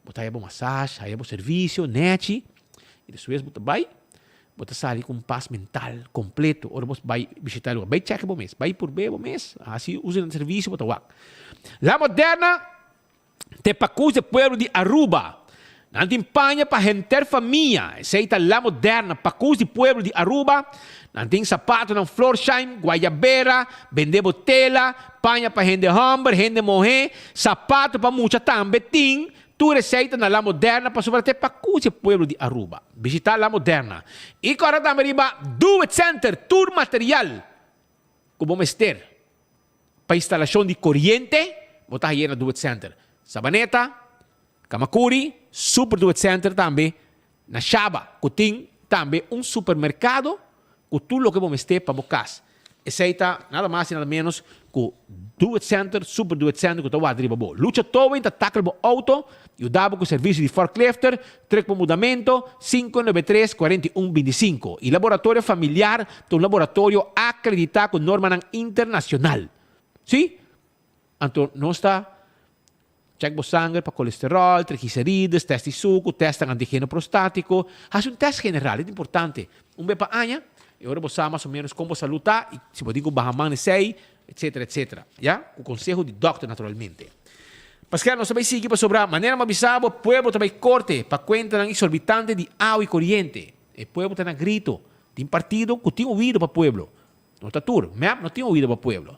Bo ta haya bo massage, haya bo servicio nechi y despues bo ta bay, bo ta sali cu un pas mental completo ora bo bay bishita e lugar. Bay check bo mes, bay purbe bo mes, haci uso di nan servicio bo ta wak. La Moderna te pacus de pueblo di Aruba. Nan tin paña pa henter famia. Esey ta La Moderna, pacus di pueblo di Aruba. Nan tin sapatonan Florsheim, guayabera, bende bo tela, paña pa hende homber, hende mohe, sapato pa mucha tambe tin. Tur esey ta na La Moderna pasobra ta e pacusi e pueblo di Aruba. Bishita La Moderna. Y corda tambe riba Do It Center, tur material cu bo mester pa instalacion di coriente bo ta haye na Do It Center. Sabaneta, Camacuri, Super Do It Center tambe Na Shaba ku tin tambe un supermerkado ku tur loke bo mester pa bo kas. Esei ta nada mas i nada ménos ku Do It Center, Super Do It Center ku ta wak riba bo. Lucha Towing ta tackle bo auto, yuda bo ku servisio di forklifter, trek bo mudamento, 593 41 25. I Laboratorio Familiar ta un laboratorio akreditá ku normanan internashonal. Sí, anto nos ta Check bo sanger pa kolesterol, triglicerides, test di suku, testnan antigeno prostatiko. Hasi un test general, dit importante. Un be pa aña, e ora bo sa mas o menos kon bo salud ta i si bo tin ku baha man esei, etcetera, etcetera. Ya, ku konseho di dòkter naturalmente. Paskera nos ta bai sigui pasobra manera mi a bisa bo, pueblo ta bai korte pa kuentanan eksorbitante di awa i koriente. E pueblo ta na grito. Tin partido ku tin oido pa pueblo. No ta tur. Mep no tin oido pa pueblo.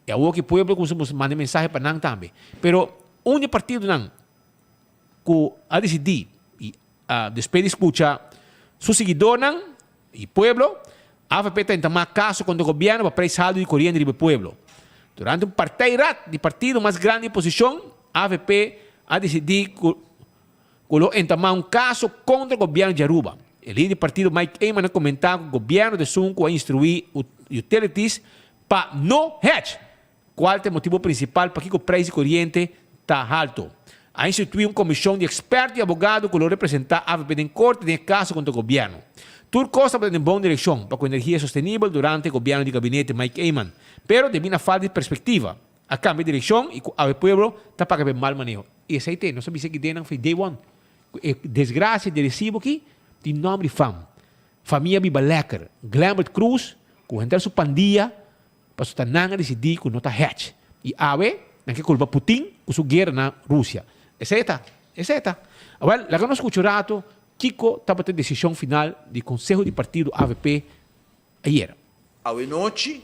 E awor ki pueblo cuminsa mus manda mensahe pa nan tambe. Pero un di e partidonan cu a dicidi y a despues di scucha su siguidornan y pueblo, avp ta entama caso contra gobierno pa prijs halto di coriente riba e pueblo. Durante un partijraad di partido mas grandi di oposicion, avp a dicidi cu cu lo entamá un caso contra gobierno di Aruba. E lider di partido Mike Eman a comenta cu gobierno ta esun cu a instrui utilities pa no hedge, cual ta e motibo principal pakico prijs di coriente ta halto. A institui un comision di experto y abogado cu lo representa avp den corte den e caso contra gobierno. Tur cos tabata den bon direccion pa cu energia sostenibel durante gobierno di gabinete Mike Eman, pero debi na falta di perspectiva, a cambia direccion y cu awe pueblo ta paga p'e mal maneho. I esei te, nos a bisa ki den nan for day one. Ku e desgrasia di resibo aki tin nòmber di fam. Famia biba lèker. Glembert Cruz ku henter su pandia pasobra ta nan a disidí ku no ta hèch. I awe nan ke kulpa Putin ku su guera na Rusia. Esei ta. Esei ta. Awèl, laga nos skucha un ratu kiko tabata e desishon final di konseho di partido avp ayera. Awe nochi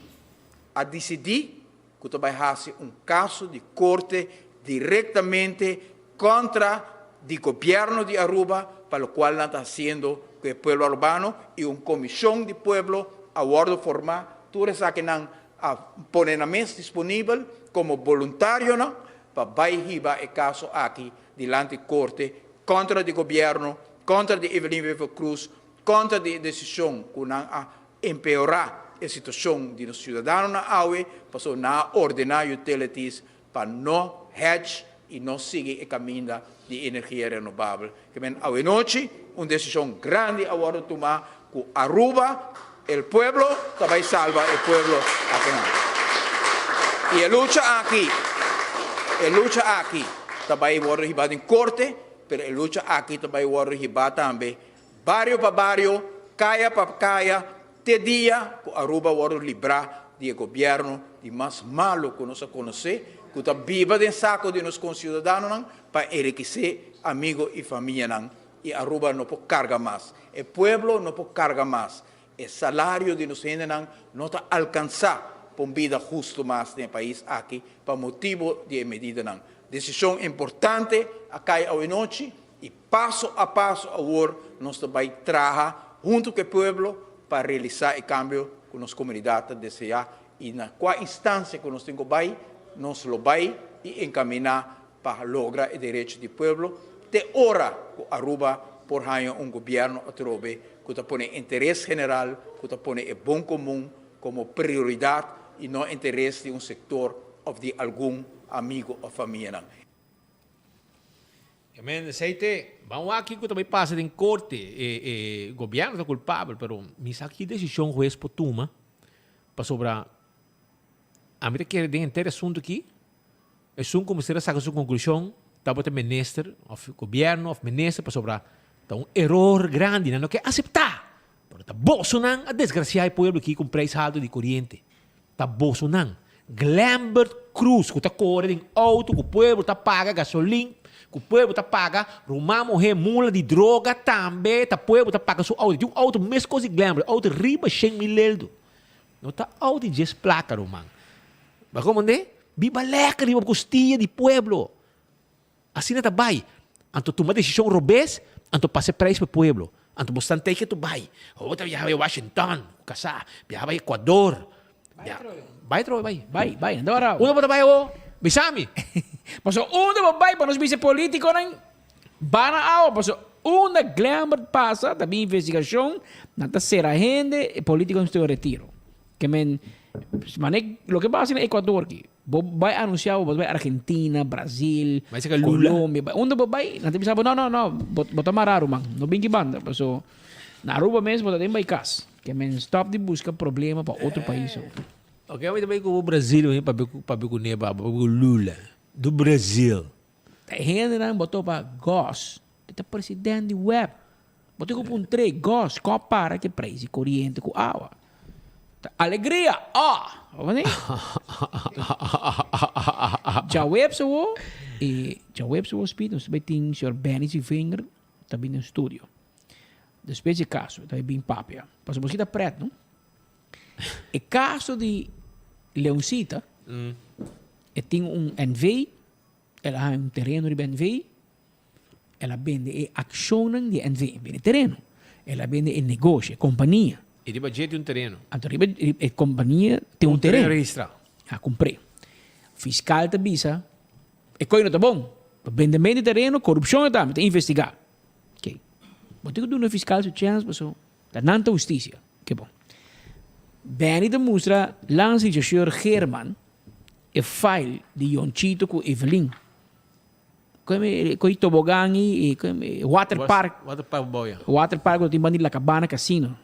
a disidí ku ta bai hasi un kaso di korte direktamente kontra di gobièrnu di Aruba pa lokual nan ta hasiendo ku e pueblo arubano i un komishon di pueblo a wòrdu formá, tur esakinan a pone nan mes disponibel komo boluntarionan pa bai hiba e kaso aki dilanti korte kontra di gobièrnu, kontra di Evelyn Wever-Croes, Kontra di e desishon ku nan a empeorá e situashon di nos siudadanonan awe, pasobra nan a ordená utilities pa no hedge i no sigui e kaminda di energia renobabel. Ke men awenochi un desishon grandi a wòrdu tumá ku Aruba, el pueblo ta bai salba e pueblo akinan. I e lucha aki, e lucha aki ta bai wòrdu hibá den korte, pero e lucha aki ta bai wòrdu hibá tambe Bario pa bario, kaya pa kaya, te dia ku Aruba wòrdu librá di e gobièrnu di mas malu ku nos a konosé, ku ta biba den sako di nos konsiudadanonan pa enrikisé amigo i famianan, i Aruba no por karga mas. E pueblo no por karga mas. E salario di nos hendenan no ta alkansá pa un bida hustu mas den e pais aki pa motibu di e medidanan. Desishon importante a kai awenochi I paso a paso awor nos ta bai traha huntu ku e pueblo pa realisá e kambio ku nos komunidat ta deseá i na kua instansia ku nos tin ku bai, nos lo bai i enkaminá pa logra e derecho di pueblo te ora ku Aruba por haña un gobièrnu atrobe ku ta pone interes general, ku ta pone e bon komun komo prioridat i no interes di un sektor òf di algun amigu òf famianan. Amen, esei te. Ban wak kiko ta bai pasa den korte. E e gobièrnu ta kulpabel, pero mi sa ki desishon hues por tuma pasobra ami ta kere den henter asuntu aki esun ku mester a saka su konklushon tabata minister òf gobièrnu òf minister pasobra ta un eror grandi nan no ke aseptá pero ta bosonan a desgrasiá e pueblo aki ku un preis haltu di koriente. Ta bosonan. Glembert Cruz ku ta kore den outo ku pueblo ta paga gasolin, ku pueblo ta paga ruman muhé mula di droga tambe ta pueblo ta paga su outo. Tin un outo meskos di Glembert, outo riba shen mil leldo. No ta outo di djes plaka ruman. Bo a komprendé? Biba lèker riba kostia di pueblo. Asina ta bai. Anto tuma desishon robes, anto pasa e prijs pa e pueblo. Anto bo stan teken tu bai. Bo ta biaha bai Washington, ku kasá, biaha bai Ecuador. Bai atrobe. Bai atrobe, bai. Bai, bai, anda ora. Unda bo ta bai awo? Bisa mi. Pasobra unda bo bai pa nos bisa politiconan bana awa, pasobra unda Glembert pasa ta bin investigashon, nan ta sera hende, e politiconan mester retiro. Ke men, mane loke pasa na Ecuador ki, bo bai anuncia bo bai Argentina, Brasil, Bai saka Lula. Colombia, bai unda bo bai, nan ta bisa bo no no no, bo bo ta mara ruman, no bin ki banda, paso na Aruba mes bo ta den bai kas. Ke men stop di buska problema pa otro pais awo. Oke, ami ta bai ku bo Brasil, mi papia ku papia ku neba, papia ku Lula, do Brasil. Ta e hendenan bo topa Gos, e ta president di web. Bo tin ku puntr'é, Gos, kon a para ku e prijs di koriente ku awa? Ta alegria! Ah! Bo mane? Djaweps awo, e djaweps awo speed nos ta bai tin señor Benny Zivinger ta bin den studio. Despues di e kaso e ta bai bin papia. Pasobra bo si ta pret, no? E kaso di Leoncita, e tin un NV, el a haña un tereno riba NV, El a bende e akshonnan di e NV, bende tereno. El a bende e negoshi, e kompania. I riba dje tin un tereno. Anto riba e kompania tin un tereno. Un tereno registrá. A kumpr'é. Fiskal ta bisa, e koi no ta bon. Pa bendemento di tereno, korupshon e ta, mi ta investigá. Oké. Bo tin ku duna fiskal su chèns pasobra ta nan ta hustisia. Ke bon. Benny ta mustra landsregisseur Geerman e file di Yonchito ku Evelyn. Koe tobogan i water park. Water park boya. Water park ku tin banda di La Cabana Casino.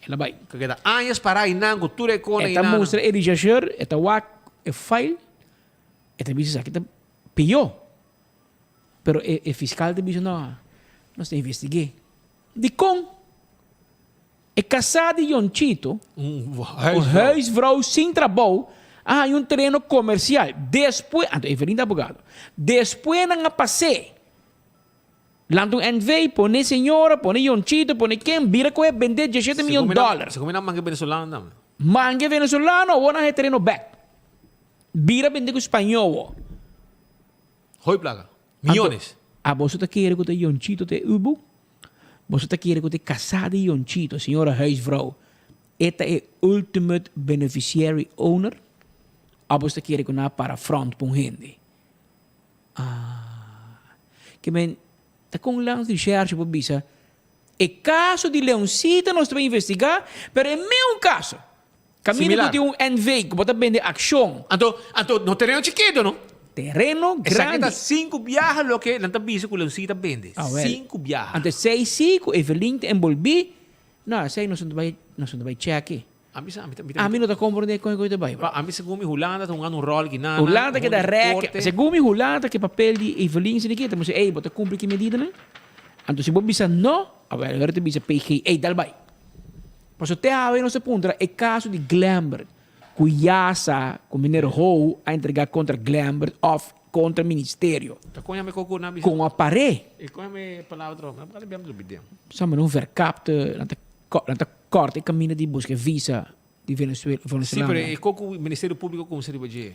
El a bai. Ku keda añas pará einan ku tur e kona einan. E ta mustra e rechercheur, e ta wak e file, e ta bisa esaki ta pió. Pero e fiscal ta bisa no, nos ta investig'é. Dikon? E kasá di Yonchito, un huisvrouw sin trabou, a haña un tereno komersial. Despues, anto Evelyn ta abogado, despues nan a pas'é. Lanta un NV, pone señora, pone Yonchito, pone ken, bira ku e bend'é dieshete mion dòler. Segun mi nan manke venezolano tambe. Manke venezolano, awor nan haña e tereno bèk. Bira bend'é ku spañó awor. Hopi plaka. Miyones. Anto, a boso ta kere ku ta Yonchito ta e ubu? Boso ta kere ku ta e kasá di Yonchito, señora huisvrouw, e ta e ultimate beneficiary owner? Òf boso ta kere ku nan a para front pa un hende? Ah. Ke men, ta kon Landsrecherche por bisa, e kaso di Leoncita nos ta bai investigá, pero e meun kaso. Kaminda ku tin un NV ku bo ta bende akshon. Anto, anto no tereno chikitu no. Tereno grandi. Esaki ta sinku biaha loke nan ta bisa ku Leoncita ta bende. Sinku biaha. Anto esei si ku Evelyn ta enbolbí, no esei nos no ta bai, nos no ta bai chèki. Ami sa, ami ta, ami no ta komprondé kon e kos ta bai. Pa ami segun mi Hulanda ta hungando un ròl ki nan. Hulanda ta keda rèk. Segun mi Hulanda ke papel di Evelyn esei ta mustra ey bo ta kumpli ki medidanan. Anto si bo bisa no, awèl ora ta bisa PG ey dal bai. Pasobra te awe nos ta puntra e kaso di Glembert ku Yasa ku meneer Ho a entrega kontra Glembert òf kontra ministerio. Ta kon yama e koko na bisa? Kon a par'é. E kon yama e palabra tro? Mi a bia mi Sa mane un verkapte nan ta nan ta kòrta e kaminda di buska e visa di Venezuela Si pero e koko ministerio públiko kumsa riba dje.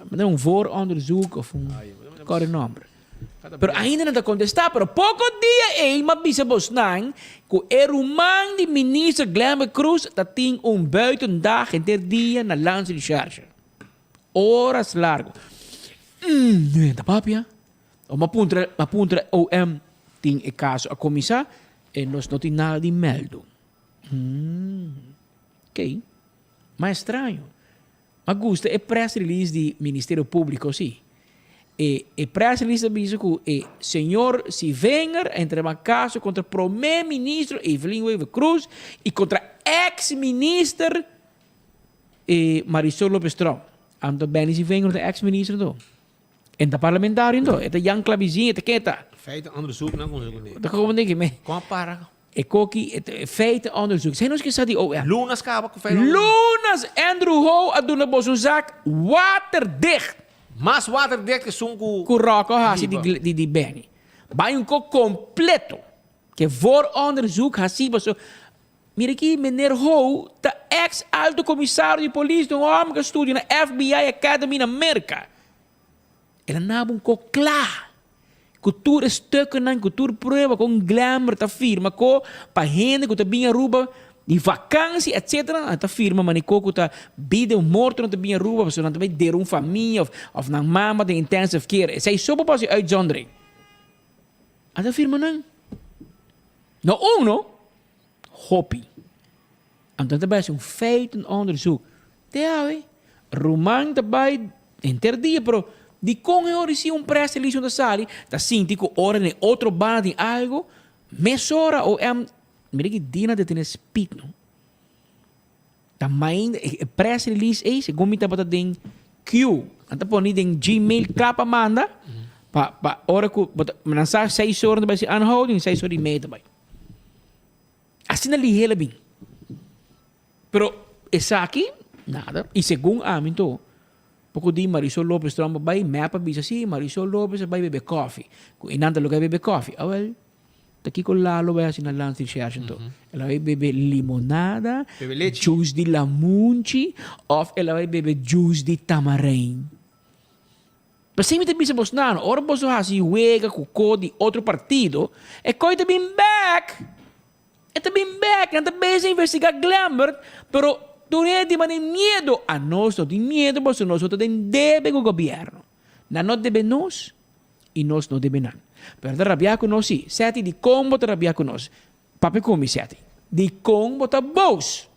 Mane un vooronderzoek of un kòrda e nòmber. Pero ainda nan ta kontestá. Pero poko dia ei m'a bisa bosnan ku e ruman di minister Glenbert Croes ta tin un buitendag henter dia na Landsrecherche. Oras largo. Nu ta papia. O m'a puntra, m'a puntra OM tin e kaso a kuminsá e nos no tin nada di mèldu. Oké. Ma estraño. M'a gusta e press release di Ministerio Publico si. E e press release ta bisa cu e señor Sivenger a entrega caso contra Prome Ministro Evelyn Wever Croes y contra ex Minister e Marisol Lopez Tromp. Anto Benny Sivenger no ta ex Minister anto? E ta parlamentario anto? E ta Jan Clabizin? E ta ken e ta? Feitenonderzoek nan con su Ta como den ki me? Con a para? E koki, e feitenonderzoek. Esei nos ke sa di OM. Lunas kaba ku feitenonderzoek. Lunas! Andrew Ho a duna boso un zak waterdicht. Mas waterdicht ke esun ku. Ku Rocco a hasi di di Benny. Bai un kok kompleto. Ke vooronderzoek hasi boso. Mira aki meneer Ho ta ex alto komisario di polis di un hòmber ku a studia na FBI Academy na Merka. El a naba un kok kla. Ku tur e stukkennan, ku tur prueba kon Glenber ta firma ko pa hende ku ta bin Aruba di vakansi etc. Nan ta firma maniko ku ta bida un morto nan ta bin Aruba pasobra nan ta bai dera un famia of of nan mama den intensive care. Esei so por pasa e uitzondering. A ta firma nan. No un no, hopi. Anto nan ta bai hasi un feitenonderzoek. Te awe, ruman ta bai henter dia, pero dikon e ora si un press release no ta sali, ta sinti ku ora den otro banda tin algo, mesora OM, mira ki dia nan ta tene speed no. Ta mainda e press release ei segun mi tabata den queue, nan ta pone den Gmail kla pa manda, pa pa ora ku bo ta nan sa seis ora nan ta bai hasi aanhouding, seis ora i media ta bai. Asina lihé la bin. Pero esaki, nada. I segun ami anto, poko di Marisol Lopez Tromp a bai, mep a bisa si, Marisol Lopez a bai bebe kofi. Ku e nan ta loke a bebe kofi. Awel, ta kiko Lalo bai hasi na Landsrecherche anto? El a bai bebe limonada, juice di lamunchi, of el a bai bebe juice di tamarijn? P'esei mi ta bisa bosnan, ora boso hasi wega ku ko di otro partido, e koi ta bin bèk! E ta bin bèk! Nan ta bezig investigá Glembert, pero tur hende tin mane miedu. Anos no tin miedu pasobra nos no ta den debe ku gobièrnu. Nan no debe nos i nos no debe nan. Pero nan ta rabiá ku nos sí. Seti, dikon bo ta rabiá ku nos? Papia ku mi, Seti. Dikon bo ta bos?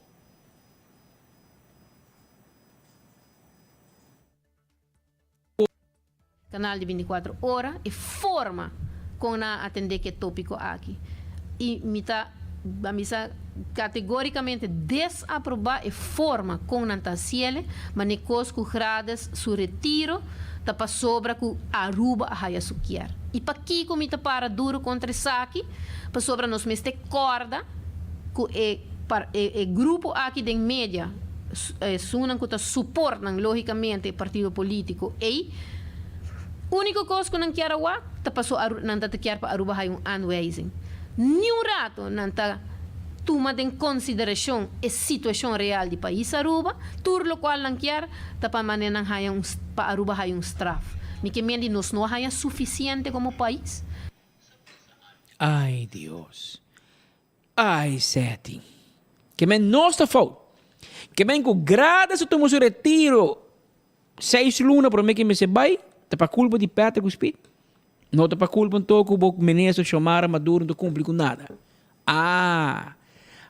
Canal di binticuatro ora e forma con nan a atende cu e topico aki y mi ta a bisa categoricamente desaproba e forma con nan ta haciele, mane cos cu Grades su retiro ta pasobra cu Aruba a haya su kier. Y pakico mi ta para duro contra esaki? Pasobra nos mester corda cu e e grupo aki den media, esunnan cu ta support nan logicamente e partido politico ey, unico cos cu nan kier a wak ta paso nan ta ta kier pa Aruba haya un aanwijzing. Niun rato nan ta tuma den consideracion e situacion real di pais Aruba, tur locual nan kier ta pa manera nan haya un pa Aruba haya un straf. Mi ke meen di nos no a haya suficiente como pais. Ay Dios. Ay Seti. Ke men nos ta fout. Ke men ku grada su tuma su retiro seis luna prome ke mester bai, ta pa kulpa di Patrick ku Speed? No ta pa kulpa anto ku bo minister Xiomara Maduro no ta kumpli ku nada. Ah.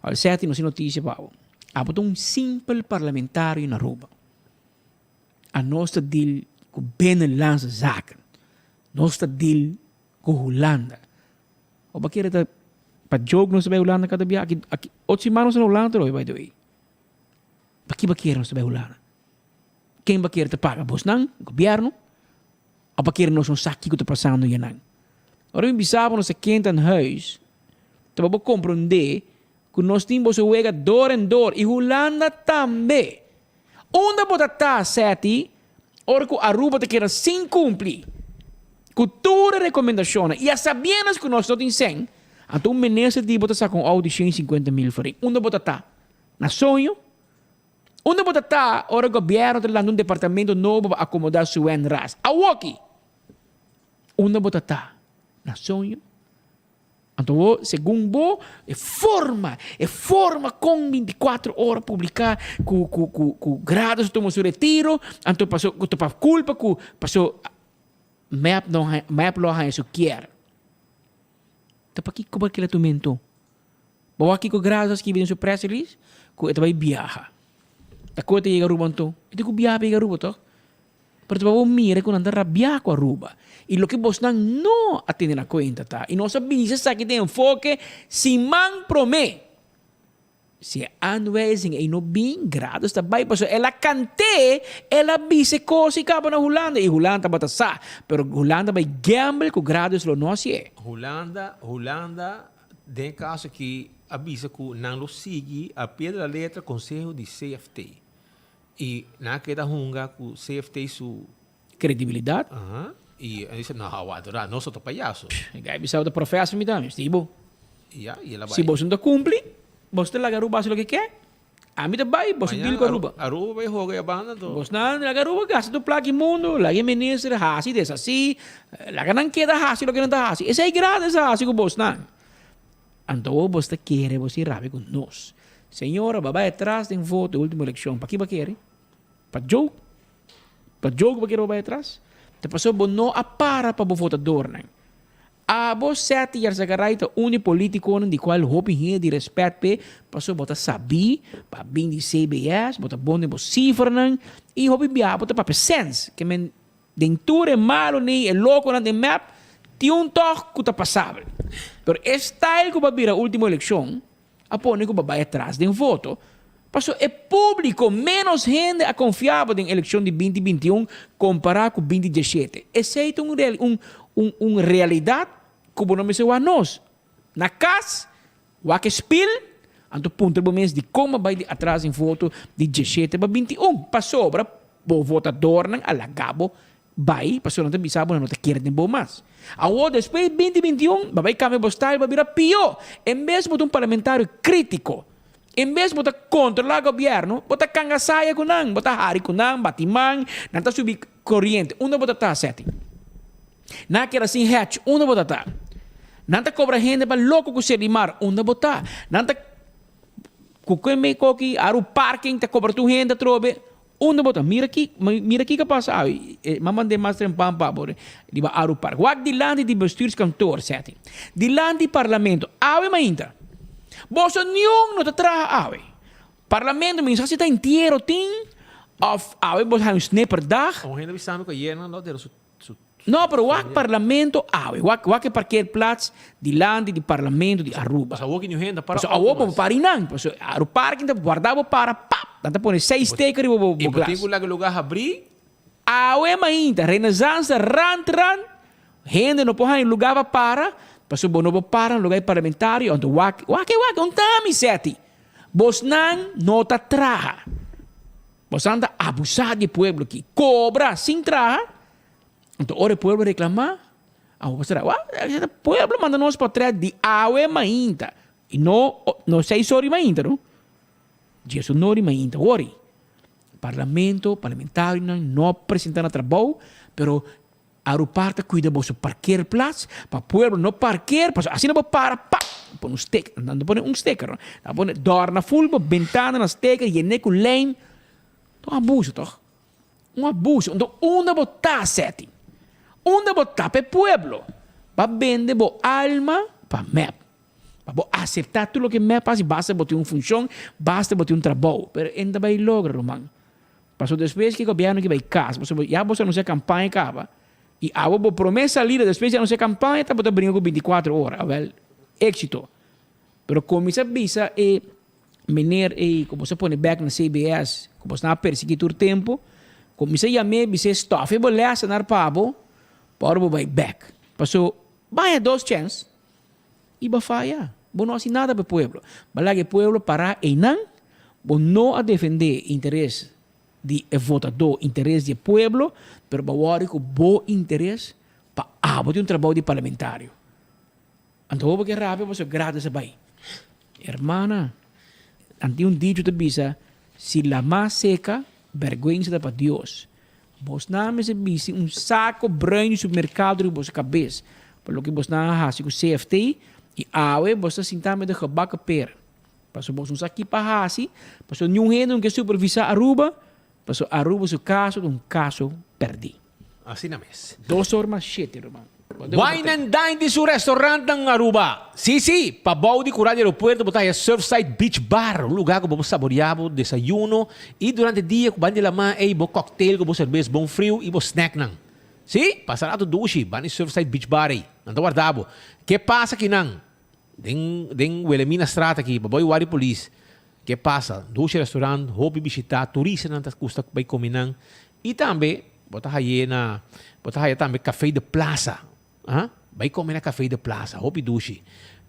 Awor Seti nos tin notisia pa bo. Abo ta un simpel parlamentario na Aruba. Anos ta deal ku binnenlandse zaken. Nos ta deal ku Hulanda. Bo a kere ta pa joke nos ta bai Hulanda kada bia? Aki aki otro siman nos ta na Hulanda atrobe by the way. Paki bo a kere nos ta bai Hulanda? Ken bo a kere ta paga? Bosnan? Gobierno? Of bo a kere nos no sa kiko ta pasando yanan? Ora mi bisa bo nos ta kenta na huis, ta pa bo komprondé ku nos tin boso wega door en door i Hulanda tambe. Unda bo ta ta, Seti, ora ku Aruba ta keda sin kumpli ku tur e rekomendashonnan i a sabienas ku nos no tin sèn, anto un minister di bo ta saka un outo di 150 mil florin. Unda bo ta ta? Na soño? Unda bo ta ta ora gobièrnu ta lanta un departamento nobo pa akomodá Suen Ras? Awoki! Unda bo ta ta? Na soño? Anto bo, segun bo, e forma, e forma kon 24 ora publiká ku ku ku ku Gradus a tuma su retiro, anto paso ku ta pa kulpa ku paso mep no haña mep lo a haña su kier. Ta pakiko bo a kila tumento? Bo wak kiko Gradus a skibi den su press release? Ku e ta bai biaha. Ta ku e ta yega Aruba anto? E tin ku biaha pa yega Aruba tòg? Pero ta bo mira ku nan ta rabiá ku Aruba. I loke bosnan no a tene na kuenta ta, i nos a bisa esaki den enfoke siman promé. Si e aanwijzing ei no bin, Gradus ta bai pasobra el a kant'é, el a bisa e kos i kaba na Hulanda. I Hulanda tabata sa, pero Hulanda bai gamble ku Gradus lo no hasié. Hulanda, Hulanda den e kaso aki a bisa ku nan lo sigui al pie de la letra konseho di CFT. I nan a keda hunga ku CFT su. Kredibilidat. Aha. I a bisa, no, awa, nos no ta payaso. E gai bisa bo ta profesa mi tambe, si bo. Ya, i el a bai. Si boso no ta kumpli, boso ta laga Aruba hasi loke ke. Ami ta bai, boso deal ku Aruba. Aruba bai hoga e banda anto. Bosnan laga Aruba gasta tur plaka i mundu, laga e minister hasi, deshasi, laga nan keda hasi loke nan ta hasi. Esei gratis a hasi ku bosnan. Anto awor boso ta kere boso tin rabia ku nos. Señora, bo a bai atras den voto e ultimo elekshon. Paki bo a kere? Pa joke? Pa joke bo a kere bo bai atras? Ta pasobra bo no a para pa bo votadornan. Abo Seth Yarzagaray ta un di politiconan di cual hopi hende di respet p'e pasobra bo ta sabí pa bin di CBS, bo ta bon den bo cifranan y hopi biaha bo ta papia sens. Ke men den tur e malo nei e loconan den mep tin un tog cu ta pasabel. Pero e style cu bo a bira ultimo eleccion a pone cu bo a bay atras den voto pasobra e publico menos hende a confia bo den eleccion di binti 21 compara cu binti 17. Esey ta un un un realidad cu bo no mester wak nos na cas, wak e spiel, anto puntra bo mes dicon bo a bay di atras den voto di 17 pa 21 pasobra bo votadornan a laga bo Bai, pasobra nan ta bisa bo nan no ta kere den bo mas. Awor, despues di binti 21, bo bai kambia bo style, bo a bira pió. En bes bo ta un parlamentario krítiko, en bes bo ta kontrolá gobièrnu, bo ta kanga saya ku nan, bo ta hari ku nan, bati man, nan ta subi koriente. Unda bo ta ta, Seti? Nan a keda sin hèch, unda bo ta ta? Nan ta kobra hende pa loko ku Selimar, unda bo ta? Nan ta ku keme koki, aru parking, ta kobra tur hende atrobe. Unda bo ta? Mira ki, mira kiko a pasa awe. E m'a mand'é mas trempan pa bo riba Aru Park. Wak dilanti di bestuurskantoor, Seti. Dilanti parlamento. Awe mainta. Boso niun no ta traha awe. Parlamento mi no sa si ta entiero tin of awe boso haña un snipperdag. Un hende bisa mi ku ayer nan lo dera su su No, pero wak parlamento awe. Wak, wak e parkeerplaats dilanti di parlamento di Aruba. Pasobra awor ki niun hende ta para Pasobra awor bo para einan. Pasobra Aru Parking ta warda bo para, pap! Nan ta pone seis steker riba bo I bo glas. tin ku laga e lugar habrí. Awe mainta, Renaissance rand rand, hende no por haña lugar pa para, pasobra bo no por para na lugar di parlamentario, anto wak, wak e wak, un tami seti. Bosnan no ta traha. Bosan ta abusá di e pueblo aki. Kobra sin traha. Anto ora e pueblo reklamá, awor bo será, wak, e pueblo manda nos potret di awe mainta. I no, no seis ora di mainta no. Diesun ora di mainta. Wori, parlamento, parlamentarionan no presentá na trabou, pero Arupark ta cuida boso parkeerplaats pa pueblo no parkeer pasobra asina bo para pap nan pone un sticker nan ta pone un sticker no nan pone dorna full bo bentana na sticker yene cu lijm ta un abuso toch un abuso enton unda bo ta seti unda bo ta pa e pueblo ba bende bo alma pa mep pa bo acepta tur loke mep haci basta bo tin un funcion basta bo tin un trabou pero e no ta bay logra ruman. Pasobra despues ki gobierno ki bay cas, pasobra ya boso anuncia campaña caba y awo bo prome salida despues di anuncia campaña ta bo ta bringa cu 24 ora, awel exito. Pero cuminsa bisa e meneer ey cu boso a pone bek na CBS cu boso nan a persegui tur tempo, cuminsa yam'e bis'e stof e bo lesenar pa bo pa ora bo bay bek. Paso baya dos chens y bo a faya. Bo no haci nada pa e pueblo. Bo a laga e pueblo para eynan. Bo no a defende interes di e votadó, interes di e pueblo, pero bo a wòrdu ku bo interes pa abo tin un trabou di parlamentario. Anto bo ke rabia pasobra gratis a bai. Hermana, nan tin un dicho ta bisa, si lamá seka, bèrgwensa ta pa Dios. Bosnan mester bisti un sako bruin di supermerkado riba boso kabes pa loke bosnan a hasi ku CFT i awe bos ta sinta met de gebakken per. Pasobra bos no sa ki pa hasi, pasobra niun hende no ke supervisá Aruba, pasobra Aruba su kaso ta un kaso pèrdí. Asina mes. Dos or mas shete, ruman. Wine and Dine di su restaurantnan Aruba. Sí, sí, pabou di kura di aeropuerto bo ta haya Surfside Beach Bar, un lugá ku bo por saboreá bo desayuno i durante dia ku ban di laman ei bo cocktail ku bo serbes bon friu i bo snacknan. Sí, pasa rato dushi, ban di Surfside Beach Bar ei. Nan ta warda bo. Ke pasa kinan? Den den Wilhelminastraat aki, pabou di wari polis. Ke pasa? Dushi restaurant, hopi bishitá, turistanan ta gusta bai kome nan. I tambe bo ta haye na, bo ta haya tambe Café de Plaza. Ha? Bai kome na Café de Plaza, hopi dushi.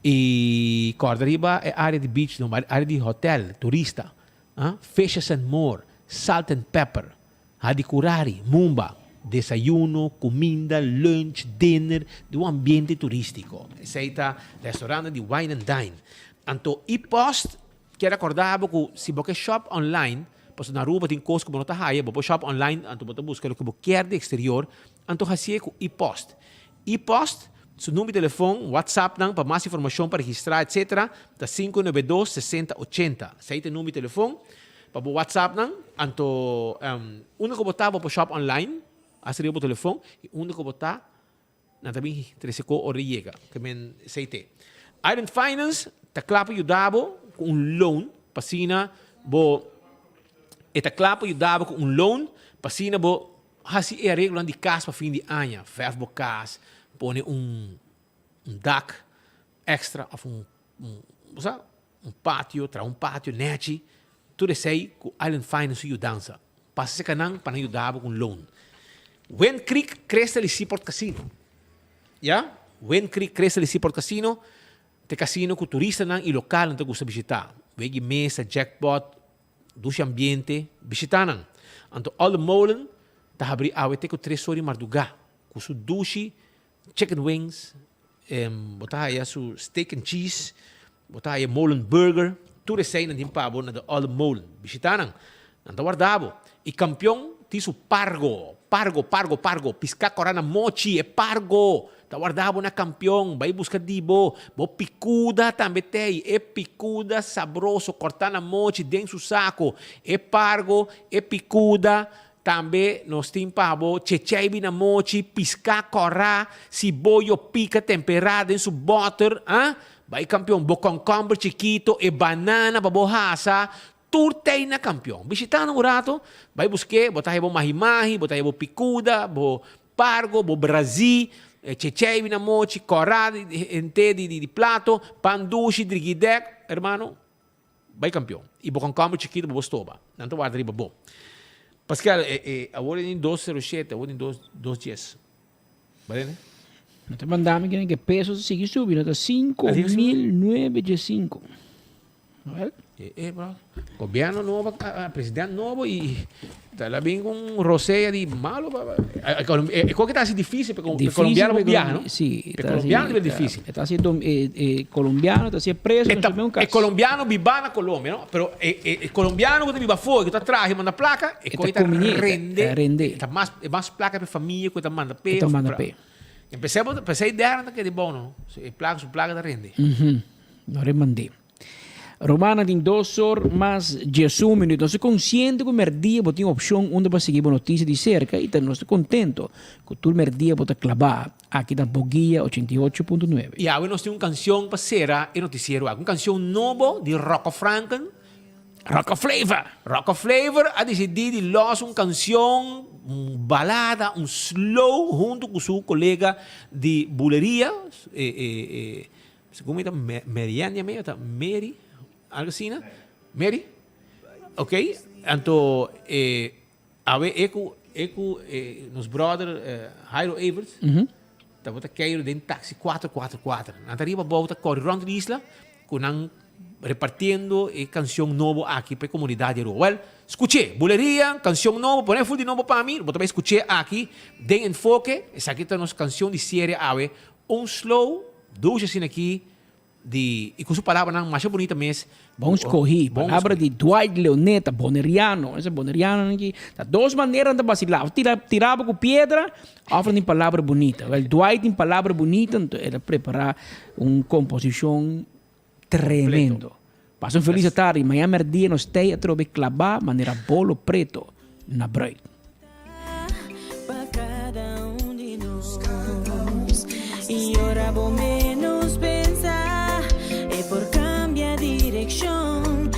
I kòrda riba e área di beach, no, área di hotèl, turista. Ha? Fishes and More, Salt and Pepper, Hadicurari, Mumba. Desayuno, kuminda, lunch, dinner, di un ambiente turístiko. Esei ta restaurantnan di Wine and Dine. Anto e-post kier akorda bo ku si bo ke shop online, pasobra na Aruba tin kos ku bo no ta haya, bo por shop online anto bo ta buska loke bo kier di eksterior, anto hasié ku e-post. E-post su number di telefon, WhatsApp nan pa mas informashon pa registrá etcetera ta 592 60 80. Esei ta e number di telefon pa bo WhatsApp nan, anto unda ku bo ta bo por shop online, hasi riba bo telefon i unda ku bo ta. Nan ta bin trese ko ora di yega. Ke men esei te. Island Finance ta kla pa yuda bo ku un loan pa asina bo e ta kla pa yuda bo ku un loan pa asina bo hasi e areglonan di kas pa fin di aña. Verf bo kas, pone un un dak extra of un un bo sa un patio, traha un patio nechi. Tur esei ku Island Finance su yudansa. Pasa serka nan pa nan yuda bo ku un loan. Wind Creek Crystal y Seaport Casino. Ya, Wind Creek Crystal y Seaport Casino ta e casino ku turistanan y lokalnan ta gusta bishita. Wegi mesa, jackpot, dushi ambiente, bishita nan. Anto Olde Molen ta habri awe te ku tres ora di mardugá ku su dushi chicken wings, bo ta haya su steak and cheese, bo ta haya molen burger, tur esei nan tin pa bo na de Olde Molen. Bishita nan, nan ta warda bo. Y Kampion tin su pargo, pargo, pargo, pargo, piská kòrá na mochi, e pargo ta warda bo na Kampion, bai buska di bo, bo pikuda tambe t'ei, e pikuda sabroso kòrtá na mochi den su sako, e pargo, e pikuda, Tambe nos tin pa bo checheibi na mochi, piská kòrá, siboyo pika temperá den su bòter, ah, bai kampion, bo kònkòmber chikito, e banana pa bo hasa, tur tei na kampion. Bishitá nan un rato, bai busk'é, bo ta haña bo mahi-mahi, bo ta haña bo pikuda, bo pargo, bo brazí, checheibi na mochi, kòrá henter di plato, pan dushi, drigidèk, hermano. Bai kampion. I bo kònkòmber chikitu bo bo stoba. Nan ta warda riba bo. Pascal, e, e, awor e tin dos sero shete, awor tin dos, dos dies. Bale ne? No ta manda mi kende ke peso ta sigui subi, no ta 5915. Wel. E, e, bro. Gobierno nobo, president nobo i ta la bin con rosea di malo. E, e, e, ta hasi dificil pe colombiano por biaha, no? Sí. Pe colombiano ta dificil. E ta hasi e, e colombiano ta hasi preso na su mesun cas. E colombiano biba na Colombia, no? Pero e, e, e colombiano cu ta biba afor, cu ta traha y manda placa, e coi ta rende. Rende. Ta mas, e mas placa pe famia cu e ta manda pe. E ta manda pe. Empecé, empecé idea ta keda bon, no? E placa, su placa ta rende. Mhm. No remandé. Romana tin dos or mas diesun minuut. Nos ta konsiente ku mèrdia bo tin opshon unda pa sigui bo notisia di serka i ta nos ta kontento ku tur mèrdia bo ta klabá aki na Boguia 88.9. I awe nos tin un kansion pa sera e notisiero aki. Un kansion nobo di Rocco Franken. Rocco Flavor! Rocco Flavor a disidí di lòs un kansion, un balada, un slow huntu ku su kolega di buleria, e e e. Segun mi ta Marianne ya medio ta Mary, algo asina. Mary? Ok, anto e awe e ku e ku e nos brother Jairo Everts tabata keiru den taxi kuater kuater kuater. Nan ta riba abou ta kore rònt di isla ku nan repartiendo e kanshon nobo aki pa e komunidat di Aruba. Wèl, skuch'é! Buleria, kanshon nobo, pone ful di nobo pa mi, bo ta bai skuch'é aki den Enfoke. Esaki ta nos kanshon di serie awe, un slow. Dushi asina aki di y cu su palabranan masha bunita mes. Bon scohi. Palabra di Dwight Leoneta, Boneriano. Ese Bonerianonan aki ta dos manera nan ta basila. Of tira tira bo cu piedra of nan tin palabra bunita. Wel Dwight tin palabra bunita anto el a prepara un composicion tremendo. Pasa un feliz atardi. Mañana merdia nos tey atrobe claba manera bolo preto na bruid. Pa cada un di nos Y ora bo menos pensa E por cambia direccion.